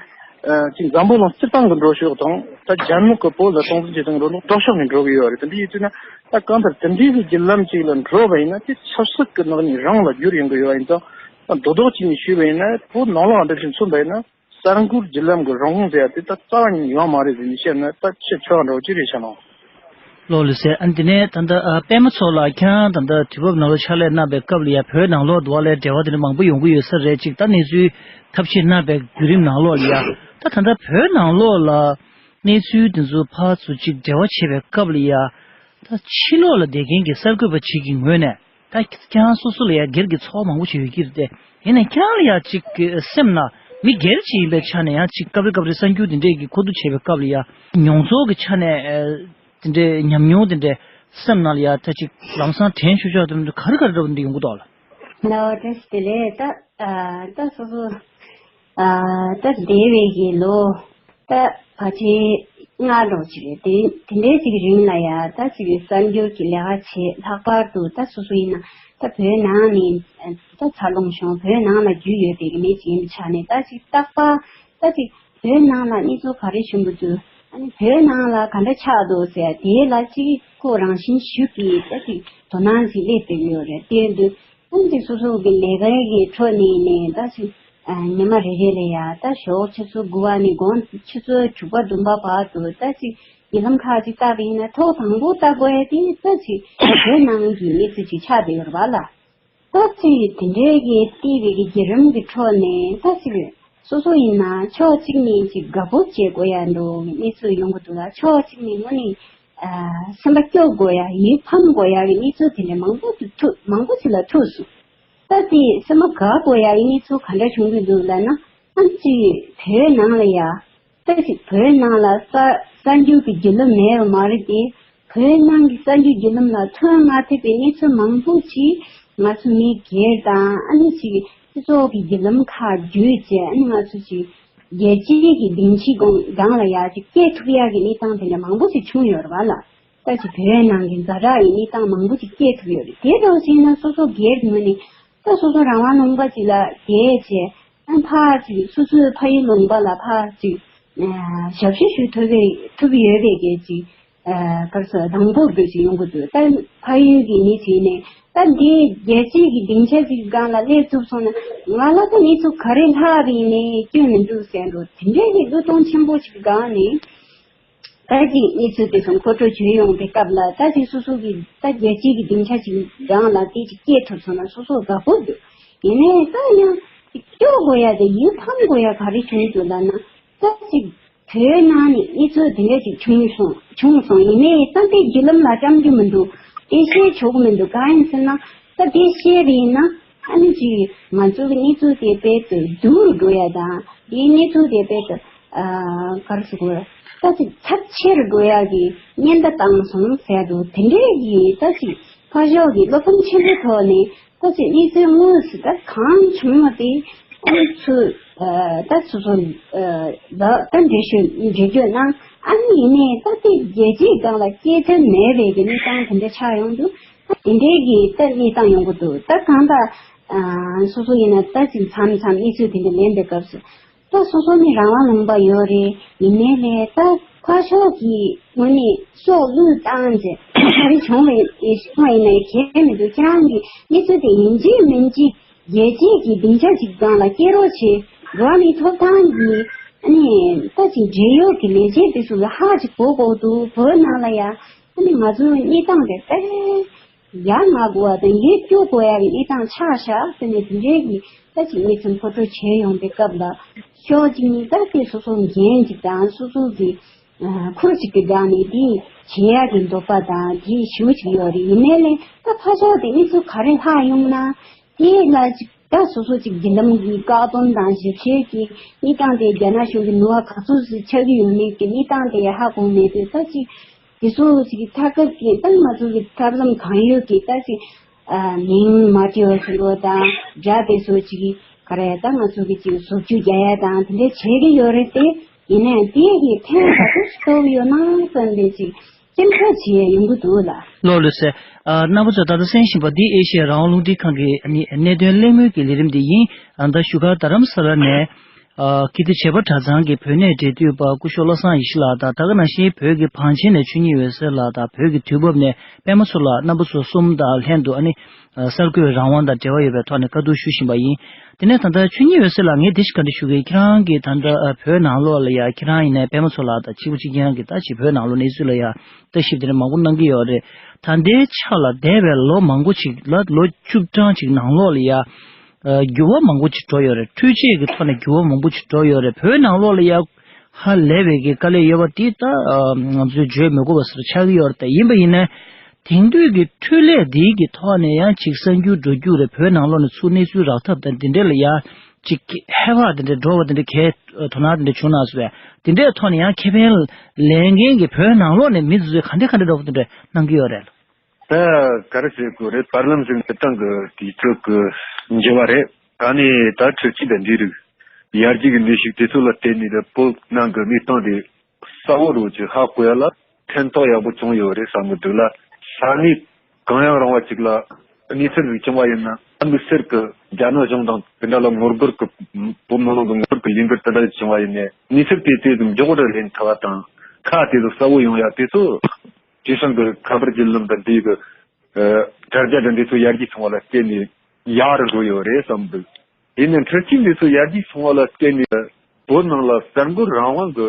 ཨ་ཅིག་འཛམ་བུ་གླིང་སྤྱིར་བཏང་གི་འགྲོ་ཕྱོགས་དང་ད་རྒྱ་ནག་གི་བོད་ལ་སྟངས་འཛིན་བྱེད་སྟངས་འགྲོ་ལུགས་ལྡོག་ཕྱོགས་ནས་འགྲོ་གི་ཡོད་རེད། དེ་འདྲ་ཡིན་དུས་ན་ད་གང་ལྟར་དེ་འདྲའི་གི་བརྒྱུད་ལམ་ཅིག་ལ་འགྲོ་བ་ཡིན་ན་དེ་ཆབ་སྲིད་ཀྱི་ནང་ནས་རང་ལ་བསྒྱུར་ཡོང་གི་ཡོད་པ་ཡིན་ཙང་། ད་རྡོག་རྡོག་ཅིག་ནས་ཞུས་པ་ཡིན་ན་བོད་ནང་ལོགས་འདྲ་ཞིག་མཚོན་པ་ཡིན་ན། གསར་འགྱུར་བརྒྱུད་ལམ་གྱི་རང་དབང་ཟེར་ཡ་དེ་ད་རྩ་བ་ཉིད་ནས་ཡོད་མ་རེད་ཟེར་ནས་བཤད་ན་ད་ཆེས་ཆེ་བ་འདྲ་བོ་ཅིག་རེད་ཤག་ལགས། ལོ་ལོ་ཟེར། ཨ་འདི་ནས་ད་ལྟ་ཨ་པད་མ་མཚོ་ལགས་ཁྱེད་རང་ད་ལྟ་དུས་བབ་ནང་ལ་ཕྱག་ལས་གནང་པའི་སྐབས་ལ་ཡ་བོད་ནང་ལོགས་འདི་བ་ལས་འབྲེལ་བ་དེ་འདྲ་མང་པོ་ཡོང་གི་ཡོད་ས་རེད། ཅིག་ད་གནས་ཚུལ་ཐབས་ཤེས་གནང་པའི་བརྒྱུད་རིམ་ནང་ལོགས་ལ་ཡ་ད་ད་ལྟ་བོད་ནང་ལོགས་ལ་གནས་ཚུལ་དེ་ཚོ་ཕར་ཚུར་ཅིག་འབྲེལ་བ་བྱེད་པའི་སྐབས་ལ་ཡ་ད་ཕྱི་ལོགས་ལ་བསྡད་མཁན་གྱི་གསར་འགོད་པ་ཅིག་གི་ངོས་ནས། ད་ཁྱེད་རང་སོ་སོ་ལ་ཡང་སྒེར་གྱི་ཚོར་བ་མང་པོ་ཞིག་ཡོད་ཀྱི་རེད་དེ། ཡིན་ནའི་ཁྱེད་རང་ལ་ཡང་ཅིག་གི་སེམས་ནང་མི་སྒེར་ཅིག་ཡིན་པའི་ཆ་ནས་ཡང་ཅིག་སྐབས་རེ་སྐབས་རེ་གསར་འགྱུར་འདི་འདྲས་ཀྱི་མཁོ་བསྡུ་བྱེད་པའི་སྐབས་ལ་ཡང་མྱོང་ཚོར་གྱི་ཆ་ནས་ཨ་དེ་འདྲའི་ཉམས་མྱོང་དེ་འདྲས་སེམས་ནང་ལ་ཡང་ད་ཅིག་ལམ་སང་དྲན་ཆོག་ཆོག་དེ་འདྲ་ག་རེ་ག་རེ་འདྲ་བོ་འདི་ཡོང་གི་འདུག་ལགས། ལགས་བཀྲ་ཤིས་བདེ་ལེགས། ད་ཨ་ད་སོ་སོ་ཨ་ད་འདས་པའི་གི་ལོ་ད་ཕལ་ཆེར་ལྔ་འདྲ་བོ་ཅིག་རེད། དེ་དེ་འདྲའི་ཅིག་རིང་ལ་ཡ་ད་ཅིག་གསར་འགྱུར་གྱི་ལས་ཀ་བྱེད། ལྷག་པར་དུ་ད་སོ་སོ་ཡིན་ན་ད་བོད་ནང་ནས་ད་འཚར་ལོངས་བྱུང་བོད་ནང་ལ་རྒྱུས་ཡོད་པའི་གི་མི་ཅིག་ཡིན་པའི་ཆ་ནས་ད་ཅིག་རྟག་པར་ད་ཅིག་བོད་ནང་ལ་གནས་ཚུལ་ག་རེ་བྱུང་གི་འདུག་ཨ་ནི་བོད་ནང་ལ་ག་འདྲ་ཆགས་འདུག་ཟེར་དེ་ལ་ཅིག་ཁོ་རང་བཞིན་ཞིག་གིས་ད་ཅིག་དོ་སྣང་ཅིག་སླེབས་བསྡད་ཡོད་རེད། དེ་ཡིན་དུས། ཨ་ནི་སོ་སོ་གི་ལས་ཀའི་གི་ཁྲོད་ནས་ནས་ད་ཅིག་ཨ་ཉི་མ་རེ་རེ་ལ་ཡ་ད་ཞོགས་ཆུ་ཚོད་དགུ་པ་ནས་དགོང་ཆུ་ཚོད་དྲུག་པ་བདུན་པ་བར་དུ་ད་ཅིག་བརྒྱུད་ལམ་ཁག་ཅིག་བལྟས་པ་ཡིན་ན་ཐོག་དང་པོ་ལྟ་དགོས་ཡ་དེ་ད་ཅིག་བོད་ནང་གི་གནས་ཚུལ་ཅིག་ཆགས་བསྡད་ཡོད་རེད་པ་ལགས། ད་ཅིག་དེ་འདྲའི་གི་བལྟས་པའི་གི་བརྒྱུད་རིམ་གི་ཁྲོད་ནས་ད་ཅིག་སོ་སོ་ཡིན་ན་ཕྱོགས་གཅིག་ནས་ཅིག་དགའ་སྤོབས་བྱེད་དགོས་ཡ་འདྲ་བོ་གི་གནས་ཚུལ་ཡོང་གི་འདུག་ལ། ཕྱོགས་གཅིག་ནས་དངོས་གནས་ཨ་སེམས་པ་སྐྱོ་དགོས་ཡ་ཡིད་ཕམ་དགོས་ཡ་གི་གནས་ཚུལ་དེ་འདྲ་མང་པོ་ཅིག་ཐུག་མང་པོ་ཅིག་ལ་ཐུག་སོང་། ད་དེ་སེམས་པ་དགའ་དགོས་ཡ་གི་གནས་ཚུལ་ག་འདྲ་བྱུང་གི་འདུག་ལབ་ན། ཨ་ཅིག་བོད་ནང་ལ་ཡ་ད་ཅིག་བོད་ནང་ལ་གསར་གསར་འགྱུར་གྱི་བརྒྱུད་ལམ་མེད་པ་མ་རེད་དེ། བོད་ནང་གི་གསར་འགྱུར་བརྒྱུད་ལམ་ལ་ཐོན་མ་ཐུབ་པའི་གནས་ཚུལ་མང་པོ་ཅིག་ང་ཚོ་མི་སྒེར་དང་ཨ་ནི་ཅིག་སྤྱི་ཚོགས་ཀྱི་བརྒྱུད་ལམ་ཁག་བརྒྱུད་བྱས་ཨ་ནི་ང་ཚོ་ཅིག་རྒྱལ་སྤྱིའི་གི་སྡིངས་ཆའི་སྒང་སྒང་ལ་ཡ་ཅིག་སྐྱེལ་ཐུབ་ཡ་གི་གནས་སྟངས་དེ་འདྲ་མང་པོ་ཅིག་བྱུང་ཡོད་རེད་པ་ལགས། ད་ཅིག་བོད་ནང་གི་ཛ་དྲག་གི་གནས་སྟངས་མང་པོ་ཅིག་སྐྱེལ་ཐུབ་ཡོད་རེད། དེ་འདྲ་བ་ཞིག་ན་སོ་སོ་སྒེར་གྱི་ངོས་ནས་ད་སོ་སོ་རང་དབང་ལུང་པ་ཅིག་ལ་བསྡད་བྱས། ཨ་ཕར་ཅིག་སོ་སོའི་ཕ་ཡུལ་ལུང་པ་ལ་ཕར་ཅིག་ཨ་ཞབས་ཞུ་ཞུ་ཐུབ་པའི་ཐུབ་ཡོད་པའི་གི་ཅིག་ཨ་ག་རེ་ཟེར་དང་པོ་འགྲོ་ཅིག་ཡོང་གི་འདུག་ད་ཕ་ཡུལ་གྱི་མི་ཚོས་ནས་ད་འདི་རྒྱལ་སྤྱིའི་གི་སྡིངས་ཆ་ཅིག་སྒང་ལ་སླེབས་ཐུབ་སོང་ན་ང་ལ་ད་གནས་ཚུལ་ག་རེ་ལྷག་པ་ཡིན་ནའི་སྐྱོན་མི་འདུག་ཟེར་འགྲོ། དེ་འདྲའི་གི་བློས་གཏོང་ཆེན་པོ་ཅིག་སྒང་ནས། ད་ཅིག་གནས་ཚུལ་དེ་ཚོ་མཁོ་སྤྲོད་བྱེད་ཡོང་པའི་སྐབས་ལ་ད་ཅིག་སོ་སོ་གི་ད་རྒྱལ་སྤྱིའི་གི་སྡིངས་ཆ་ཅིག་སྒང་ལ་དེ་ཅིག་སྐྱེལ་ཐུབ་སོང་ན་སོ་སོ་དགའ་པོ་འདུག་ཡིན་ནའི་ད་ཡང་ཅིག་སྐྱོ་དགོས་ཡ་དེ་ཡིད་ཕམ་དགོས་ཡ་ག་རེ་བྱུང་འདུག་ལབ་ན། ད་ཅིག་བོད་ནང་ནས་གནས་ཚུལ་དེ་འདྲ་ཅིག་བྱུང་སོང་བྱུང་སོང་ཡིན་ནའི་ད་དེ་བརྒྱུད་ལམ་ལ་བཀྲམ་རྒྱུ་མི་འདུག་དེ་བཤད་ཆོག་གི་མི་འདུག་གང་ཡིན་ཟེར་ན། ད་དེ་བཤད་པ་ཡིན་ན་ཨ་ནི་ཅིག་ང་ཚོ་གི་གནས་ཚུལ་དེ་དཔེ་དུ་སྡུག་རུ་འགྲོ་ཡ་དང་དེའི་གནས་ཚུལ་དེ་དཔེ་དུ་ཨ་ག་རེ་ཟེར་དགོས་རེད། ད་ཅིག་ཚབས་ཆེ་རུ་འགྲོ་ཡ་གི་ཉེན་བརྡ་བཏང་སོང་ཟེར་འདུག་དེ་འདྲའི་གི་ད་ཅིག་ཕར་ཕྱོགས་ཀྱི་བློ་ཕམ་ཆེན་པོའི་ཐོག་ནས་ད་ཅིག་གནས་ཚུལ་དངོས་སུ་ད་གང་བྱུང་བ་དེ་ཨ་ནི་ཚུར་ཨ་ད་སོ་སོ་ཨ་ད་ད་འགྲེལ་བཤད་འགྲེལ་བརྗོད་གནང་། ཨ་ནི་ཡིན་ནའི་ད་དེ་རྒྱལ་སྤྱིའི་སྒང་ལ་སྐྱེལ་ཐབས་མེད་པའི་གི་གནས་སྟངས་དེ་འདྲ་ཆགས་ཡོང་དུས། དེ་འདྲའི་གི་ད་གནས་སྟངས་ཡོང་གི་འདུག་ད་གང་ལྟར་ཨ་སོ་སོ་ཡིན་ན་ད་ཅིག་མཚམས་མཚམས་གནས་ཚུལ་དེ་འདྲ་ལེན་པའི་སྐབས་སུ་ད་སོ་སོ་ནི་རང་དབང་ལུང་པ་ཡོད་རེད། ཡིན་ནའི་ལས་ད་ཕར་ཕྱོགས་ཀྱི་ངོས་ནས་སྲོག་བློས་བཏང་རྗེས་ག་རེ་བྱུང་བ་ཡིན་ན་གལ་མི་འདུག་ཁྱེད་རང་གི་གནས་ཚུལ་དེ་ཡིན་གཅིག་མིན་གཅིག་རྒྱལ་སྤྱིའི་གི་སྡིངས་ཆ་ཅིག་སྒང་ལ་སྐྱེལ་རོགས་བྱེད། འགྲོ་བ་མིའི་ཐོབ་ཐང་གི་ཨ་ནི་ད་ཅིག་འབྲེལ་ཡོད་ཀྱི་ལས་བྱེད་དེ་ཚོ་ལ་ཧ་ཅིག་གོ་དགོས་འདུག་བོད་ནང་ལ་ཡ་ཨ་ནི་ང་ཚོའི་གནས་སྟངས་དེ་དཔེ་ཡ་ང་དགོས་པ་དང་ཡིད་སྐྱོ་དགོས་ཡ་གི་གནས་སྟངས་ཆགས་ཤག་ཟེར་ནས་དེ་འདྲའི་གི་ད་ཅིག་གནས་ཚུལ་མཁོ་སྤྲོད་བྱས་ཡོང་པའི་སྐབས་ལ་ཕྱོགས་གཅིག་ནས་ད་དེ་སོ་སོ་འགན་ཅིག་དང་སོ་སོ་གི་ཁུར་ཅིག་གི་སྒང་ནས་དེ་བྱེད་ཡ་གི་འདོད་པ་དང་དེ་ཞེ་པོ་ཅིག་ཡོད་རེད། ཡིན་ནའི་ལས་ད་ཕར་ཕྱོགས་དེ་གནས་ཚུལ་ག་རེ་ལྷག་ཡོང་ན། དེ་ལ་ཅིག་ད་སོ་སོ་ཅིག་བརྒྱུད་ལམ་གྱི་བཀག་སྡོམ་དང་ཞིབ་བཤེར་གྱི་གནས་སྟངས་དེ་རྒྱ་ནག་གཞུང་གི་ནུས་པ་ག་ཚོད་ཅིག་ཆགས་ཀྱི་ཡོད་མེད་ཀྱི་གནས་སྟངས་དེ་ཧ་གོ་མེད་དུས་ད་ཅིག་དེ་ཚོ་ཅིག་ད་སྐབས་ཀྱི་ད་ང་ཚོ་གི་ཐབས་ལམ་གང་ཡོད་ཀྱི་ད་ཅིག་ཨ་མིང་མ་བྲིས་པ་བཟོ་འདྲ་དང་སྒྲ་དེ་ཚོ་ཅིག་ག་རེ་ད་ང་ཚོ་གི་ཅིག་བཟོ་བཅོས་རྒྱག་ཡ་དང་དེ་འདྲ་བྱེད་ཀྱི་ཡོད་རེད་དེ། ཡིན་ནའང་དེ་གི་ཕན་ག་ཚོད་ཅིག་ཐོགས་ཡོད་ན་བསམ་པའི་ཅིག་སེམས་ཁྲལ་བྱེད་ཡ་ཡོང་གི་འདུག་ལགས། ལགས་ལགས་སེ། ཨ་རྣམ་པ་ཚོས་ད་ལྟ་གསན་བཞིན་པ་འདི་ཨེ་ཤེ་ཡ་རང་དབང་རླུང་འཕྲིན་ཁང་གི་ཨ་ནི་གནད་དོན་གླེང་མོལ་གྱི་ལས་རིམ་འདི་ཡིན། ཨ་ད་བཞུགས་སྒར་རྡ་རམ་ས་ལ་ནས་ཨ་ཀིརྟི་བྱེས་པ་གྲྭ་ཚང་གི་བོད་གནས་འབྲེལ་མཐུད་པ་སྐུ་ཞབས་བློ་བཟང་ཡེ་ཤེས་ལགས་དང་། ད་ག་ནང་བཞིན་བོད་ཀྱི་བང་ཆེན་ནས་ཆོས་ཉིད་འོད་ཟེར་ལགས་དང་། བོད་ཀྱི་དུས་བབ་ནས་པད་མ་མཚོ་ལགས། རྣམ་པ་ཚོ་གསུམ་དང་ལྷན་དུ་ཨ་ནི་གསར་འགོད་རང་དབང་དང་འབྲེལ་བ་ཡོད་པའི་ཐོག་ནས་བཀའ་བསྡུར་ཞུ་བཞིན་པ་ཡིན། དེ་ནས་ད་ལྟ་ཆོས་ཉིད་འོད་ཟེར་ལགས། ངས་དེ་ཞིག་བཀའ་འདྲི་ཞུ་གི་ཡིན། ཁྱེད་རང་གིས་ད་ལྟ་ཨ་བོད་ནང་ལོགས་ལ་ཡ་ཁྱེད་རང་ཡིན་ནའི་པད་མ་མཚོ་ལགས་དང་གཅིག་པ་གཅིག་རྐྱང་གི་ད་ཅིག་བོད་ནང་ལོགས་གནས་ཚུལ་ལ་ཡ་ལྟ་ཞིབ་དེ་འདྲ་མང་པོ་གནང་གི་ཡོད་རེད། ད་ལྟའི་ཆ་ལ་འདས་པའི་ལོ་མང་པོ་ཅིག་ལ་ལོ་བཅུ་གྲངས་ཅིག་ནང་ལོགས་ལ་ཡ་ཨ་འགྱུར་བ་མང་པོ་ཅིག་འགྲོ་ཡོད་རེད། འཕྲུལ་ཆས་ཀྱི་ཐོག་ནས་འགྱུར་བ་མང་པོ་ཅིག་འགྲོ་ཡོད་རེད། བོད་ནང་ལོགས་ལ་ཡ་ཧ་ལས་པའི་གི་དཀའ་ལས་ཡོད་པ་དེ་ད་ཨ་ང་ཚོས་བརྗོད་མི་དགོས་པ་ཟེར་ཆགས་ཀྱི་ཡོད་རེད། ད་ཡིན་པ་ཡིན་ན། དེང་དུས་ཀྱི་འཕྲུལ་ལས་འདིའི་གི་ཐོག་ནས་ཡང་ཅིག་གསར་འགྱུར་འགྲོ་རྒྱུ་རེད། བོད་ནང་ལོགས་ནས་ཚུར་གནས་ཚུལ་རག་ཐབས་དང་དེ་འདྲས་ལ་ཡང་ཅིག་ཧེ་བག་དེ་འདྲས་འགྲོ་བ་དེ་འདྲས་གས་དོ་སྣང་དེ་འདྲས་བྱུང་ན་ཟེར་བས། དེ་འདྲས་ཐོག་ནས་ཡང་ཁེ་ཕན་ལེན་མཁན་གྱི་བོད་ནང་ལོགས་ནས་མི་ཚོས་ག་འདྲས་ག་འདྲས་འདྲ་པོ་དེ་འདྲས་གནང་གི་ཡོད་རེད། ད་ག་རེ་ཟེར་དགོས་རེད། བར་ལམ་ཞིག་འདི་སྟེང་གི་དུས་ཚོད་ཀྱི་འགྱུར་བ་རེད། ད་ནི་ད་འཕྲུལ་ཆས་དང་འབྲེལ་རིགས་ཡར་རྒྱས་ཀྱི་ནུས་ཤུགས་དེ་ཚོ་ལ་བརྟེན་ནས་ད་བོད་ནང་གི་གནས་སྟངས་དེ་གསལ་བོ་རུ་ཅིག་ཧ་གོ་ཡ་ལ་ཕན་ཐོགས་ཡག་པོ་བྱུང་ཡོད་རེད་བསམ་གི་འདུག་ལ། ས་གནས་གང་ཡང་རུང་བ་ཅིག་ལ་གནས་ཚུལ་ཞིག་བྱུང་བ་ཡིན་ན། དམིགས་བསལ་གྱི་རྒྱ་ནག་གཞུང་དང་དེ་འདྲ་ལ་ངོ་རྒོལ་གྱི་བོད་མི་མང་གི་ངོ་རྒོལ་གྱི་ལས་འགུལ་དེ་འདྲ་ཞིག་བྱུང་བ་ཡིན་ནའི་གནས་ཚུལ་དེ་དེ་ཙམ་མགྱོགས་རུ་ལེན་ཐུབ་པ་དང་། ཁ་དེ་ཚོ་གསལ་བོ་ཡོང་ཡ་དེ་ཚོ་ཅི་སང་གི་ཁ་པར་བརྒྱུད་ལམ་དང་འདི་གི་ཨ་དྲ་རྒྱ་དང་འདི་ཚོ་ཡར་རྒྱས་སོང་བ་ལ་བརྟེན་ནས་ཡག་རུ་འགྲོ་ཡོད་རེད་བསམ་འདུག་ཡིན་ནའི་འཕྲུལ་ཆས་འདི་ཚོ་ཡར་རྒྱས་སོང་བ་ལ་བརྟེན་ནས་བོད་ནང་ལ་གསར་འགོད་རང་དབང་གི་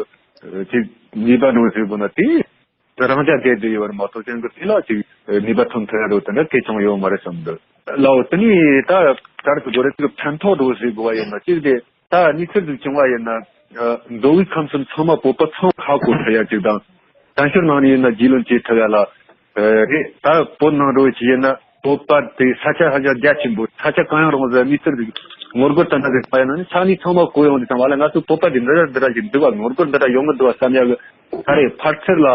ཨ་ཅིག་ནུས་པ་འགྲོ་ཟེར་དགོས་ན་དེ་རང་འཇགས་བསྡད་བསྡད་ཡོད་པ་མ་གཏོགས་ཅང་གི་དེ་ལ་ཅིག་ནུས་པ་ཐོན་ཐུབ་ཡ་འགྲོ་དེ་འདྲ་གལ་ཆུང་ཡོད་མ་རེད་བསམ་འདུག་ལའོ། དེ་ནས་ད་ག་རེ་ཟེར་དགོས་རེད། ཅིག་ཕན་ཐོགས་འགྲོ་ཟེར་དགོས་པ་ཡིན་ན་ཅིག་དེ། ད་གནས་ཚུལ་ཟིག་བྱུང་བ་ཡིན་ན། ཨ་མདོ་དབུས་ཁམས་གསུམ་ཚང་མ་བོད་པ་ཚང་མ་ཧ་གོ་ཐུབ་ཡ་ཅིག་དང་། བཙན་བྱོལ་ནང་ནས་ཡིན་ན་རྒྱུས་ལོན་བྱེད་ཐུབ་ཡ་ལ། ཨ་རེད། ད་བོད་ནང་འགྲོ་བའི་ཆེད་ཡིན་ན་བོད་པ་དེ་ས་ཆ་ཧ་ཅང་རྒྱ་ཆེན་པོ། ས་ཆ་གང་ཡང་རུང་ཟེར་གནས་ཚུལ་ཟིག་ངོ་རྒོལ་དང་འདྲ་ཟིག་པ་ཡིན་ན་ནི་ས་གནས་ཚང་མ་གོ་ཡོང་དུས་ཙམ་པ་ལ་ང་ཚོ་བོད་པ་དེ་འདི་འདྲ་འདི་འདྲ་ཞིག་འདུག་བ། ངོ་རྒོལ་འདི་འདྲ་ཡོང་གི་འདུག་བ་བསམ་ཡ་གི་ད་རེད། ཕར་ཚུར་ལ་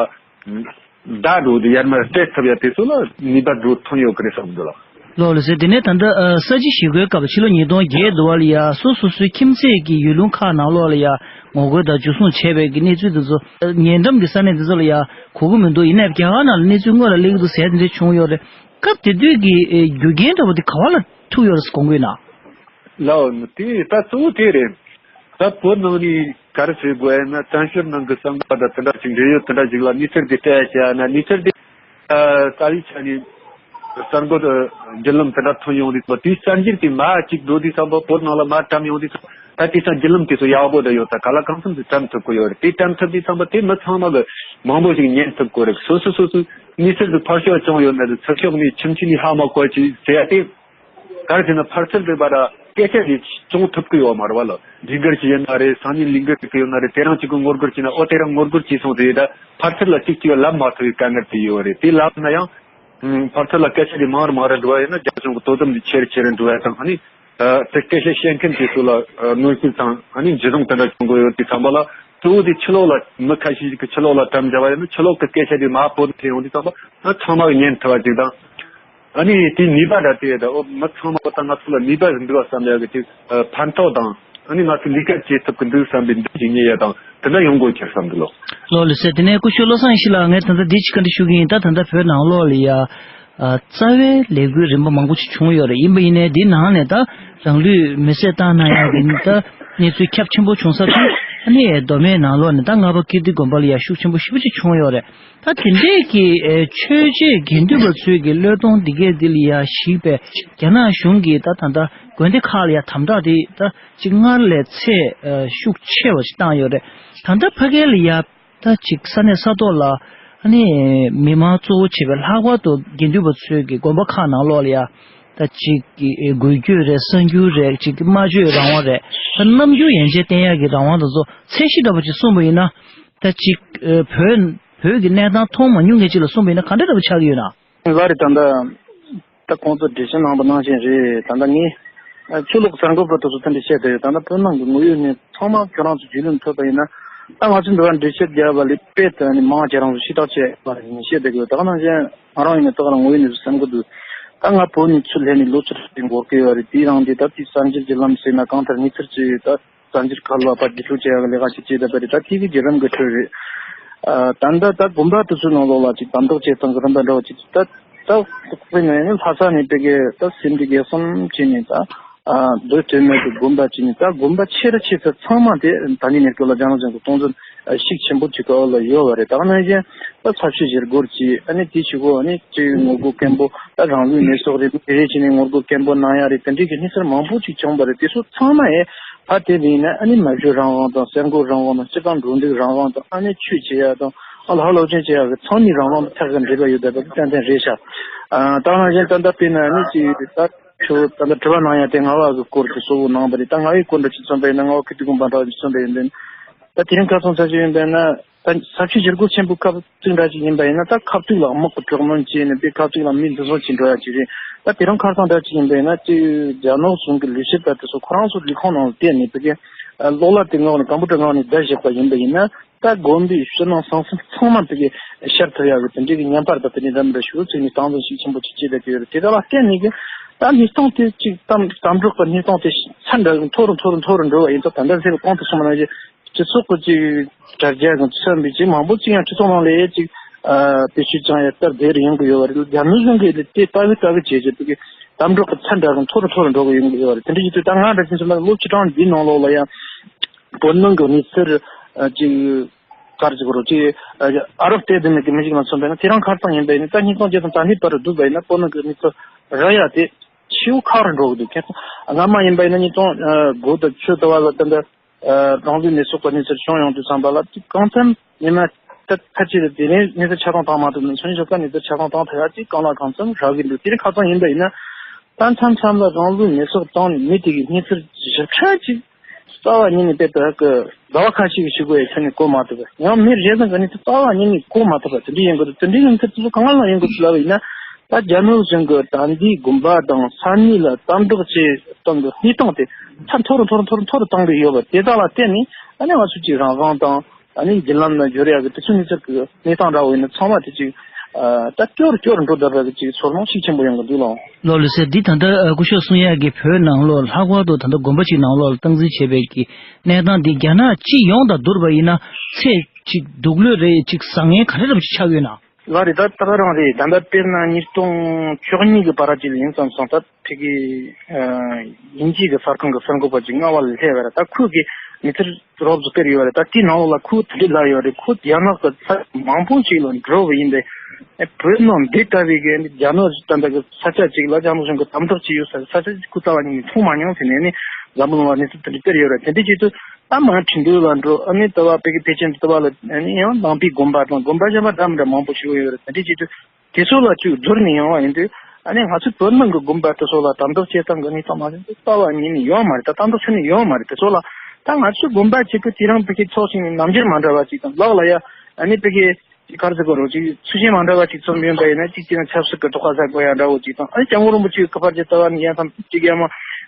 བརྡ་འགྲོ་དུས་ཡར་མར་སྤྲད་ཐུབ་ཡ་དེ་ཚོ་ལ་ནུས་པ་འགྲོ་ཐོན་ཡོད་གི་རེད་བསམ་འདུག་ལ། ལགས་ལགས་སེ། དེ་ནས་ད་ལྟ་ཨ་ས་བྱི་ཞི་རྒོལ་སྐབས་ཕྱི་ལོ་ཉིས་སྟོང་བརྒྱད་དུ་བ་ལ་ཡ་སོ་སོ་སོའི་ཁྱིམ་མཚེས་ཀྱི་ཡུལ་ལུང་ཁག་ནང་ལོགས་ལ་ཡ་ངོ་རྒོལ་དང་འཇུ་བཟུང་བྱས་པའི་གི་གནས་ཚུལ་དེ་ཚོ་ཨ་ཉེ་འགྲམ་གྱི་ས་གནས་དེ་ཚོ་ལ་ཡ་གོ་གི་མི་འདུག་ཡིན་ནའི་རྒྱ་གར་ནང་ལ་གནས་ཚུལ་སྔོན་ལ་སླེབས་ཀྱི་འདུག་ཟེར་དེ་འདྲ་བྱུང་ཡོད་རེད། སྐབས་དེ་དུས་ཀྱི་ཨེ་རྒྱུ་རྐྱེན་འདྲ་བོ་དེ་ག་བ་ལ་ཐུག་ཡོད་རེད་ཟེར་དགོངས་ཀྱི་ཡོད་ན། ལགས་འོ་དེ་ད་གཙོ་བོ་དེ་རེད། ད་བོད་ནང་ནས་ག་རེ་ཟེར་དགོས་ཡ་ན་བཙན་བྱོལ་ནང་གི་གསར་འགོད་པ་དང་དེ་འདྲ་ཅིག་འབྲེལ་ཡོད་དེ་འདྲ་ཅིག་ལ་གནས་ཚུལ་དེ་སྤྲད་བྱས་ན་གནས་ཚུལ་དེ་ཨ་རྩ་བའི་ཆ་ནས་གསར་འགོད་བརྒྱུད་ལམ་དེ་འདྲ་ཐོན་ཡོང་དུས་ཙམ་པ་དེའི་གསར་འགྱུར་དེ་མར་ཅིག་འགྲོ་དུས་ཙམ་པ་བོད་ནང་ལ་མར་བཀྲམ་ཡོང་དུས་ཙམ་པ་ད་དེང་སང་བརྒྱུད་ལམ་དེ་ཚོ་ཡག་པོ་འདྲ་ཡོད་ད་ག་ལ་གང་འཚམ་ཞིག་བཀྲམ་ཐུབ་ཀྱི་ཡོད་རེད། དེ་བཀྲམ་ཐུབ་དུས་ཙམ་པ་དེ་མི་ཚང་མ་གི་མང་པོ་ཞིག་ཉན་ཐུབ་དགོས་རེད། སོ་སོ་སོ་སོའི་གནས་ཚུལ་དེ་ཕར་ཕྱོགས་བྱུང་ཡོད་ན་དེ་ཚུར་ཕྱོགས་ནས་ཁྱིམ་མཚེས་ནས་ཧ་མ་གོ་ཅིག་ཟེར་ཡ་དེ། ག་རེ་ཟེར་ན་ཕར་ཚུར་དེ་བར་སྐད་ཆ་དེ་བྱུང་ཐུབ་ཀྱི་ཡོད་མ་རེད་བ་ལ། ལས་འགུལ་ཅིག་ཡིན་ན་རེད། སང་ཉིན་ལས་འགུལ་ཅིག་ཡོད་ན་རེད། དེ་རང་གཅིག་གི་ངོ་རྒོལ་བྱས་ན་ཨོ་དེ་རང་ངོ་རྒོལ་བྱས་སོང་ཟེར་ཡོད་ད་ཕར་ཚུར་ལ་གཅིག་གཅིག་ལབ་མ་ཐུབ་པའི་དཀའ་ངལ་དེ་ཡོད་རེད། དེ་ལབ་ན་ཡང་ཕར་ཚུར་ལ་སྐད་ཆ་དེ་མང་རུ་མང་རུ་འགྲོ་བ་ཡིན་ན་རྒྱ་ནག་གཞུང་གི་དོ་དམ་དེ་ཆེ་རུ་ཆེ་རུ་འགྲོ་བ་དང་ཨ་ནི་དེ་སྐད་ཆ་བཤད་མཁན་དེ་ཚོ་ལ་གནོན་ཤུགས་དང་ཨ་ནི་འཇུ་བཟུང་དེ་འདྲ་བྱུང་དགོས་ཡོད་དེ་ཙམ་པ་ལ་གཙོ་བོ་དེ་ཕྱི་ལོགས་ལ་མི་ཁ་ཤས་ཤིག་གིས་ཕྱི་ལོགས་ལ་བཀྲམ་བྱས་པ་ཡིན་ན་ཕྱི་ལོགས་ཀྱི་སྐད་ཆ་དེ་མར་བོད་ནས་ཐོན་ཡོང་དུས་ཙམ་པ་ཨ་ཚང་མ་གིས་ཉན་ཐུབ་པ་ཅིག་དང་། ཨ་ནི་དེའི་ནུས་པ་འདྲ་དེ་ད་འོ་མི་ཚང་མ་ད་ང་ཚོ་ལ་ནུས་པ་ཟིག་འདུག་བསམ་ཡག་གི་དེ་ཕན་ཐོགས་དང་ཨ་ནི་ང་ཚོས་ལས་ཀ་བྱེད་ཐུབ་ཀྱི་འདུག་བསམ་པའི་འདུ་ཤེས་རྙེད་ཡ་དང་དེ་འདྲ་ཡོང་དགོས་ཀྱི་བསམ་འདུག་ལོ། ལོ་ལེ་ཟེར་དེ་ནས་སྐུ་ཞབས་བློ་བཟང་ཡེ་ཤེས་ལགས་ངས་ད་ལྟ་འདི་ཅིག་བཀའ་འདྲི་ཞུ་གི་ཡིན། ད་ད་ལྟ་བོད་ནང་ལོགས་ལ་ཡ་ཨ་རྩ་བའི་ལས་འགུལ་རིམ་པ་མང་པོ་ཞིག་བྱུང་ཡོད་རེད། ཡིན་པ་ཡིན་ནའི་འདི་ནང་ནས་ད་རང་ལུས་མེར་སྲེག་བཏང་གནང་ཡག་གི་ད་གནས་ཚུལ་ཁྱབ་ཆེན་པོ་བྱུང་ས་དང་ཨ་ནི་མདོ་སྨད་ནང་ལོགས་ནས་ད་རྔ་པ་ཀིརྟི་དགོན་པ་ལ་ཡ་ཤུགས་ཆེན་པོ་ཞེ་པོ་ཅིག་བྱུང་ཡོད་རེད། ད་དེ་འདྲས་ཀྱི་ཨེ་ཆོས་བྱེད་དགེ་འདུན་པ་ཚོའི་གི་བློས་གཏོང་འདི་གས་འདི་ལ་ཡ་གཞིགས་པའི་རྒྱ་ནག་གཞུང་གིས་ད་ད་ལྟ་དགོན་སྡེ་ཁག་ལ་ཡ་དམ་དྲག་དེ་ད་ཅིག་སྔར་ལས་ཚད་ཨ་ཤུགས་ཆེ་བ་ཞིག་བཏང་ཡོད་རེད། ད་ལྟ་ཕ་གི་ལ་ཡ་ད་ཅིག་ས་གནས་ས་ཐོག་ལ་ཨ་ནི་མི་མང་གཙོ་བོ་བྱས་པའི་ལྷག་པར་དུ་དགེ་འདུན་པ་ཚོའི་གི་དགོན་པ་ཁག་ནང་ལོགས་ལ་ཡ་ད་ཅིག་གི་འགུལ་སྐྱོད་རེད། གསར་འགྱུར་རེད། ཅིག་གི་སྨྲ་བརྗོད་རང་དབང་རེད། ད་རྣམ་འགྱུར་ཡན་ཆད་བསྟན་ཡག་གི་རང་དབང་དེ་ཚོ་ཚད་གཞི་འདྲ་པོ་ཅིག་གསུངས་པ་ཡིན་ན། ད་ཅིག་ཨ་བོད་བོད་ཀྱི་གནས་སྟངས་མཐོང་མ་མྱོང་མཁན་ཅིག་ལ་གསུངས་པ་ཡིན་ན་ག་འདྲ་འདྲ་པོ་ཆགས་ཀྱི་ཡོད་ན། ལགས་རེད། ད་ལྟ་ད་ཁོང་ཚོ་འགྲེལ་བཤད་གནང་པ་ནང་བཞིན་རེད། ད་ལྟ་ངས་ཨ་ཕྱི་ལོགས་གསར་འགོད་པ་དེ་ཚོ་ད་འདྲ་བཤད་བསྡད་ཡོད། ད་ལྟ་བོད་ནང་གི་དངོས་ཡོད་གནས་ཚང་མ་ཁྱོད་རང་ཚོ་རྒྱུས་ལོན་ཐུབ་པ་ཡིན་ན་ད་ང་ཚོ་འདི་བར་འགྲེལ་བཤད་རྒྱབ་པ་ལས་དཔེ་དེ་ནི་མང་ཁྱེད་རང་ཚོ་ཤེས་རྟོགས་བྱས་པ་ཡིན་བཤད་བསྡད་ཀྱི་ཡོད། ད་ག་ནང་བཞིན་ང་རང་ཡིན་ན་ད་ག་རང་དངོས་ཡོད་གནས་ཚུལ་གསར་འགོད་དུ་ད་ང་བོད་ནས་ཚུར་སླེབས་ནས་ལོ་བཅུ་ཕྲག་ཅིག་འགོར་གྱི་ཡོད་རེད། དེའི་རིང་འདི་ད་དེའི་གསར་འགྱུར་བརྒྱུད་ལམ་ཟེར་ན་གང་ལྟར་གནས་ཚུལ་ཅིག་ད་གསར་འགྱུར་ཁག་ལ་ཕར་རྒྱུས་ལོན་བྱེད་ཡག་ལས་ཀ་ཞིག་བྱེད་བསྡད་པ་རེད། ད་དེ་གི་བརྒྱུད་རིམ་གྱི་ཁྲོད་རེད། ཨ་ད་ལྟ་ད་དགོན་པ་དེ་ཚོའི་ནང་ལོགས་ལ་ཅིག་དམ་དྲག་བྱེད་སྟངས་ཀྱི་རིམ་པ་འདྲ་བོ་ཅིག་ད་ད་དཔེར་ན་ཡང་ལྷ་ས་ནས་དེ་གའི་ད་སེ་འབྲས་དགེ་གསུམ་བྱས་ནས་ད་ཨ་མདོ་སྟོད་སྨད་དུ་དགོན་པ་བྱས་ནས་ད་དགོན་པ་ཆེ་རུ་ཆེ་ཚད་ཚང་མ་དེ་ད་ནི་གནས་སྐབས་ལ་རྒྱ་ནག་གཞུང་གི་སྟངས་འཛིན་ཤུགས་ཆེན་པོ་ཅིག་གི་འོག་ལ་ཡོད་པ་རེད། ད་ག་ནང་བཞིན་ད་ཚབས་ཆེ་བཞེས་སྒོ་ཅིག་ཨ་ནི་དེའི་ཕྱི་སྒོ་ཨ་ནི་ཅིག་ངོ་རྒོལ་སྐད་འབོད་ད་རང་ལུས་མེ་སྲེག་རེད། མི་རེ་བྱས་ནས་ངོ་རྒོལ་སྐད་འབོད་གནང་ཡག་རེད། དེ་འདྲའི་གི་གནས་ཚུལ་མང་པོ་ཅིག་བྱུང་བ་རེད། དེ་ཚོ་ཚང་མ་ཡང་ཕ་དེ་ལ་ཡིན་ན་ཨ་ནི་སྨྲ་བརྗོད་རང་དབང་དང་གསར་འགོད་རང་དབང་དང་སྤྱི་བཏང་འགྲོ་འདུག་རང་དབང་དང་ཨ་ནི་ཆོས་བྱེད་ཡ་དང་ཨ་ལྷག་ལྷག་ཅན་བྱེད་ཡ་གི་ཚང་མའི་རང་དབང་དང་ཐད་ཀར་འབྲེལ་བ་ཡོད་བསྡད་པ་གི་ཏན་ཏན་རེད་ཤག་ཨ་ད་ནང་བཞིན་ད་ལྟ་དཔེར་ན་ཨ་ནི་ཅིག་ད་ཁྱོད་ད་ལྟ་དྲི་བ་གནང་ཡ་དེ་རྔ་བ་གི་སྐོར་དེ་གཙོ་བོ་གནང་བ་རེད། ད་རྔ་བའི་སྐོར་འདྲ་ཅིག་མཚོན་པ་ཡིན་ན་རྔ་བ་ཁུལ་དུ་དགོན་པ་འདྲ་ཅིག་མཚོན་པ་ཡིན་པས་ན་ད་དེ་རིང་ཁ་སང་ཆ་ཞིག་ཡིན་པས་ན། ད་ས་ཆུ་བཞུར་སྒོ་ཆེན་པོའི་སྐབས་དུས་འདྲ་ཅིག་ཡིན་པ་ཡིན་ན་ད་ཁ་ཐུག་ལ་དམག་གི་དྲག་གནོན་བྱས་ནས་དེ་ཁ་ཐུག་ལ་མི་འཛིན་བཟུང་བྱས་འགྲོ་ཡ་ཅིག་རེད། ད་དེ་རིང་ཁ་སང་འདྲ་ཅིག་ཡིན་པ་ཡིན་ན་ཅིག་རྒྱ་ནག་གཞུང་གི་ལས་བྱེད་པ་དེ་ཚོ་ཁོ་རང་ཚོ་ལས་ཁུངས་ནང་ལ་བལྟས་ནས་དེ་གའི་གློག་ཀླད་དེ་མངགས་ནས་ཀམ་པུ་ཊར་མངགས་ནས་བརྡ་བཞག་པ་ཡིན་པ་ཡིན་ན་ད་དགོན་པའི་ཕྱི་ནང་ཟང་ཟིང་ཚང་མ་དེ་གའི་ཤར་ཐུབ་ཡ་གི་དེ་འདྲའི་གི་བརྙན་པར་དང་དེ་འདྲའི་འདྲ་མི་འདྲ་ཞིག་ཚུགས་ནས་སྟངས་འཛིན་ཤུགས་ཆེན་པོ་ཅིག་བྱས་བསྡད་ཀྱི་ཡོད་རེད། དེ་དག་ལ་བརྟེན་ནས་གི་ད་གནས་སྟངས་དེ་ཅིག་དམ་དམ་དྲག་གི་གནས་སྟངས་དེ་ཚ་འདྲ་གི་མཐོ་རུ་མཐོ་རུ་མཐོ་རུ་འགྲོ་བ་ཡིན་ཙང་ད་ལྟ་ཟེར་བ་གོང་དུ་གསུངས་པ་ནང་བཞིན། སྤྱི་ཚོགས་ཀྱི་ཅིག་དྲ་རྒྱ་དང་མཚོན་པའི་ཅིག་མང་པོ་ཅིག་ཡང་སྤྱི་ཚོགས་ནང་ལ་ཅིག་ཨ་བེད་སྤྱོད་བྱུང་ཡ་སྟབས་བདེ་རུ་ཡོང་གི་ཡོད་པ་རེད། རྒྱ་མི་གཞུང་གིས་དེ་ལྟ་བུ་ལྟ་བུ་བྱས་བྱས་པའི་དམ་དྲག་གི་ཚད་འདྲ་གི་མཐོ་རུ་མཐོ་རུ་འགྲོ་གི་ཡོང་གི་ཡོད་པ་རེད། དེ་འདྲ་ཡིན་དུས་ད་ང་འདྲ་ཅིག་མཚོན་ན་ལོ་བཅུ་གྲངས་འདིའི་ནང་ལོགས་ལ་ཡང་བོད་ནང་གི་གནས་ཚུལ་ཨ་ཅིག་ག་རེ་ཟེར་དགོས་རེད། ཅིག་ཨ་རབ་སྟོད་ལུང་པའི་མི་ཞིག་ལ་མཚོན་པ་ཡིན་ན་དེ་རིང་ཁ་སང་ཡིན་པ་ཡིན་ན་ད་ཉིས་སྟོང་བརྒྱད་དང་ད་ལྟའི་བར་དུ་བསྡུར་བ་ཡིན་ན་བོད་ནང་གི་གནས་ཚུལ་རག་ཡ་དེ་ཆེས་ཁག་རུ་འགྲོ་གི་འདུག་ཁྱེད་ཚོ་སྔ་མ་ཡིན་པ་ཡིན་ན་ཉིས་སྟོང་དགུ་དང་བཅུ་དུ་བ་ལ་ད་ལྟ། ཨ་རང་ལུས་མེ་སྲེག་པ་གནས་ཚུལ་བྱུང་ཡོང་དུས་ཙམ་པ་ལ་གཅིག་གང་འཚམ་ཉི་མ་ད་ཕལ་ཆེར་དེ་རིང་གནས་ཚུལ་ཆ་ཚང་བཏང་མ་ཐུབ་ན་སང་ཉིན་ཞོགས་ཀ་གནས་ཚུལ་ཆ་ཚང་བཏང་ཐུབ་ཡ་གཅིག་གང་ལ་གང་འཚམ་རག་གི་འདུག་དེ་རིང་ཁ་སང་ཡིན་པ་ཡིན་ན་ད་མཚམས་མཚམས་ལ་རང་ལུས་མེ་སྲེག་བཏང་ནས་མི་དེ་གི་གནས་ཚུལ་ཞིབ་ཕྲ་ཅིག་རྩ་བ་ཉིད་ནས་དཔེ་ད་གི་ཟླ་བ་ཁ་ཤས་ཀྱི་ཞུ་དགོས་ཡ་ཁྱོན་ནས་གོ་མ་ཐུབ་པ་ཡང་མི་རེ་ཟུང་གི་གནས་ཚུལ་རྩ་བ་ཉིད་ནས་གོ་མ་ཐུབ་པ་དེ་འདྲ་ཡིན་དགོས་འདུག་དེ་འདྲའི་གནས་ཚུལ་དེ་ཚོ་གང་ལ་ཡིན་དགོས་ལབ་པ་ཡིན་ན། ད་རྒྱ་ནག་གཞུང་གིས་ད་ལྟའི་དགོན་པ་དང་ས་གནས་ལ་དམ་དྲག་བྱེད་སྟངས་ཀྱི་གནས་སྟངས་དེ་ཚད་མཐོ་རུ་མཐོ་རུ་མཐོ་རུ་མཐོ་རུ་བཏང་གི་ཡོད་པ་དེ་དག་ལ་བརྟེན་ནས་ཨ་ནི་ང་ཚོ་གཅིག་རང་དབང་དང་ཨ་ནི་བརྒྱུད་ལམ་ལ་འགྱུར་ཡག་གི་དེ་ཚོའི་གནས་ཚུལ་གྱི་གནས་སྟངས་འདྲ་བོ་ཡིན་ན་ཚང་མ་དེ་གཅིག་ ཨ་ད་སྐྱོ་རུ་སྐྱོ་རུ་འགྲོ་བསྡད་པའི་ཅིག་ཚོར་སྣང་ཤུགས་ཆེན་པོ་ཡོང་གི་འདུག་ལགས། ལགས་ལགས་སེ། འདི་ད་ལྟ་ཨ་སྐུ་ཞབས་གསུང་ཡག་གི་བོད་ནང་ལོགས་ལྷག་པར་དུ་ད་ལྟ་དགོན་པ་གཅིག་ནང་ལོགས་ལ་སྟངས་འཛིན་བྱས་པའི་གི་གནས་སྟངས་འདི་རྒྱ་ནག་སྤྱི་ཡོངས་དང་བསྡུར་བ་ཡིན་ན་ཚད་ཅིག་སྡུག་ལོས་རེད། ཅིག་བཟང་ངན་ག་རེ་འདྲ་པོ་ཅིག་ཆགས་ཡོད་ན། ལགས་རེད། ད་ད་ག་རང་རེད། ད་ལྟ་དཔེར་ན་ཉིས་སྟོང་བཅུ་གཉིས་ཀྱི་བར་ཅིག་ལ་ཡིན་བསམ་སོང་། ད་ཕ་གི་ཨ་དབྱིན་ཇི་གི་གསར་ཁང་གི་གསར་འགོད་པ་ཅིག་རྔ་བ་ལ་སླེབས་པ་རེད། ད་ཁོས་གི་མི་ཚེ་རོབ་ཙམ་སྤེལ་ཡོད་རེད། ད་དེའི་ནང་ལོགས་ལ་ཁོས་དེ་འདྲ་ལབ་ཡོད་རེད། ཁོ་རྒྱ་ནག་གི་ས་མང་པོ་ཞིག་ལ་འགྲོ་བ་ཡིན་པས། ཨེ་བོད་ནང་འདི་ལྟ་བུའི་གི་རྒྱ་ནག་ད་ལྟ་གི་ས་ཆ་ཅིག་ལ་རྒྱ་ནག་གཞུང་གི་དམ་དྲག་བྱས་ཡོད་ས་ས་ཆ་ཅིག་ཁོ་རྩ་བ་ཉིད་ནས་མཐོང་མ་མྱོང་ཟེར་ནས་ནི་འཛམ་བུ་གླིང་ལ་གནས་ཚུལ་དེ་འདྲ་སྤེལ་ཡོད་རེད། དེ་འདྲ་བྱེད་དུས་ད་མ་ཁྲིན་ཏུའུ་ལ་འགྲོ། ཨ་ནི་ལྟ་བ་བོད་ཀྱི་ཕལ་ཆེར་ལྟ་བ་ལ་ཨ་ནི་ཡང་ནང་པའི་དགོན་པ་དང་དགོན་པ་གཞན་པ་འདྲ་མི་འདྲ་མང་པོ་ཞིག་ཡོད་རེད། དེ་འདྲ་བྱེད་དུས། དེ་ཚོ་ལ་ཅིག་བསྡུར་ནས་ཡོང་བ་ཡིན་དུས། ཨ་ནི་ང་ཚོའི་བོད་ནང་གི་དགོན་པ་དེ་ཚོ་ལ་དམ་དྲག་བྱེད་སྟངས་ཀྱི་གནས་སྟངས་མ་ཟིན་དུས་རྩ་བ་ཉིད་ནས་ཡོད་མ་རེད། ད་དམ་དྲག་ཁྱོན་ནས་ཡོད་མ་རེད། དེ་ཚོ་ལ་ད་ང་ཚོའི་དགོན་པ་གཅིག་པུ་དེ་རང་ཕ་གི་ཚོགས་ཞིང་ནས་ནམ་རྒྱུན་མ་འདྲ་བ་ཅིག་དང་ལག་ལ་ཡ་ཨ་ནི་ཕ་གི་ག་རེ་ཟེར་དགོས་རེད། ཅིག་ཚུལ་ཤན་མ་འདྲ་བ་ཅིག་ཚོམ་ཡོང་པ་ཡིན་ན། གཅིག་བྱས་ན་ཆབ་སྲིད་ཀྱི་དོགས་པ་ཟ་དགོས་ཡ་འདྲ་བོ་ཅིག་དང་། ཨ་ནི་སྐྱབས་མགོན་རིན་པོ་ཆེའི་སྐུ་པར་ཅིག་ལྟ་བ་ནི་ཡ་མཚམས་ཅིག་ཡ་མ་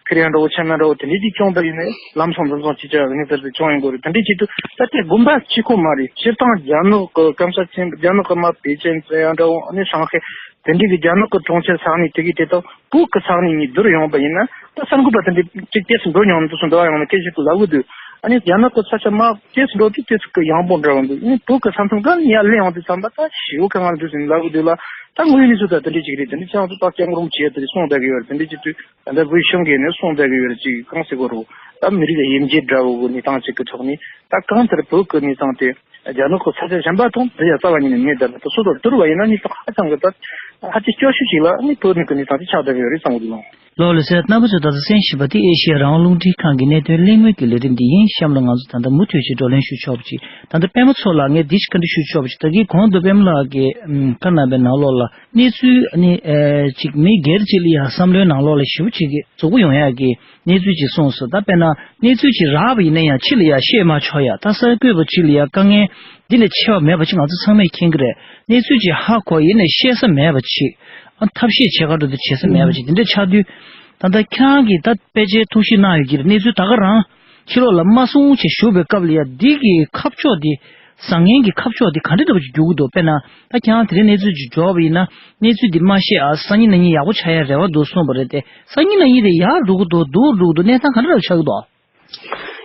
ཁེར་ཡ་འདྲ་བོ་ཆེ་ན་འདྲ་བོ་དེ་འདྲས་ཅིག་བྱུང་པ་ཡིན་ན་ལམ་སང་འཛིན་བཟུང་ཅིག་བྱ་བའི་གནས་ཚུལ་དེ་བྱུང་ཡོང་གི་རེད། དེ་འདྲས་བྱེད་དུས་ད་ལྟའི་དགོན་པ་གཅིག་པོ་མ་རེད། སྤྱིར་བཏང་རྒྱ་ནག་གི་སྐམ་ས་ཆེན་པོ། རྒྱ་ནག་གི་མ་པེ་ཅིན་ཟེར་ཡ་འདྲ་བོ། ཨ་ནི་ཧྲང་ཧའེ། དེ་འདྲའི་གི་རྒྱ་ནག་གི་གྲོང་ཁྱེར་ས་གནས་དེ་གའི་དེ་དང་བོད་ཀྱི་ས་གནས་གཉིས་བསྡུར་ཡོང་བ་ཡིན་ན། ད་གསར་འགོད་པ་དེ་འདྲའི་གཅིག་ཏོག་ཙམ་འགྲོ་མྱོང་མི་འདུག་སོང་། འདྲ་བ་ཡོང་ན་སྐད་ཆ་ཅིག་ལབ་གི་འདུག་ཨ་ནི་རྒྱ་ནག་གི་ས་ཆ་མ་ཏོག་ཙམ་འགྲོ་དུས་ཏོག་ཙམ་གི་ཡངས་པོ་འདྲ་བ་འདུག་ཨ་ནི་བོད་ཀྱི་ས་མཚམས་སྒང་ནས་ཡར་སླེབས་ཡོང་དུས་ཙམ་པ་ད་ཞེ་པོ་དཀའ་ངལ་འདུག་ཟེར་ནས་ལབ་གི་འདུག་ལ། ད་དངོས་ཡོད་གནས་ཚུལ་ད་དེ་འདྲ་ཅིག་རེད། དེ་འདྲ་ཅང་ཚོ་ད་སྐྱབས་མགོན་རིན་པོ་ཆེ་དེ་འདྲ་གསུངས་བསྡད་གི་ཡོད་རེད། དེ་འདྲ་ཅིག་དུས་ད་ལྟ་བོད་གཞུང་གིས་ནས་གསུངས་བསྡད་གི་ཡོད་རེད། ཅིག་གང་ཟེར་དགོས་རེད། ད་མི་རིགས་ཀྱི་དབྱེ་འབྱེད་འདྲ་བོ་གི་གནས་སྟངས་ཅིག་གི་ཐོག་ནས་ད་གང་ལྟར་བོད་ཀྱི་གནས་སྟངས་དེ་རྒྱ་ནག་གི་ས་ཆ་གཞན་པ་དང་དེ་ཡང་རྩ་བ་ཉིད་ནས་མེད། ད་ལྟ་སོ་སོར་བསྡུར་བ་ཡིན་ན་གནས་སྟངས་ཧ་ཅང་གི་ད་ཧ་ཅང་སྐྱོ་ཤོས་ཤིག་ལ་ནི་བོད་ནང་གི་གནས་སྟངས་དེ་ཆགས་བསྡད་ཡོད་རེད་བསམ་གི་འདུག། ལགས་ལགས་སེ། རྣམ་པ་ཚོས་ད་ལྟ་གསན་བཞིན་པ་དེ་ཨེ་ཤེ་ཡ་རང་དབང་རླུང་འཕྲིན་ཁང་གི་གནད་དོན་གླེང་མོལ་གྱི་ལས་རིམ་འདི་ཡིན། གཤམ་ལ་ང་ཚོ་ད་ལྟ་མུ་མཐུད་ཅིག་བགྲོ་གླེང་ཞུ་ཆོག་པ་ཅིག། ད་ལྟ་པད་མ་མཚོ་ལགས་ངས་འདི་ཞིག་བཀའ་འདྲི་ཞུ་ཆོག་པ་ཅིག། ད་གིན་གོང་དུ་པད་མ་ལགས་ཀྱིས་ཨམ་བཀའ་གནང་པའི་ནང་ལོགས་ལ་གནས་ཚུལ་ནི་ཨེ་ཅིག་མི་སྒེར་ཅིག་ལ་ཡང་བསམ་བློའི་ནང་ལོགས་ལ་ཞེ་པོ་ཅིག་གི་རྫོགས་པོ་ཡོང་ཡག་གི་གནས་ཚུལ་ཅིག་གསུངས་སོང་། ད་དཔེར་ན་གནས་ཚུལ་ཅིག་རག་པ་ཡིན་ན་ཡང་ཕྱི་ལ་ཡང་བཤད་མ་ཆོག་ཡ། ད་གསར་འགོད་པ་ཅིག་ལ་ཡང་དཀའ་ངལ་འདི་ལས་ཆེ་བ་མེད་པ་ཅིག་ང་ཚོ་ཚང་མས་མཁྱེན་གྱི་རེད། གནས་ཚུལ་ཅིག་ཧ་གོ་ཡིན་ནའི་བཤད་ས་མེད་པ་ཅིག། ཨ་ཐབས་ཤེས་བྱེད་ག་འགྲོ་དུས་བྱེད་ས་མེད་པ་ཅིག། དེ་འདྲ་ཆགས་དུས་ད་ལྟ་ཁྱེད་རང་གིས་ད་ཕལ་ཆེར་ཐུགས་ཞིབ་གནང་ཡོད་ཀྱི་རེད། གནས་ཚུལ་ད་ག་རང་ཕྱི་ལོགས་ལ་མ་གསུང་བྱས་བཞུགས་པའི་སྐབས་ལ་ཡ་འདི་གི་ཁ་ཕྱོགས་འདི་བཟང་ངན་གྱི་ཁ་ཕྱོགས་འདི་ག་འདྲ་འདྲ་པོ་ཅིག་འགྱུར་གྱི་འདུག། དཔེར་ན་ད་ཁྱེད་རང་དེ་རིང་གནས་ཚུལ་ཅིག་འབྱོར་བ་ཡིན་ན་གནས་ཚུལ་འདི་མ་བཤད་ཨ་སང་ཉིན་གནངས་ཉིན་ཡག་པོ་ཆགས་ཡ་རེ་བ་འདུག་གསུངས་པ་རེད་དེ། སང་ཉིན་གནངས་ཉིན་དེ་ཡག་འགྲོ་གི་འདུག། སྡུག་འགྲོ་གི་འདུག། གནས་སྟངས་ག་འདྲ་ཆགས་ཀྱི་འདུག།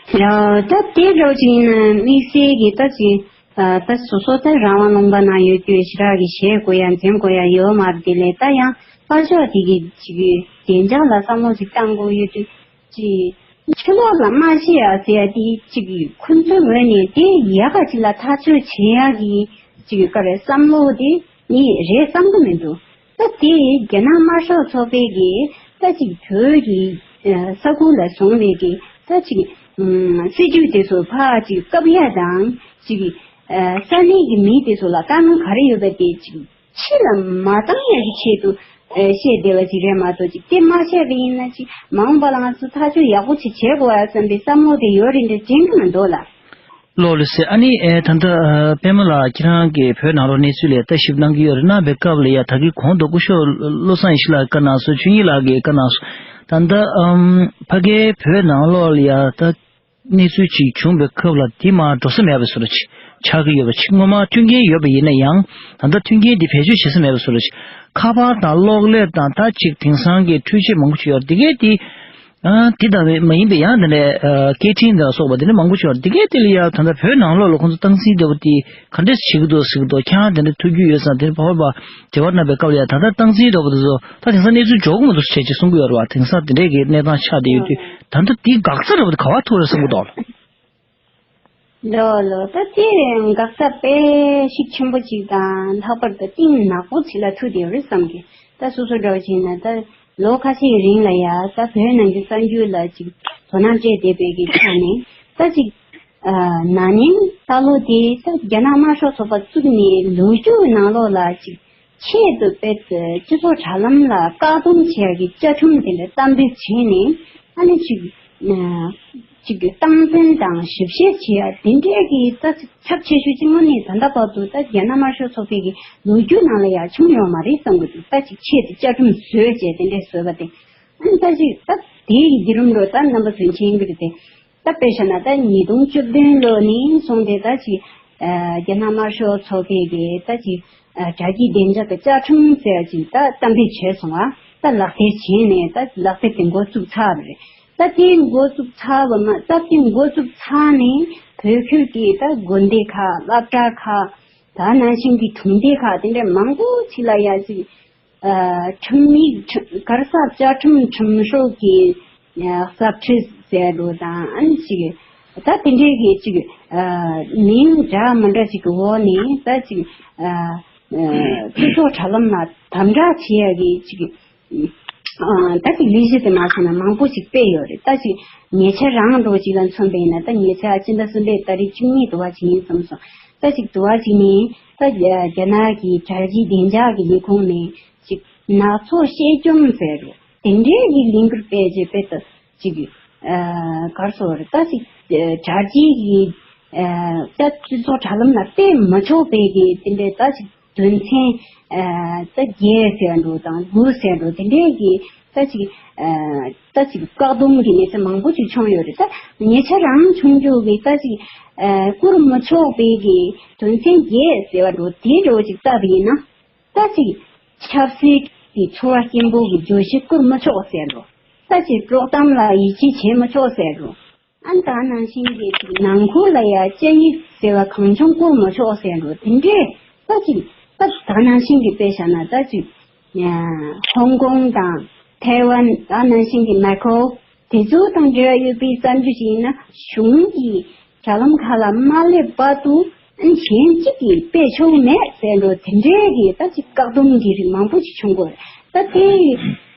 ཡ། ད་དེ་འདྲ་ཅིག་ཡིན་ན་དམིགས་བསལ་གྱི་ད་ཅིག་ཨ་ད་སོ་སོ་ད་རང་དབང་ལུང་པ་ནང་ཡོད་རྒྱུ་ཞེ་དྲག་གི་བཤད་དགོས་ཡ་འཛེམ་དགོས་ཡ་ཡོད་མ་རེད། དེ་ལས་ད་ཡང་ཕར་ཕྱོགས་དེ་གི་ཅིག་བདེ་འཇགས་ལ་བསམ་བློ་ཅིག་བཏང་དགོས་ཡོད་དུས་ཅིག་ཕྱི་ལོགས་ལ་མ་བཤད་ཡ་ཟེར་ཡ་དེ་ཅིག་ཁོ་ཚོའི་ངོས་ནས་དེ་ཡག་ག་ཅིག་ལ་ཐག་གཅོད་བྱེད་ཡ་གི་ཅིག་ག་རེ་བསམ་བློ་དེ་ངས་རེད་བསམ་གི་མི་འདུག། ད་དེ་རྒྱ་ནག་དམར་ཤོག་ཚོགས་པའི་གི་ད་ཅིག་བོད་ཀྱི་ས་ཁུལ་ལ་བཟུང་བའི་གི་ད་ཅིག་སྲིད་ཇུས་དེ་ཚོ་ཕར་ཅིག་བཀབ་ཡ་དང་ཅིག་ས་གནས་ཀྱི་མི་དེ་ཚོ་ལ་དཀའ་ངལ་ག་རེ་ཡོད་པ་དེ་ཅིག་ཕྱི་ལ་མ་བཏང་ཡ་གི་ཆེད་དུ་བཤད་བསྡད་པ་ཅིག་རེད་མ་གཏོགས་ཅིག་དེ་མ་བཤད་པ་ཡིན་ན་ཅིག་མ་འོངས་པ་ལ་ང་ཚོ་ཐག་གཅོད་ཡག་པོ་ཅིག་བྱེད་དགོས་ཡ་བསམ་པའི་བསམ་བློ་དེ་ཡོད་རེད་འདྲ་དྲན་གི་མི་འདུག་ལ། ལགས་ལགས་སེ། ཨ་ནི་ཨེ་ད་ལྟ་ཨ་པད་མ་ལགས་ཁྱེད་རང་གིས་བོད་ནང་ལོགས་གནས་ཚུལ་ལ་ལྟ་ཞིབ་གནང་གི་ཡོད་རེད། གནང་བའི་སྐབས་ལ་ཡ་ད་གིན་གོང་དུ་སྐུ་ཞབས་བློ་བཟང་ཡེ་ཤེས་ལགས་ཀྱིས་བཀའ་གནང་སོང་། ཆོས་ཉིད་ལགས་ཀྱིས་བཀའ་གནང་སོང་། ད་ལྟ་ཨམ་ཕ་གིའི་བོད་ནང་ལོགས་ལ་ཡ་ད་གནས་ཚུལ་ཅིག་བྱུང་བའི་སྐབས་ལ་འདི་མར་འགྲོ་ས་མེད་པའི་བཟོ་འདྲ་ཅིག་ཆགས་ཀྱི་ཡོད་པ་ཅིག། སྔོན་མ་མཐུན་རྐྱེན་ཡོད་པ་ཡིན་ན་ཡང་ད་ལྟ་མཐུན་རྐྱེན་འདི་བེད་སྤྱོད་བྱེད་ས་མེད་པའི་བཟོ་འདྲ་ཅིག། ཁ་པར་དང་གློག་ཀླད་དང་ད་ཅིག་དེང་སང་གི་འཕྲུལ་ཆས་མང་པོ་ཅིག་ཡོད་རེད། འདི་གས་འདི་ཨ་དེ་ལྟ་བུ་མ་ཡིན་པའི་ཡང་དེ་འདྲའི་ཨ་སྐད་འཕྲིན་དང་སོགས་པ་དེ་འདྲ་མང་པོ་ཞིག་ཡོད་རེད། དེ་གས་དེ་ལ་ཡང་ད་ལྟ་བོད་ནང་ལོགས་ལ་ཁོང་ཚོ་སྟངས་འཛིན་འདྲ་པོ་དེ་ག་འདྲས་བྱེད་ཀྱི་འདུག་ཟེར་གྱི་འདུག། ཁྱེད་རང་དེ་འདྲ་ཐུག་རྒྱུ་ཡོད་ཙང་དེ་འདྲ་བར་བར་དྲི་བ་གནང་བའི་སྐབས་ལ་ཡང་ད་ལྟ་སྟངས་འཛིན་འདྲ་པོ་དེ་ཚོ་ད་དེང་སང་གནས་ཚུལ་འབྱོར་གྱི་མི་འདུག་ཟེར་བྱས་ཅིག་གསུང་གི་ཡོད་རེད་བ། དེང་སང་དེ་འདྲས་ཀྱི་གནས་སྟངས་ཆགས་བསྡད་ཡོད་དུས་ད་ལྟ་དེའི་འགག་རྩ་འདྲ་པོ་དེ་ག་པར་ཐུག་རེད་བསམ་གྱི་འདུག་ལགས། ལགས་ལགས། ད་དེ་འགག་རྩ་དཔེ་ཤུགས་ཆེན་པོ་ཅིག་དང་ལྷག་པར་དུ་གཏིང་ནག་པོ་ཅིག་ལ་ཐུག་བསྡད་ཡོད་རེད་བསམ་གི། ད་སོ་སོ་འདྲ་བོ་བྱས་ན་ད་ལོ་ཁ་ཤས་ཀྱི་རིང་ལ་ཡ་ད་བོད་ནང་གི་གསར་འགྱུར་ལ་ཅིག་དོ་སྣང་སྤྲད་བསྡད་པའི་གི་ཆ་ནས་ད་ཅིག་ཨ་ན་ནིང་ད་ལོ་དེ་ད་རྒྱ་ནག་དམར་ཤོག་ཚོགས་པ་བཙུགས་ནས་ལོ་རྒྱུས་ནང་ལོགས་ལ་ཅིག་ཆེད་དུ་དཔེ་སྤྱི་ཚོགས་དྲ་ལམ་ལ་བཀག་སྡོམ་བྱེད་ཡག་གི་བཅའ་ཁྲིམས་དེ་འདྲ་གཏན་འབེབས་བྱས་ནས་ཨ་ནི་ཅིག་ཅིག་གི་སྟངས་འཛིན་དང་ཞིབ་བཤེར་བྱེད་ཡ་དེ་འདྲའི་གི་ད་ཚབས་ཆེ་ཤོས་ཅིག་དངོས་གནས་ད་ལྟ་བར་དུ་ད་རྒྱ་ནག་དམར་ཤོག་ཚོགས་པའི་གི་ལོ་རྒྱུས་ནང་ལ་ཡ་བྱུང་ཡོད་མ་རེད་བསམ་གི་འདུག། ད་ཅིག་ཆེད་དུ་བཅའ་ཁྲིམས་བཟོས་བྱས་དེ་འདྲས་བཟོས་པ་དེ་ཨ་ནི་ད་ཅིག་ད་དེའི་གི་བརྒྱུད་རིམ་ལོ་ད་རྣམ་པ་ཚོས་མཁྱེན་གི་རེད་དེ། ད་དཔེ་བཞག་ན་ད་ཉིས་སྟོང་བཅུ་བདུན་ལོ་ནས་བཟུང་སྟེ་ད་ཅིག་ཨ་རྒྱ་ནག་དམར་ཤོག་ཚོགས་པའི་གི་ད་ཅིག་ ཨ་དྲ་རྒྱའི་བདེ་འཇགས་ཀྱི་བཅའ་ཁྲིམས་ཟེར་ཡ་ཅིག་ད་གཏན་འབེབས་བྱས་སོང་བ། ད་ལག་བསྟར་བྱས་ནས་ད་ལག་བསྟར་དེ་འགོ་བཙུགས་ཚར་བ་རེད། ད་དེ་འགོ་བཙུགས་ཚར་བ་མ་ད་དེ་འགོ་བཙུགས་ཚར་ནས་བོད་ཁུལ་གྱི་ད་དགོན་སྡེ་ཁག་སློབ་གྲྭ་ཁག་ད་ནང་བཞིན་གྱི་གྲོང་སྡེ་ཁག་དེ་འདྲ་མང་པོ་ཅིག་ལ་ཡ་ཅིག་ཨ་ཁྲིམས་ཡིག་ཁྲི་ག་རེ་ཟེར་བཅའ་ཁྲིམས་ཁྲིམས་སྲོལ་གྱི་ཨ་གསར་ཁྲིད་ཟེར་འགྲོ་དང་ཨ་ནི་ཅིག་ད་དེ་འདྲའི་གི་ཅིག་ཨ་མིང་འདྲ་མི་འདྲ་ཅིག་གི་འོག་ནས་ད་ཅིག་ཨ་ཨ་སྤྱི་ཚོགས་དྲ་ལམ་ལ་དམ་དྲག་བྱེད་ཡ་གི་ཅིག་ཨ་ད་ཅིག་ལས་གཞི་དེ་མ་སོང་ན་མང་པོ་ཞིག་སྤེལ་ཡོད་རེད། ད་ཅིག་ཉེ་ཆར་རང་འགྲོ་ཅིག་ལ་མཚོན་པ་ཡིན་ན་ད་ཉེ་ཆར་སྤྱི་ཟླ་གསུམ་པའི་ཏ་རིག་བཅུ་གཉིས་དུ་བ་ཅིག་ཡིན་བསམ་སོང་། ད་ཅིག་དུ་བ་ཅིག་ནས་ད་རྒྱ་ནག་གི་དྲ་རྒྱའི་བདེ་འཇགས་ཀྱི་ལས་ཁུངས་ནས་ཅིག་ནག་ཚོགས་ཤེས་བཅོམ་ཟེར་རོ་དེ་འདྲའི་གི་ལས་འགུལ་སྤེལ་རྗེས་དཔེ་ད་ཅིག་ཨ་གར་སོ་རེད། ད་ཅིག་དྲ་རྒྱའི་གི་ཨ་ད་སྤྱི་ཚོགས་དྲ་ལམ་ལ་སྤེལ་མི་ཆོག་པའི་གི་དེ་འདྲའི་ད་ཅིག་དོན་ཚན་ཨ་ད་བརྒྱད་ཟེར་འགྲོ་དང་དགུ་ཟེར་འགྲོ་དེ་འདྲའི་གི་ད་ཅིག་ཨ་ད་ཅིག་བཀག་སྡོམ་གི་གནས་ཚུལ་མང་པོ་ཅིག་བྱུང་ཡོད་རེད། ད་ཉེ་ཆར་རང་བྱུང་རྒྱུ་གི་ད་ཅིག་ཨ་བསྐུར་མི་ཆོག་པའི་གི་དོན་ཚན་བརྒྱད་ཟེར་བ་འགྲོ་དེ་འདྲ་བོ་ཅིག་བལྟས་པ་ཡིན་ན། ད་ཅིག་ཆབ་སྲིད་ཀྱི་ཚོར་བ་སྐྱེན་པོ་གི་བརྗོད་གཞི་བསྐུར་མི་ཆོག་ཟེར་འགྲོ། ད་ཅིག་དཀྲོག་གཏམ་ལ་ཡིད་ཆེས་བྱེད་མི་ཆོག་ཟེར་འགྲོ། ཨ་ད་ནང་བཞིན་གྱི་ཅིག་ནང་ཁུལ་ལ་ཡ་དཔྱད་ཡིག་ཟེར་བ་གང་བྱུང་བསྐུར་མི་ཆོག་ཟེར་འགྲོ། དེ་འདྲས་ད་ཅིག་ད་ད་ནང་བཞིན་གྱི་དཔེ་བཞག་ན་ད་ཅིག་ཧོང་ཀོང་དང་ཐའེ་ཝན་ད་ནང་བཞིན་གྱི་མེ་ཁོ་དེ་ཚོ་དང་འབྲེལ་བ་ཡོད་པའི་གསར་འགྱུར་ཞིག་ཡིན་ན་གཞུང་གི་དྲ་ལམ་ཁག་ལ་མ་སླེབས་བར་དུ་གཞན་གཅིག་གིས་སྤེལ་ཆོག་མེད་ཟེར་འགྲོ། དེ་འདྲའི་གི་ད་ཅིག་བཀག་སྡོམ་གྱི་རིགས་མང་པོ་ཞིག་བྱུང་དགོས། ད་དེ་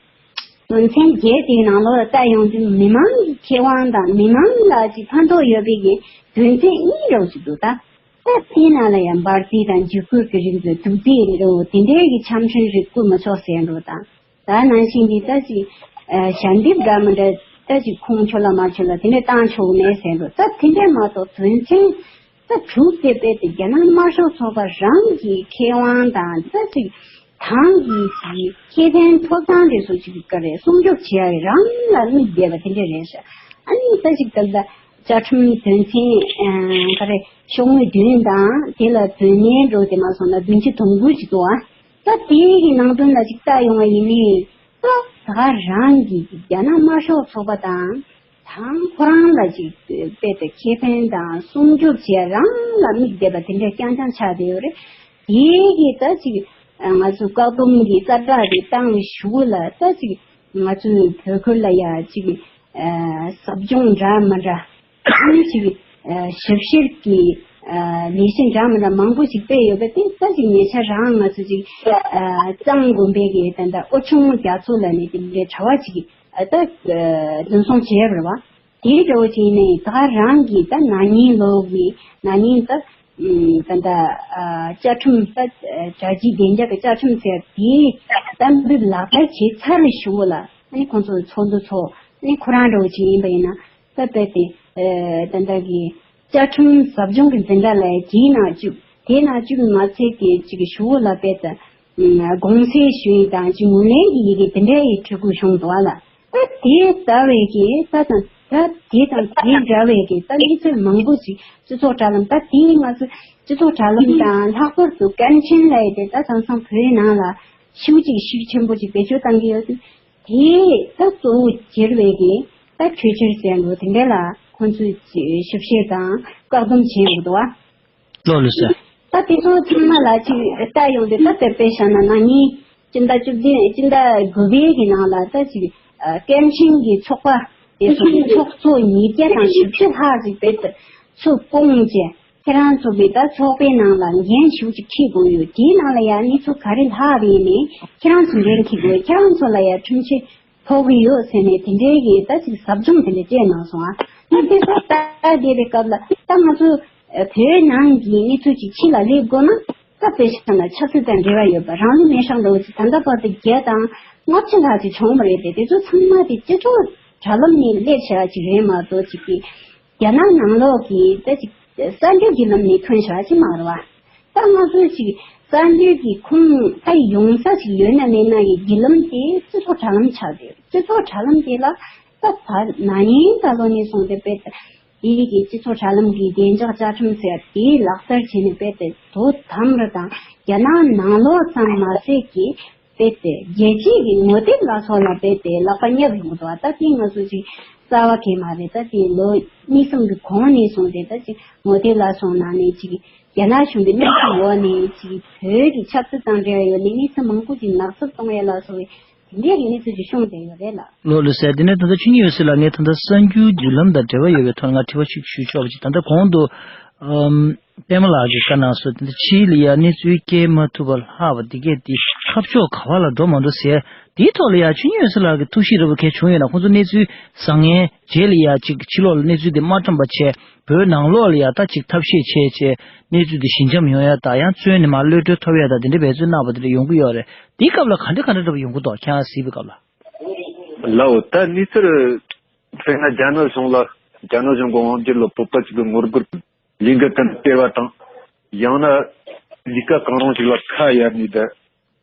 དོན་ཚན་བརྒྱད་དེའི་ནང་ལོགས་ལ་བལྟ་ཡོང་དུས་མི་མང་གི་ཁེ་དབང་དང་མི་མང་ལ་ཅིག་ཕན་ཐོགས་ཡོད་པའི་གི་དོན་ཚན་གཉིས་རོགས་ཞིག་འདུག་ད་ད་དེའི་ནང་ལ་ཡང་འབར་རྫས་དང་འཇིགས་སྐུལ་གྱི་རིགས་དང་སྡུག་རྫས་རེད་འགྲོ། དེ་འདྲའི་གི་འཆམ་མཐུན་རིགས་བསྐུར་མི་ཆོག་ཟེར་འགྲོ་དང་། ད་ནང་བཞིན་གྱི་ད་ཅིག་ཨ་ཞལ་འདེབས་འདྲ་མི་འདྲ་ད་ཅིག་ཁོང་ཁྱོད་ལ་མ་ཁྱོད་ལ་དེ་འདྲ་བཏང་ཆོག་མེད་ཟེར་འགྲོ། ད་དེ་འདྲ་མ་གཏོགས་དོན་ཚན་ད་དྲུག་དེ་དཔེ་དེ་རྒྱ་ནག་དམར་ཤོག་ཚོགས་པ་རང་གི་ཁེ་དབང་དང་ད་ཅིག་ཐང་གི་ཅིག་ཁེ་ཕན་ཐོབ་ཐང་དེ་ཚོ་ཅིག་ག་རེ་སྲུང་སྐྱོབ་བྱེད་ཡ་རང་ལ་དམིགས་བསྡད་པ་དེ་འདྲ་རེད་ཤག་ཨ་ནི་ད་ཅིག་ད་ལྟ་བཅའ་ཁྲིམས་དོན་ཚན་ཨ་ག་རེ་ཤོག་ངོས་བདུན་དང་དེ་ལ་དོན་གཉེར་འགྲོ་དེ་མ་སོང་ན་བདུན་ཅུ་དོན་དགུ་ཅིག་འདུག་ཨ། ད་དེའི་གི་ནང་དོན་ལ་ཅིག་ལྟ་ཡོང་བ་ཡིན་ནའི་ད་ད་ག་རང་གི་རྒྱ་ནག་དམར་ཤོག་ཚོགས་པ་དང་ད་ཁོ་རང་ལ་ཅིག་དཔེ་དེ་ཁེ་ཕན་དང་སྲུང་སྐྱོབ་བྱེད་རང་ལ་དམིགས་བསྡད་པ་དེ་འདྲ་རྐྱང་རྐྱང་ཆགས་བསྡད་ཡོད་རེད། དེའི་གི་ད་ཅིག་ང་ཚོ་བཀག་སྡོམ་གི་གསལ་བསྒྲགས་དེ་བཏང་བའི་གཞུག་གུ་ལ་ད་ཅིག་ང་ཚོའི་བོད་ཁུལ་ལ་ཡ་ཅིག་ཟབ་སྦྱོང་འདྲ་མི་འདྲ་ཨ་ནི་ཅིག་ཞིབ་བཤེར་གྱི་ལས་གཞི་འདྲ་མི་འདྲ་མང་པོ་ཞིག་སྤེལ་ཡོད་པ་དེ་ད་ཅིག་ཉེ་ཆར་རང་ང་ཚོ་ཅིག་གཙང་དགོན་པའི་གི་ད་ལྟ་ཨོ་ཆུང་རྒྱ་མཚོ་ལ་ནི་དེ་འདྲའི་གྲྭ་བ་ཅིག་ད་འཛིན་བཟུང་བྱས་པ་རེད་བ། དེའི་འདྲ་བོ་ཅིག་ནས་ད་རང་གི་ད་ན་ནིང་ལོ་གི་ན་ནིང་ད་ད་ད་བཅའ་ཁྲིམས་ད་དྲ་རྒྱའི་བདེ་འཇགས་ཀྱི་བཅའ་ཁྲིམས་ཟེར་དེའི་གཏན་འབེབས་ལག་བསྟར་བྱས་ཚར་བའི་གཞུག་གུ་ལ་ཨ་ནི་ཁོང་ཚོ་ཚོགས་འདུ་ཚོགས་ཨ་ནི་ཁོ་རང་འདྲ་བོ་ཅིག་ཡིན་པ་ཡིན་ན་ད་དཔེ་དེ་ད་ལྟ་གི་བཅའ་ཁྲིམས་ཟབ་སྦྱོང་གི་འཛིན་གྲྭ་ལ་དེའི་ནང་བཅུག་དེའི་ནང་བཅུག་མ་ཚད་དེ་ཅིག་གཞུག་གུ་ལ་དཔེ་ད་དགོངས་སེལ་ཞུ་ཡིག་དང་ཅིག་ངོས་ལེན་གྱི་ཡི་གེ་དེ་འདྲའི་ཡི་འབྲི་དགོས་བྱུང་འདུག་ཨ་ལ། ད་དེ་ལྟ་བའི་གི་ད་དང་ད་དེ་དང་དེ་འདྲ་བའི་གི་ད་གནས་ཚུལ་མང་པོ་ཅིག་སྤྱི་ཚོགས་དྲ་ལམ་ད་དེ་ང་ཚོ་སྤྱི་ཚོགས་དྲ་ལམ་དང་ལྷག་པར་དུ་སྐད་འཕྲིན་ལས་དེ་ད་དེང་སང་བོད་ནང་ལ་ཤུགས་ཅིག་ཤུགས་ཆེན་པོ་ཅིག་བེད་སྤྱོད་བཏང་གི་ཡོད་དུས་དེ་ད་གཙོ་བོ་གྱུར་བའི་གི་ད་གྲོས་ཆོད་ཟེར་འགྲོ་དེ་འདྲ་ལ་ཁོང་ཚོས་ཞིབ་བཤེར་དང་བཀག་སྡོམ་བྱས་འདུག་བ། ལགས་ལགས་སོ། ད་དེ་ཚོ་ཚང་མ་ལ་ཅིག་ལྟ་ཡོང་དུས་ད་དེ་དཔེ་བཞག་ན་ན་ནིང་སྤྱི་ཟླ་བཅུ་བདུན་སྤྱི་ཟླ་དགུ་པའི་གི་ནང་ལ་ད་ཅིག་སྐད་འཕྲིན་གྱི་ཚོགས་པ་དེ་ཚོ་གི་ཚོགས་གཙོ་ཉིས་བརྒྱ་དང་བཞི་བཅུ་ལྷག་ཅིག་བེད་དུ་ཚུར་སྤུངས་བྱས་ཁྱེད་རང་ཚོ་གི་ད་ཚོགས་པའི་ནང་ལ་འགན་ཞུ་ཅིག་འཁྱེར་དགོས་ཡོད། དེའི་ནང་ལ་ཡང་གནས་ཚུལ་ག་རེ་ལྷག་རེད་ནས་ཁྱེད་རང་ཚོ་འགན་འཁྱེར་དགོས། ཁྱེད་རང་ཚོ་ལ་ཡང་ཁྲིམས་ཆད་ཕོག་གི་ཡོད་ཟེར་ནས་དེ་འདྲའི་གི་ད་ཅིག་ཟབ་སྦྱོང་དེ་འདྲ་སྤྲད་གནང་སོང་ཨ། ང་དེ་ཚོ་ལྟ་བསྡད་པའི་སྐབས་ལ་ད་ང་ཚོ་བོད་ནང་གི་གནས་ཚུལ་ཅིག་ཕྱི་ལ་སླེབས་དགོས་ན་ད་དཔེ་བཞག་ན་ཆབ་སྲིད་དང་འབྲེལ་བ་ཡོད་པ་རང་ལུས་མེ་སྲེག་འདྲ་བོ་ཅིག་ད་ལྟ་བར་དུ་བརྒྱ་དང་ལྔ་བཅུ་ལྷག་ཅིག་བྱུང་བ་རེད་དེ། དེ་ཚོ་ཚང་མ་དེ་སྤྱི་ཚོགས་དྲ་ལམ་ནས་སླེབས་བཞག་ཅིག་རེད་མ་གཏོགས་ཅིག་གི་རྒྱ་ནག་ནང་ལོགས་ཀྱི་ད་ཅིག་གསར་འགྱུར་གྱི་ལམ་ནས་ཐོན་བཞག་ཅིག་མ་རེད་བ། ད་ང་ཚོས་ཅིག་གསར་འགྱུར་གྱི་ཁུངས་ད་ཡོང་ས་ཞིག་ཡོད་ན་མེད་ན་གི་བརྒྱུད་ལམ་དེ་སྤྱི་ཚོགས་དྲ་ལམ་ཆགས་བསྡད་ཡོད། སྤྱི་ཚོགས་དྲ་ལམ་དེ་ལ་ད་ད་ན་ནིང་ད་ལོ་ནས་བཟུང་སྟེ་དཔེ་དེ་ཡི་གི་སྤྱི་ཚོགས་དྲ་ལམ་གྱི་བདེ་འཇགས་བཅའ་ཁྲིམས་ཟེར་དེ་ལག་བསྟར་བྱས་ནས་དཔེ་དེ་དོ་དམ་རུ་དང་ རྒྱ་ནག་ནང་ལོགས་ཙམ་མ་ཟད་ཀྱི་རྦད་དེ་རྒྱལ་སྤྱིའི་གི་ངོ་དེབ་ལ་སོགས་ལ་རྦད་དེ་ལག་པ་བརྙབ་ཡོང་འདུག་ད་དེ་ང་ཚོ་ཅིག་རྩ་བ་གས་མ་རེད། ད་དེ་ལོ་གཉིས་གསུམ་གི་གོང་ནས་བཟུང་སྟེ་ད་ཅིག་ངོ་དེབ་ལ་སོགས་ནང་ནས་ཅིག་རྒྱ་ནག་གཞུང་གི་གནོན་ཤུགས་འོག་ནས་ཅིག་བོད་ཀྱི་ཆབ་སྲིད་དང་འབྲེལ་བ་ཡོད་ནས་གནས་ཚུལ་མང་པོ་ཅིག་ནག་འཛུགས་གཏོང་ཡ་ལ་སོགས་པའི་དེ་འདྲའི་གི་གནས་ཚུལ་ཅིག་བྱུང་བསྡད་ཡོད་རེད་ལགས། ལགས་ལགས་སེ། དེ་ནས་ད་ལྟ་ཆོས་ཉིད་འོད་ཟེར་ལགས། ངས་ད་ལྟ་གསར་འགྱུར་བརྒྱུད་ལམ་དང་འབྲེལ་བ་ཡོད་པའི་ཐོག་ནས་ང་དྲི་བ་ཞིག་ཞུ་ཆོག་པ་ཅིག་ད་ལྟ་གོང་དུ་ཨམ་པད་མ་ལགས་ཀྱིས་བཀའ་གནང་སོང་། དེ་ནས་ཕྱིའི་ལ་ཡ་གནས་ཚུལ་སྐྱེལ་མ་ཐུབ་པ་ལྷག་པ་འདི་གས་དེ་ཁ་ཕྱོགས་ག་བ་ལ་འགྲོ་མ་འགྲོ་ཟེར། དེའི་ཐོག་ལ་ཡ་ཆོས་ཉིད་འོད་ཟེར་ལགས་ཀྱི་ཐུགས་གཤིས་རེ་བ་གལ་བྱུང་ཡོད་ན། ཁོང་ཚོ་གནས་ཚུལ་བཟང་ངན་རྗེས་ལ་ཡ་ཅིག་ཕྱི་ལོགས་ལ་གནས་ཚུལ་དེ་མ་བཀྲམ་པ་བྱས། བོད་ནང་ལོགས་ལ་ཡ་ད་ཅིག་ཐབས་ཤེས་བྱས་བྱས་གནས་ཚུལ་དེ་ཞི་འཇམ་ཡོང་ཡ་དང་། ཡང་བཙོན་ནས་མར་གློད་གྲོལ་ཐོབ་ཡ་དང་། དེ་འདྲའི་འབད་བརྩོན་གནང་བ་དེ་འདྲ་ཡོང་གི་ཡོད་རེད། དེའི་སྐབས་ལ་ག་འདྲ་ག་འདྲ་འདྲ་པོ་ཡོང་གི་འདུག་ཁྱེད་རང་གཟིགས་པའི་སྐབས་ལ། ལའོ། ད་གནས་ཚུལ་དཔེར་ན་རྒྱ་ནག་གཞུང་ལ་རྒྱ་ནག་གཞུང་གི་དབང་སྒྱུར་ལ་བོད་པ་ཅིག་གི་ངོ་རྒོལ་ལས་འགུལ་དེ་སྤེལ་བ་དང་། ཡང་ན་ལས་ཀ་གང་རུང་ཅིག་ལ་ཁ་གཡར་ནས་ད་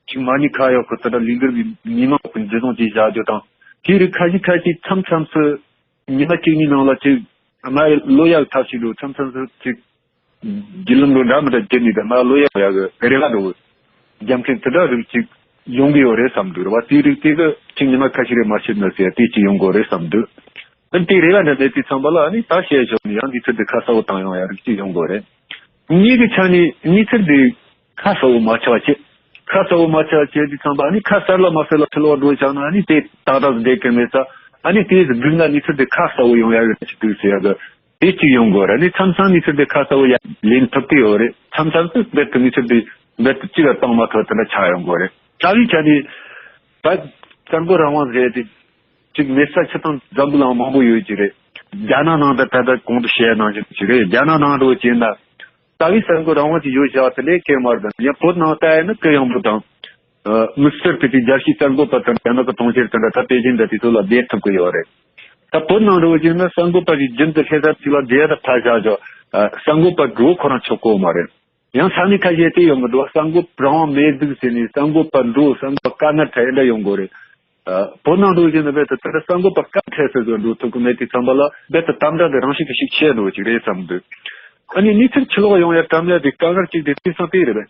ཅིག་མ་ཉེས་ཁ་གཡོག་གི་དེ་འདྲ་ལས་འགུལ་གྱི་མི་མང་གི་འཛིན་བཟུང་བྱས་བཞག་རྒྱུ་དང་། དེའི་རིགས་ཁ་ཤས་ཁ་ཤས་མཚམས་མཚམས་སུ་ཉི་མ་གཅིག་གཉིས་ནང་ལ་ཅིག་མར་གློད་ཡག་ཐབས་ཤིག་འདུག་མཚམས་མཚམས་སུ་ཅིག་བརྒྱུད་ལམ་འགྲོ་འདྲ་མི་འདྲ་བརྒྱུད་ནས་ད་མར་གློད་ཡག་ཡག་གི་རེ་བ་འདུག་རྒྱབ་མཁན་དེ་འདྲ་རིགས་ཅིག་ཡོང་གི་ཡོད་རེད་བསམ་འདུག་རེད་བ། དེའི་རིགས་དེ་གི་ཅིག་ཉི་མ་ཁ་ཤས་རེ་མ་ཕྱིན་ན་ཟེར་དེ་ཅིག་ཡོང་གི་ཡོད་རེད་བསམ་འདུག་ཨ་ནི་དེ་རེ་བ་འདྲ་མེད་དུས་ཙམ་པ་ལ་ཨ་ནི་ད་བཤད་ཆོག་ནས་ཡང་འདི་ཚོ་དེ་ཁ་གསལ་བོ་བཏང་ཡོང་ཡག་རིགས་ཅིག་ཡོང་གི་ཡོད་རེད། ངེད་ཀྱི་ཆ་ནས་གནས་ཚུལ་འདི་ཁ་གསལ་བོ་མ་ཆགས་བྱས། ཁ་གསལ་བོ་མ་ཆགས་བྱས་དུས་ཙམ་པ་ཨ་ནི་ཁ་གསལ་ལ་མ་གསལ་ལ་ཕྱི་ལོགས་འགྲོ་བཞག་ན་ཨ་ནི་དེ་ཏག་ཏག་བསྡད་ཀྱི་མེད་ཙང་། ཨ་ནི་དེ་སྒུག་ན་གནས་ཚུལ་འདི་ཁ་གསལ་བོ་ཡོང་ཡག་གི་ཅིག་འདུག་ཟེར་ཡག་གི་དེ་གཅིག་ཡོང་དགོས་རེད། ཨ་ནི་མཚམས་མཚམས་གནས་ཚུལ་འདི་ཁ་གསལ་བོ་ཡ་ལེན་ཐུབ་ཀྱི་ཡོད་རེད། མཚམས་མཚམས་སུ་རྦད་དེ་གནས་ཚུལ་འདི་རྦད་དེ་གཅིག་ལ་བཏང་མ་ཐུབ་དེ་འདྲ་ཆགས་ཡོང་དགོས་རེད། རྩ་བའི་ཆ་ནས་ད་གསར་འགོད་རང་དབང་ཟེར་དེ་ཅིག་མེད་ས་ཆ་ཚང་འཛམ་བུ་གླིང་མང་པོ་ཡོད་ཀྱི་རེད། རྒྱ་ནག་ནང་དུ་ད་ལྟ་གོང་དུ་བཤད་ནང་བཞིན་ཅིག་རེད། རྒྱ་ནག་ནང་འགྲོ་བྱས་ན། རྩ་བའི་གསར་འགོད་རང་དབང་ཅིག་ཡོད་བཞག་དེ་ལས་སྐད་མ་རྒྱག་ཡང་བོད་ནང་ལྟ་ཡ་ན་ཀུན་དབྱངས་པོ་དང་། དམིགས་བསལ་དེ་དུས་རྒྱལ་སྤྱིའི་གསར་འགོད་པ་དང་རྒྱ་ནག་གི་དོན་གཅོད་དེ་འདྲ་ད་པེ་ཅིན་དང་དེ་ཚོ་ལ་བསྡད་ཐུབ་ཀྱི་ཡོད་རེད། ད་བོད་ནང་འགྲོ་བཞིན་ན་གསར་འགོད་པ་ཞིག་རྒྱུན་དུ་སླེབས་ས་ཅིག་ལ་བསྡད་ད་ཕར་བཞག་ཆོག་གསར་འགོད་པ་འགྲོ་ཁོ་རང་ཆོག་གོ་མ་རེད། ཡང་ས་གནས་ཁ་ཤས་དེ་ཡོང་གི་འདུག་གསར་འགོད་རང་དབང་མེད་འདུག་ཟེར་ནས་གསར་འགོད་པ་འགྲོ་གསར་འགོད་པ་དཀའ་ངལ་འཕྲད་ཡ་འདྲ་ཡོང་གི་རེད། བོད་ནང་འགྲོ་བཞིན་ན་རྦད་དེ་ད་ལྟ་གསར་འགོད་པ་དཀའ་འཕྲད་ས་ཚོ་འགྲོ་ཐུབ་ཀྱི་མེད་དུས་ཙམ་པ་ལ་རྦད་དེ་དམ་དྲག་དེ་རང་བཞིན་གྱི་ཤུགས་ཆེ་འགྲོ་ཅིག་རེད་བསམ་འདུག་ཨ་ནི་གནས་ཚུལ་ཕྱི་ལོགས་ཡོང་ཡ་དྲ་མ་དེ་དཀའ་ངལ་གཅིག་དེ་དེང་སང་དེ་རེད་པས།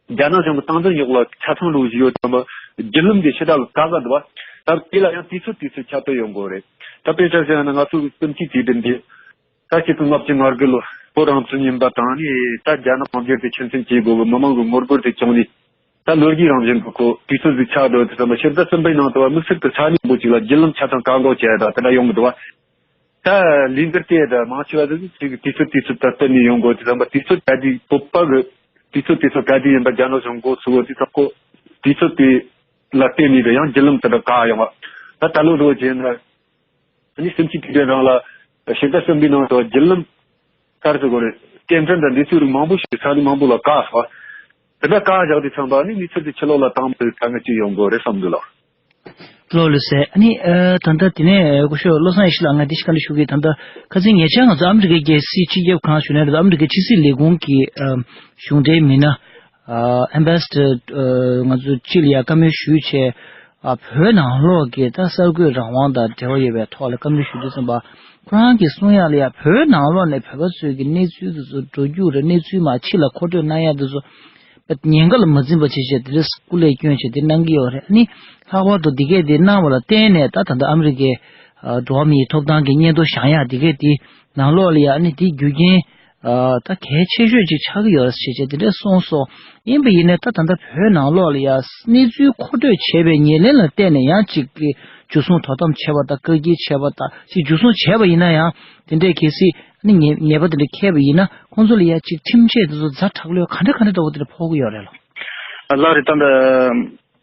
རྒྱ་ནག་གཞུང་གི་སྟངས་འཛིན་གཡོག་ལ་ཆ་ཚང་འགྲོ་བཞིན་ཡོད་ཙམ་པ་བརྒྱུད་ལམ་དེ་ཞེ་དྲག་ལ་དཀའ་ག་འདུག་བ། ད་དེ་ལ་ཡང་དུས་ཚོད་དུས་ཚོད་ཁྱབ་སྤེལ་ཡོང་དགོས་རེད། ད་དཔེ་ཆ་བཞག་ན་ང་ཚོ་གི་སུམ་ཅུ་དུས་དྲན་དེ། ད་ཆིག་སྟོང་ལྔ་བརྒྱ་ང་དགུ་ལོ་བོད་རང་བཙན་ཉིན་པ་དང་ནི་ད་རྒྱ་ནག་དབང་སྒྱུར་དེ་ཁྱིམ་མཚེས་བྱེད་དགོས་པའི་མི་མང་གི་ངོ་རྒོལ་དེ་བྱུང་ནས། ད་ལོ་རྒྱུས་རང་བཞིན་གྱི་ཁོ་དུས་ཚོད་ཟིག་ཆགས་འགྲོ་དུས་ཙམ་པ་ཕྱི་ཟླ་གསུམ་པའི་ནང་དུ་བ་དམིགས་བསལ་གྱི་ས་གནས་པོ་ཅིག་ལ་བརྒྱུད་ལམ་ཆ་ཚང་བཀག་འགོག་བྱས་ད་དེ་འདྲ་ཡོང་གི་འདུག་བ། ད་ལས་འགུལ་དེ་ད་མང་ཆེ་བ་ཟིག་ཅིག་དུས་ཚོད་དུས་ཚོད་ད་བསྟུན་ནས་ཡོང་དགོས་དུས་ཙམ་པ་དུས་ཚོད་ག་དུས་བོད་པ་གི་དུས་ཚོད་དུས་ཚོད་ག་དུས་ཡིན་པ་རྒྱ་ནག་གཞུང་འགོ་ཚུགས་དུས་ཙམ་ཁོ་དུས་ཚོད་དེ་ལ་བརྟེན་ནས་ད་ཡང་བརྒྱུད་ལམ་དེ་འདྲ་བཀག་ཡོང་བ། ད་ད་ལོ་རོ་བྱས་ན། ཨ་ནི་སུམ་ཅུ་དུས་དྲན་རང་ལ་ཕྱི་ཟླ་གསུམ་པའི་ནང་དུ་བརྒྱུད་ལམ་ག་རེ་ཟེར་དགོས་རེད། སྐད་འཕྲིན་དང་འདི་ཚོའི་རིགས་མང་པོ་ཞིག་ས་གནས་མང་པོ་ལ་བཀག་སོང་། དེ་འདྲ་བཀག་བཞག་དུས་ཙམ་པ་ཨ་ནི་གནས་ཚུལ་དེ་ཕྱི་ལོགས་ལ་བཏང་མ་ཐུབ་དཀའ་ངལ་ཅིག་ཡོང་དགོས་རེད་བསམ་འདུག་ལགས། ལགས་ལགས་སེ། ཨ་ནི་ཨ་ད་ལྟ་དེ་ནས་སྐུ་ཞབས་བློ་བཟང་ཡེ་ཤེས་ལགས་ང་འདི་ཞིག་བཀའ་འདྲི་ཞུ་གི། ད་ལྟ་ཁ་སང་ཉེ་ཆར་ང་ཚོ་ཨ་མི་རི་ཀའི་རྒྱལ་སྲིད་སྤྱི་ཁྱབ་ཁང་ཞུ་ནས་ཨ་མི་རི་ཀའི་ཕྱི་སྲིད་ལས་ཁུངས་ཀྱི་ཨ་གཞུང་འབྲེལ་མི་སྣ་ཨ་ཨེམ་བྷེ་སི་ཌར་ཨ་ང་ཚོ་སྤྱི་ལ་ཡ་བཀའ་མོལ་ཞུས་བྱས། ཨ་བོད་ནང་ལོགས་ཀྱི་ད་གསར་འགོད་རང་དབང་དང་འབྲེལ་བ་ཡོད་པའི་ཐོག་ལ་བཀའ་མོལ་ཞུ་དུས་ཙམ་པ། ཁོ་རང་གིས་གསུང་ཡག་ལ་ཡ་བོད་ནང་ལོགས་ནས་བོད་པ་ཚོའི་གི་གནས་ཚུལ་དེ་ཚོ་འགྲོ་རྒྱུ་རེད། གནས་ཚུལ་མར་ཕྱི་ལ་མཁོ་སྤྲོད་གནང་ཡག་དེ་ཚོ་ཉེན་ཁ་ལ་མ་འཛིན་པ་བྱས་བྱས་དེ་འདྲ་སྐུ་ལས་བསྐྱོན་བྱས་དེ་གནང་གི་ཡོད་རེད། ཨ་ནི་ལྷག་པར་དུ་འདི་གས་དེ་གནང་བ་ལ་བརྟེན་ནས་ད་ད་ལྟ་ཨ་མི་རི་ཀའི་ཨ་འགྲོ་བ་མིའི་ཐོབ་ཐང་གི་སྙན་ཐོ་བཞག་ཡག་འདི་གས་དེ་ནང་ལོགས་ལ་ཡ་ཨ་ནི་དེ་རྒྱུ་རྐྱེན་ཨ་ད་གལ་ཆེ་ཤོས་ཅིག་ཆགས་ཀྱི་ཡོད་རེད་ཟེར་བྱས་དེ་འདྲས་གསུངས་སོང་། ཡིན་པ་ཡིན་ནའི་ད་ད་ལྟ་བོད་ནང་ལོགས་ལ་ཡ་གནས་ཚུལ་མཁོ་སྤྲོད་བྱས་པའི་ཉེར་ལེན་ལ་བརྟེན་ནས་ཡང་ཅིག་གི་འཇུ་བཟུང་དོ་དམ་བྱས་པ་དང་བཀག་སྐྱིལ་བྱས་པ་དང་ཅིག་འཇུ་བཟུང་བྱས་པ་ཡིན་ན་ཡང་དེ་འདྲས་གལ་སྲིད་ནི་ཉེས་ཉེས་པ་དེ་འདྲ་འཁྱེར་བ་ཡིན་ན་ཁོང་ཚོ་ལ་ཡ་ཅིག་ཁྲིམས་ཆད་དེ་ཚོ་ཛ་དྲག་ལོས་ག་འདྲ་ག་འདྲ་འདྲ་བོ་དེ་འདྲ་ཕོག་གི་ཡོད་རེད་ལགས། ལགས་རེད། ད་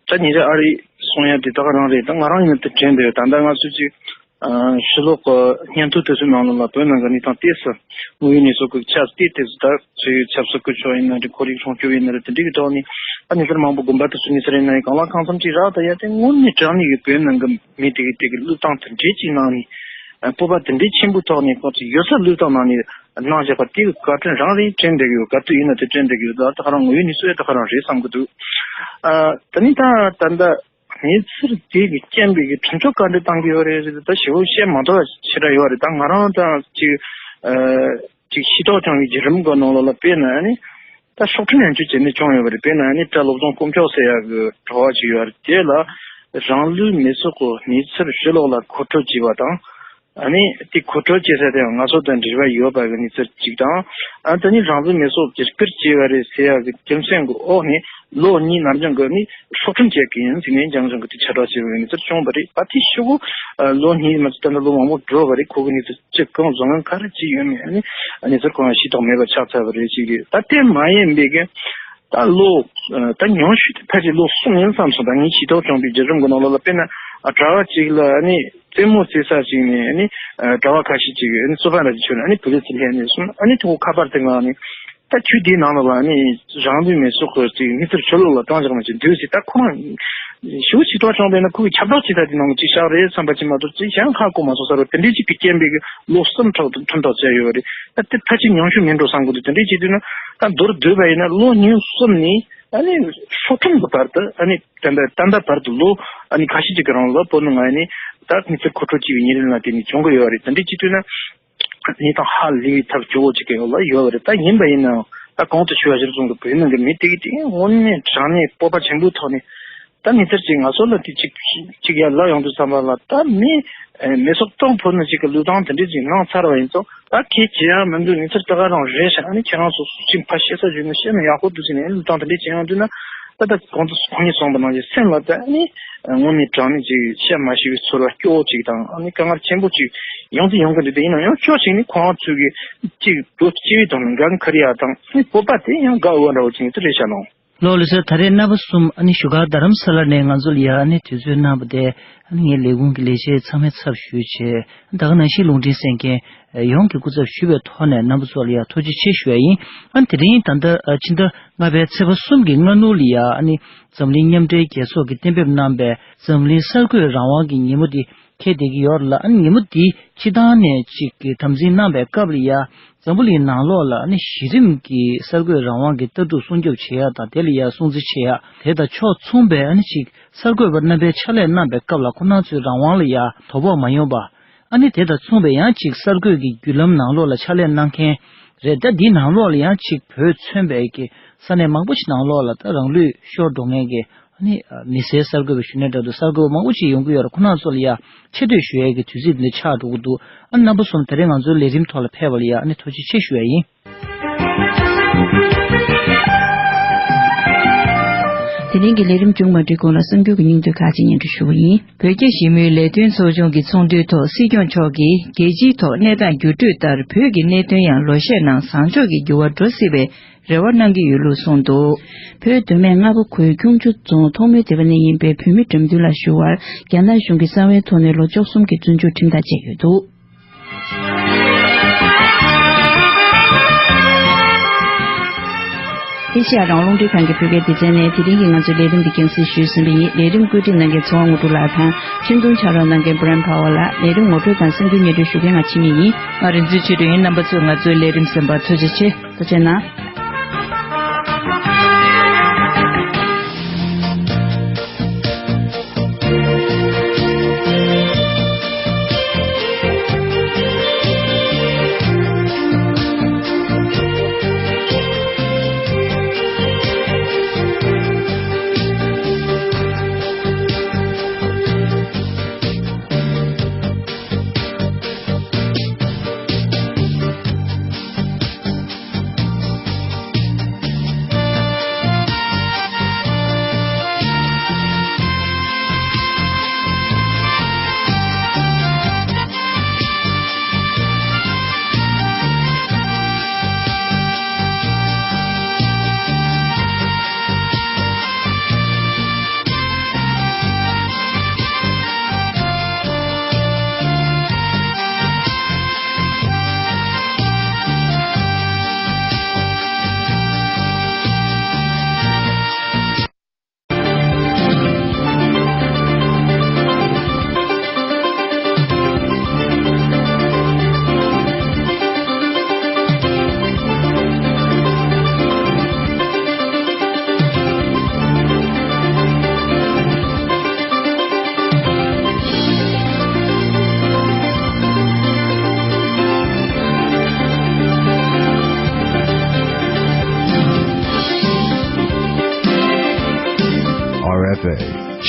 ད་ད་ཉེ་ཆར་ཨ་རི་སོང་ཡ་དེ་ད་ག་རང་རེད། ད་ང་རང་ཡིན་ན་དེ་དྲན་འདུག་ད་ལྟ་ང་ཚོས་ཅིག་ཨ་ཕྱི་ལོགས་ཀྱི་སྙན་ཐོ་དེ་ཚོའི་ནང་ལོགས་ལ་བོད་ནང་གི་གནས་སྟངས་ཏོག་ཙམ་དངོས་ཡོད་གནས་ཚུལ་གྱི་ཆ་ཏོག་ཙམ་ད་ཚོས་ཆབ་སྲིད་ཀྱི་ཕྱོགས་ཡིན་ན་རེད། ཁོར་ཡུག་སྲུང་སྐྱོབ་ཡིན་ན་རེད། དེ་འདྲའི་གི་ཐོག་ནས་ཨ་ནི་ཟེར་མང་པོ་དགོན་པ་དེ་ཚོ་ནས་ཟེར་ཡིན་ན་རེད། གང་ལ་གང་འཚམ་ཅིག་རག་ད་ཡ་དེ་དངོས་གནས་དྲང་གནས་ཀྱི་བོད་ནང་གི་མི་དེ་གི་དེ་གི་བློས་བཏང་དེ་འདྲའི་ཅིག་གནང་ནས་སྤོབས་པ་དེ་འདྲའི་ཆེན་པོའི་ཐོག་ནས་ཁོང་ཚོ་ཡོད་ས་བློས་བཏང་གནང་ནས་གནང་བཞག་པ་དེ་གི་བཀའ་དྲིན་རང་རེད་དྲན་བསྡད་ཀྱི་ཡོད། ག་དུས་ཡིན་ན་དེ་དྲན་བསྡད་ཀྱི་ཡོད། ད་ད་ག་རང་དངོས་ཡོད་གནས་ཚུལ་ད་ག་རང་རེད་བསམ་གྱི་འདུག་ཨ་ད་ནི་ད་ད་ད། གནས་ཚུལ་དེ་གི་རྐྱེན་པས་གི་དྲན་གསོ་ག་འདྲ་བཏང་གི་ཡོད་རེད། ད་ཞེ་པོ་བཤད་མ་ཐུབ་པ་ཞེ་དྲག་ཡོད་རེད། ད་ང་རང་ད་ཅིག་ཨ་ཅིག་ཤེས་རྟོགས་བྱུང་བའི་བརྒྱུད་རིམ་གི་ནང་ལོགས་ལ་དཔེར་ན་ཨ་ནི་ ད་སྲོག་ཁྲིམས་ཡན་ཆོད་བྱས་ནས་བྱུང་ཡོད་པ་རེད། དཔེར་ན་ཨ་ནི་གྲྭ་བློ་བཟང་དཀོན་མཆོག་ཟེར་ཡག་གི་གྲྭ་བ་ཅིག་ཡོད་རེད། དེ་ལ་རང་ལུས་མེ་སྲེག་གི་གནས་ཚུལ་ཕྱི་ལོགས་ལ་མཁོ་སྤྲོད་བྱས་པ་དང་། ཨ་ནི་དེ་མཁོ་སྤྲོད་བྱེད་ས་དེ་ང་ཚོ་དང་འབྲེལ་བ་ཡོད་པ་གི་གནས་ཚུལ་གཅིག་དང་། ཨ་ནི་དེ་ནི་རང་ལུས་མེ་སྲེག་བྱེད་ཁུལ་བྱས་པ་རེད་ཟེར་ཡག་གི་རྒྱུ་མཚན་གྱི་འོག་ནས་ལོ་གཉིས་ནར་འགྱངས་གི་ནི་སྲོག་ཁྲིམས་བཅད་ཀྱི་ཡིན་ཟེར་ནས་འགྱངས་འགྱངས་གི་དེ་ཁྱབ་བསྒྲགས་བྱས་པའི་གནས་ཚུལ་བྱུང་བ་རེད། ད་དེ་ཤོག་གུ་ལོ་གཉིས་མ་ཚད་ད་ལྟ་ལོ་མང་པོ་འགྲོ་བ་རེད། ཁོ་གི་གནས་ཚུལ་ཅི་གང་བཟང་ངན་ག་རེ་ཅི་ཡོད་མེད་ཨ་ནི་གནས་ཚུལ་གང་ཤེས་རྟོགས་མེད་པ་ཆགས་ཚར་བ་རེད་ཅིག་རེད། ད་དེ་མ་ཡིན་པའི་གི་ད་ལོ་ད་ཉུང་ཤོས་དེ་ཕལ་ཆེར་ལོ་གསུམ་ཡིན་བསམ་སོང་། ད་ངས་ཤེས་རྟོགས་བྱུང་བའི་བརྒྱུད་རིམ་གི་ནང་ལོགས་ལ་དཔེར་ན་གྲྭ་བ་ཅིག་ལ་ཨ་ནི་རྩེད་མོ་རྩེ་ས་ཅིག་ནས་ཨ་ནི་གྲྭ་བ་ཁ་ཤས་ཅིག་ཨ་ནི་རྩོད་པ་འདྲ་ཅིག་བྱུང་ནས་ཨ་ནི་བུ་ལི་ཚོ་སླེབས་ནས་སོང་། ཨ་ནི་ཐོག་ཁ་པར་དེ་ངང་ནས་ད་ཁྱོད་དེའི་ནང་ལ་བ་ནི་རང་ལུས་མེ་སྲེག་གི་ཅིག་གནས་ཚུལ་ཕྱི་ལོགས་ལ་བཏང་བཞག་མ་ཅིག་འདུག་ཟེར། ད་ཁོ་རང་ཞེ་པོ་ཅིག་དོགས་བྱུང་བས་ན་ཁོ་གི་ཁྱབ་བསྒྲགས་བྱེད་ཐབས་དེ་ནང་གི་ཅིག་བཞག་རེད་བསམ་པ་ཅིག་མ་གཏོགས་ཅིག་གཞན་ཧ་གོ་མ་སོང་ས་རེད། དེ་འདྲའི་ཅིག་གི་རྐྱེན་པས་གི་ལོ་གསུམ་ཁྲག་ཁྲིམས་ཐག་བཅད་ཡོད་པ་རེད། ད་དེ་ཕལ་ཆེར་ཉུང་ཤོས་མིན་འགྲོ་བསམ་གི་འདུག་དེ་འདྲའི་བྱེད་དུས་ན་ད་མདོར་བསྡུས་པ་ཡིན་ན་ལོ་ཉུང་གསུམ་ནས་ཨ་ནི་སྲོག་ཁྲིམས་ཀྱི་བར་དུ་ཨ་ནི་ད་ལྟ་ད་ལྟ་བར་དུ་ལོ་ཨ་ནི་ཁ་ཤས་ཅིག་གི་རིང་ལ་བོད་ནང་ཨ་ནི་ད་གནས་ཚུལ་མཁོ་སྤྲོད་བྱས་པའི་ཉེ་རིང་ལ་དེ་ནི་བྱུང་གི་ཡོད་པ་རེད། དེ་འདྲའི་བྱེད་དུས་ན། གནས་སྟངས་ཧ་ལས་པའི་ཐབས་སྐྱོ་བོ་ཅིག་གི་ཡོད་ལ་ཡོད་པ་རེད། ད་ཡིན་པ་ཡིན་ནའང་ད་གོང་དུ་ཞུས་པ་གཞིར་བཟུང་གི་བོད་ནང་གི་མི་དེ་གི་དེ་དངོས་གནས་དྲང་གནས་སྤོབས་པ་ཆེན་པོའི་ཐོག་ནས་ད་ནི་དེར་ཅིག་ང་ཚོ་ལ་དེ་ཅིག་ཅིག་ཡར་ལབ་ཡོང་དུས་ཙམ་པ་ལ་ད་མི་མི་སྲོག་གཏོང་ཕོད་ན་ཅིག་གི་ལུས་སྟངས་དེ་འདྲས་ཅིག་གནང་ཚར་བ་ཡིན་ཙང་ད་ཁྱེད་ཅི་ཡང་མི་འདུག་གནས་ཚུལ་ད་ག་རང་རེད་ཤག་ཨ་ནི་ཁྱེད་རང་ཚོ་སུ་ཅིག་ཕར་བཤད་ས་བརྗོད་ན་བཤད་ན་ཡག་པོ་འདུག་ཟེར་ནས་ལུས་སྟངས་དེ་འདྲས་ཅིག་ཡོང་དུས་ན། ད་ལྟ་གོང་དུ་ཁོང་གཉིས་གསུངས་པ་ནང་བཞིན་སེམས་ལ་ད་ནི་དངོས་གནས་དྲང་གནས་ཅིག་བཤད་མ་ཤེས་པའི་ཚོར་བ་སྐྱོ་བོ་ཅིག་དང་ཨ་ནི་དཀའ་ངལ་ཆེན་པོ་ཅིག་ཡོང་དུ་ཡོང་གི་འདུག་དེ་ཡིན་ན་ཡང་ཕྱོགས་གཅིག་ནས་ཁོང་ཚོས་གི་ཅིག་བོད་སྤྱི་པའི་ཐོག་ནས་འགན་འཁུར་ཡ་དང་ཨ་ནི་བོད་པ་དེ་ཡང་དགའ་འོས་འདྲ་བོ་ཅིག་ནས་དེ་རེད་ཤག་ལོང་། ལོ་ལ་ཟེར་ད་རེས་རྣམ་པ་གསུམ་ཨ་ནི་བཞུགས་སྒར་རྡ་རམ་ས་ལ་ནས་ང་ཚོ་ལ་ཡ་ཨ་ནི་དུས་ཚོད་གནང་བ་དེ་ཨ་ནི་ངའི་ལས་ཁུངས་ཀྱི་ལས་བྱེད་ཚང་མའི་ཚབ་ཞུས་བྱས་ད་ག་ནང་བཞིན་རླུང་འཕྲིན་གསན་མཁན་ཡོངས་ཀྱི་སྐུ་ཚབ་ཞུས་པའི་ཐོག་ནས་རྣམ་པ་ཚོ་ལ་ཡ་ཐུགས་རྗེ་ཆེ་ཞུ་ཡ་ཡིན། ཨ་ནི་དེ་རིང་ད་ལྟ་ཕྱི་ཟླ་ལྔ་པའི་ཚེས་པ་གསུམ་གྱི་སྔ་སྣུར་ལ་ཡ་ཨ་ནི་འཛམ་གླིང་མཉམ་འབྲེལ་རྒྱལ་ཚོགས་ཀྱིས་གཏན་འབེབས་གནང་པའི་འཛམ་གླིང་གསར་འགོད་རང་དབང་གི་ཉིན་མོ་འདི་འཁེལ་བསྡད་ཀྱི་ཡོད་རེད་ལ། ཨ་ནི་ཉིན་མོ་འདི་སྤྱི་བཏང་ནས་ཅིག་གི་དམ་འཛིན་གནང་པའི་སྐབས་ལ་ཡ་འཛམ་བུ་གླིང་ནང་ལོགས་ལ་ཨ་ནི་གཞི་རིམ་གྱི་གསར་འགོད་རང་དབང་གི་ལྟ་གྲུབ་སྲུང་སྐྱོབ་བྱེད་ཡ་དང་དེ་ལ་ཡ་སྲུང་བརྩི་བྱེད་ཡ་དེ་དང་ཕྱོགས་མཚུངས་པའི་ཨ་ནི་ཅིག་གསར་འགོད་པ་རྣམ་པས་ཕྱག་ལས་གནང་པའི་སྐབས་ལ་ཁོ་རང་ཚོའི་རང་དབང་ལ་ཡ་དོ་ཕོག་མ་ཡོང་པ། ཨ་ནི་དེ་དང་མཚུངས་པའི་ཡང་ཅིག་གསར་འགོད་ཀྱི་བརྒྱུད་ལམ་ནང་ལོགས་ལ་ཕྱག་ལས་གནང་མཁན་རེད། ད་འདིའི་ནང་ལོགས་ལ་ཡང་ཅིག་བོད་མཚོན་པའི་གི་ས་གནས་མང་པོ་ཞིག་ནང་ལོགས་ལ་ད་རང་ལུས་ཤོར་འགྲོ་མཁན་གྱི་ཨ་ནི་མི་སེར་གསར་འགོད་པ་ཞུ་ནས་འདྲ་འདུག་གསར་འགོད་པ་མང་པོ་ཅིག་ཡོང་གི་ཡོད་རེད། ཁོ་རང་ཚོ་ལ་ཡང་ཆེ་བསྟོད་ཞུ་ཡས་ཀྱི་དུས་ཚིགས་འདི་ཆགས་འགྲོ་གི་འདུག་ཨ་རྣམ་པ་གསུམ་ད་རེས་ང་ཚོའི་ལས་རིམ་ཐོག་ལ་ཕེབས་པ་ལ་ཡང་ཨ་ནི་ཐུགས་རྗེ་ཆེ་ཞུ་ཡ་ཡིན། དེ་རིང་གི་ལས་རིམ་མཇུག་མ་སྒྲིལ་གོང་ལ་གསར་འགྱུར་གྱི་སྙིང་བསྡུས་ཁག་ཅིག་སྙན་སྒྲོན་ཞུ་གི་ཡིན། བོད་རྒྱ་ཞི་མོལ་ལས་དོན་ཚོགས་ཆུང་གི་ཚོགས་འདུའི་ཐོག་སྲིད་སྐྱོང་མཆོག་གིས་རྒྱལ་སྤྱིའི་ཐོག་གནས་སྟངས་འགྱུར་འགྲོས་ལྟར་བོད་ཀྱི་གནད་དོན་ཡང་ལོ་ཤས་ནང་བཟང་ཕྱོགས་ཀྱི་འགྱུར་བ་འགྲོ་སྲིད་པའི་རེ་བ་གནང་གི་ཡོད་ལུགས་གསུངས་འདུག་བོད་མདོ་སྨད་རྔ་པ་ཁུལ་ཁྱུང་མཆུ་རྫོང་ཐོག་མའི་སྡེ་པ་ནས་ཡིན་པའི་བོད་མི་དགྲ་འདུལ་ལགས་ཞུ་བར་རྒྱ་ནག་གཞུང་གིས་གསང་བའི་ཐོག་ནས་ལོ་བཅུ་གསུམ་གྱི་བཙོན་འཇུག་ཁྲིམས་ཐག་བཅད་ཡོད་འདུག་ཨེ་ཤེ་ཡ་རང་དབང་རླུང་འཕྲིན་ཁང་གི་བོད་སྐད་སྡེ་ཚན་ནས་དེ་རིང་གི་ང་ཚོའི་ལས་རིམ་འདི་རྒྱང་སྲིང་ཞུས་ཟིན་པ་ཡིན། ལས་རིམ་བཀོད་སྒྲིག་གནང་མཁན་ཚེ་དབང་དངོས་གྲུབ་ལགས་དང་། འཕྲིན་ཐུང་ཕྱག་རོགས་གནང་མཁན་Brian Power་ལགས། ལས་རིམ་ངོ་སྤྲོད་དང་གསར་འགྱུར་སྙན་སྒྲོན་ཞུ་མཁན་ང་འཆི་མེད་ཡིན། ང་རིག་འཛིན་ཆོས་སྒྲོན་ཡིན། རྣམ་པ་ཚོས་ང་ཚོའི་ལས་རིམ་གསན་པར་ཐུགས་རྗེ་ཆེ། ཐུགས་རྗེ་གནང་།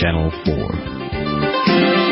Channel four.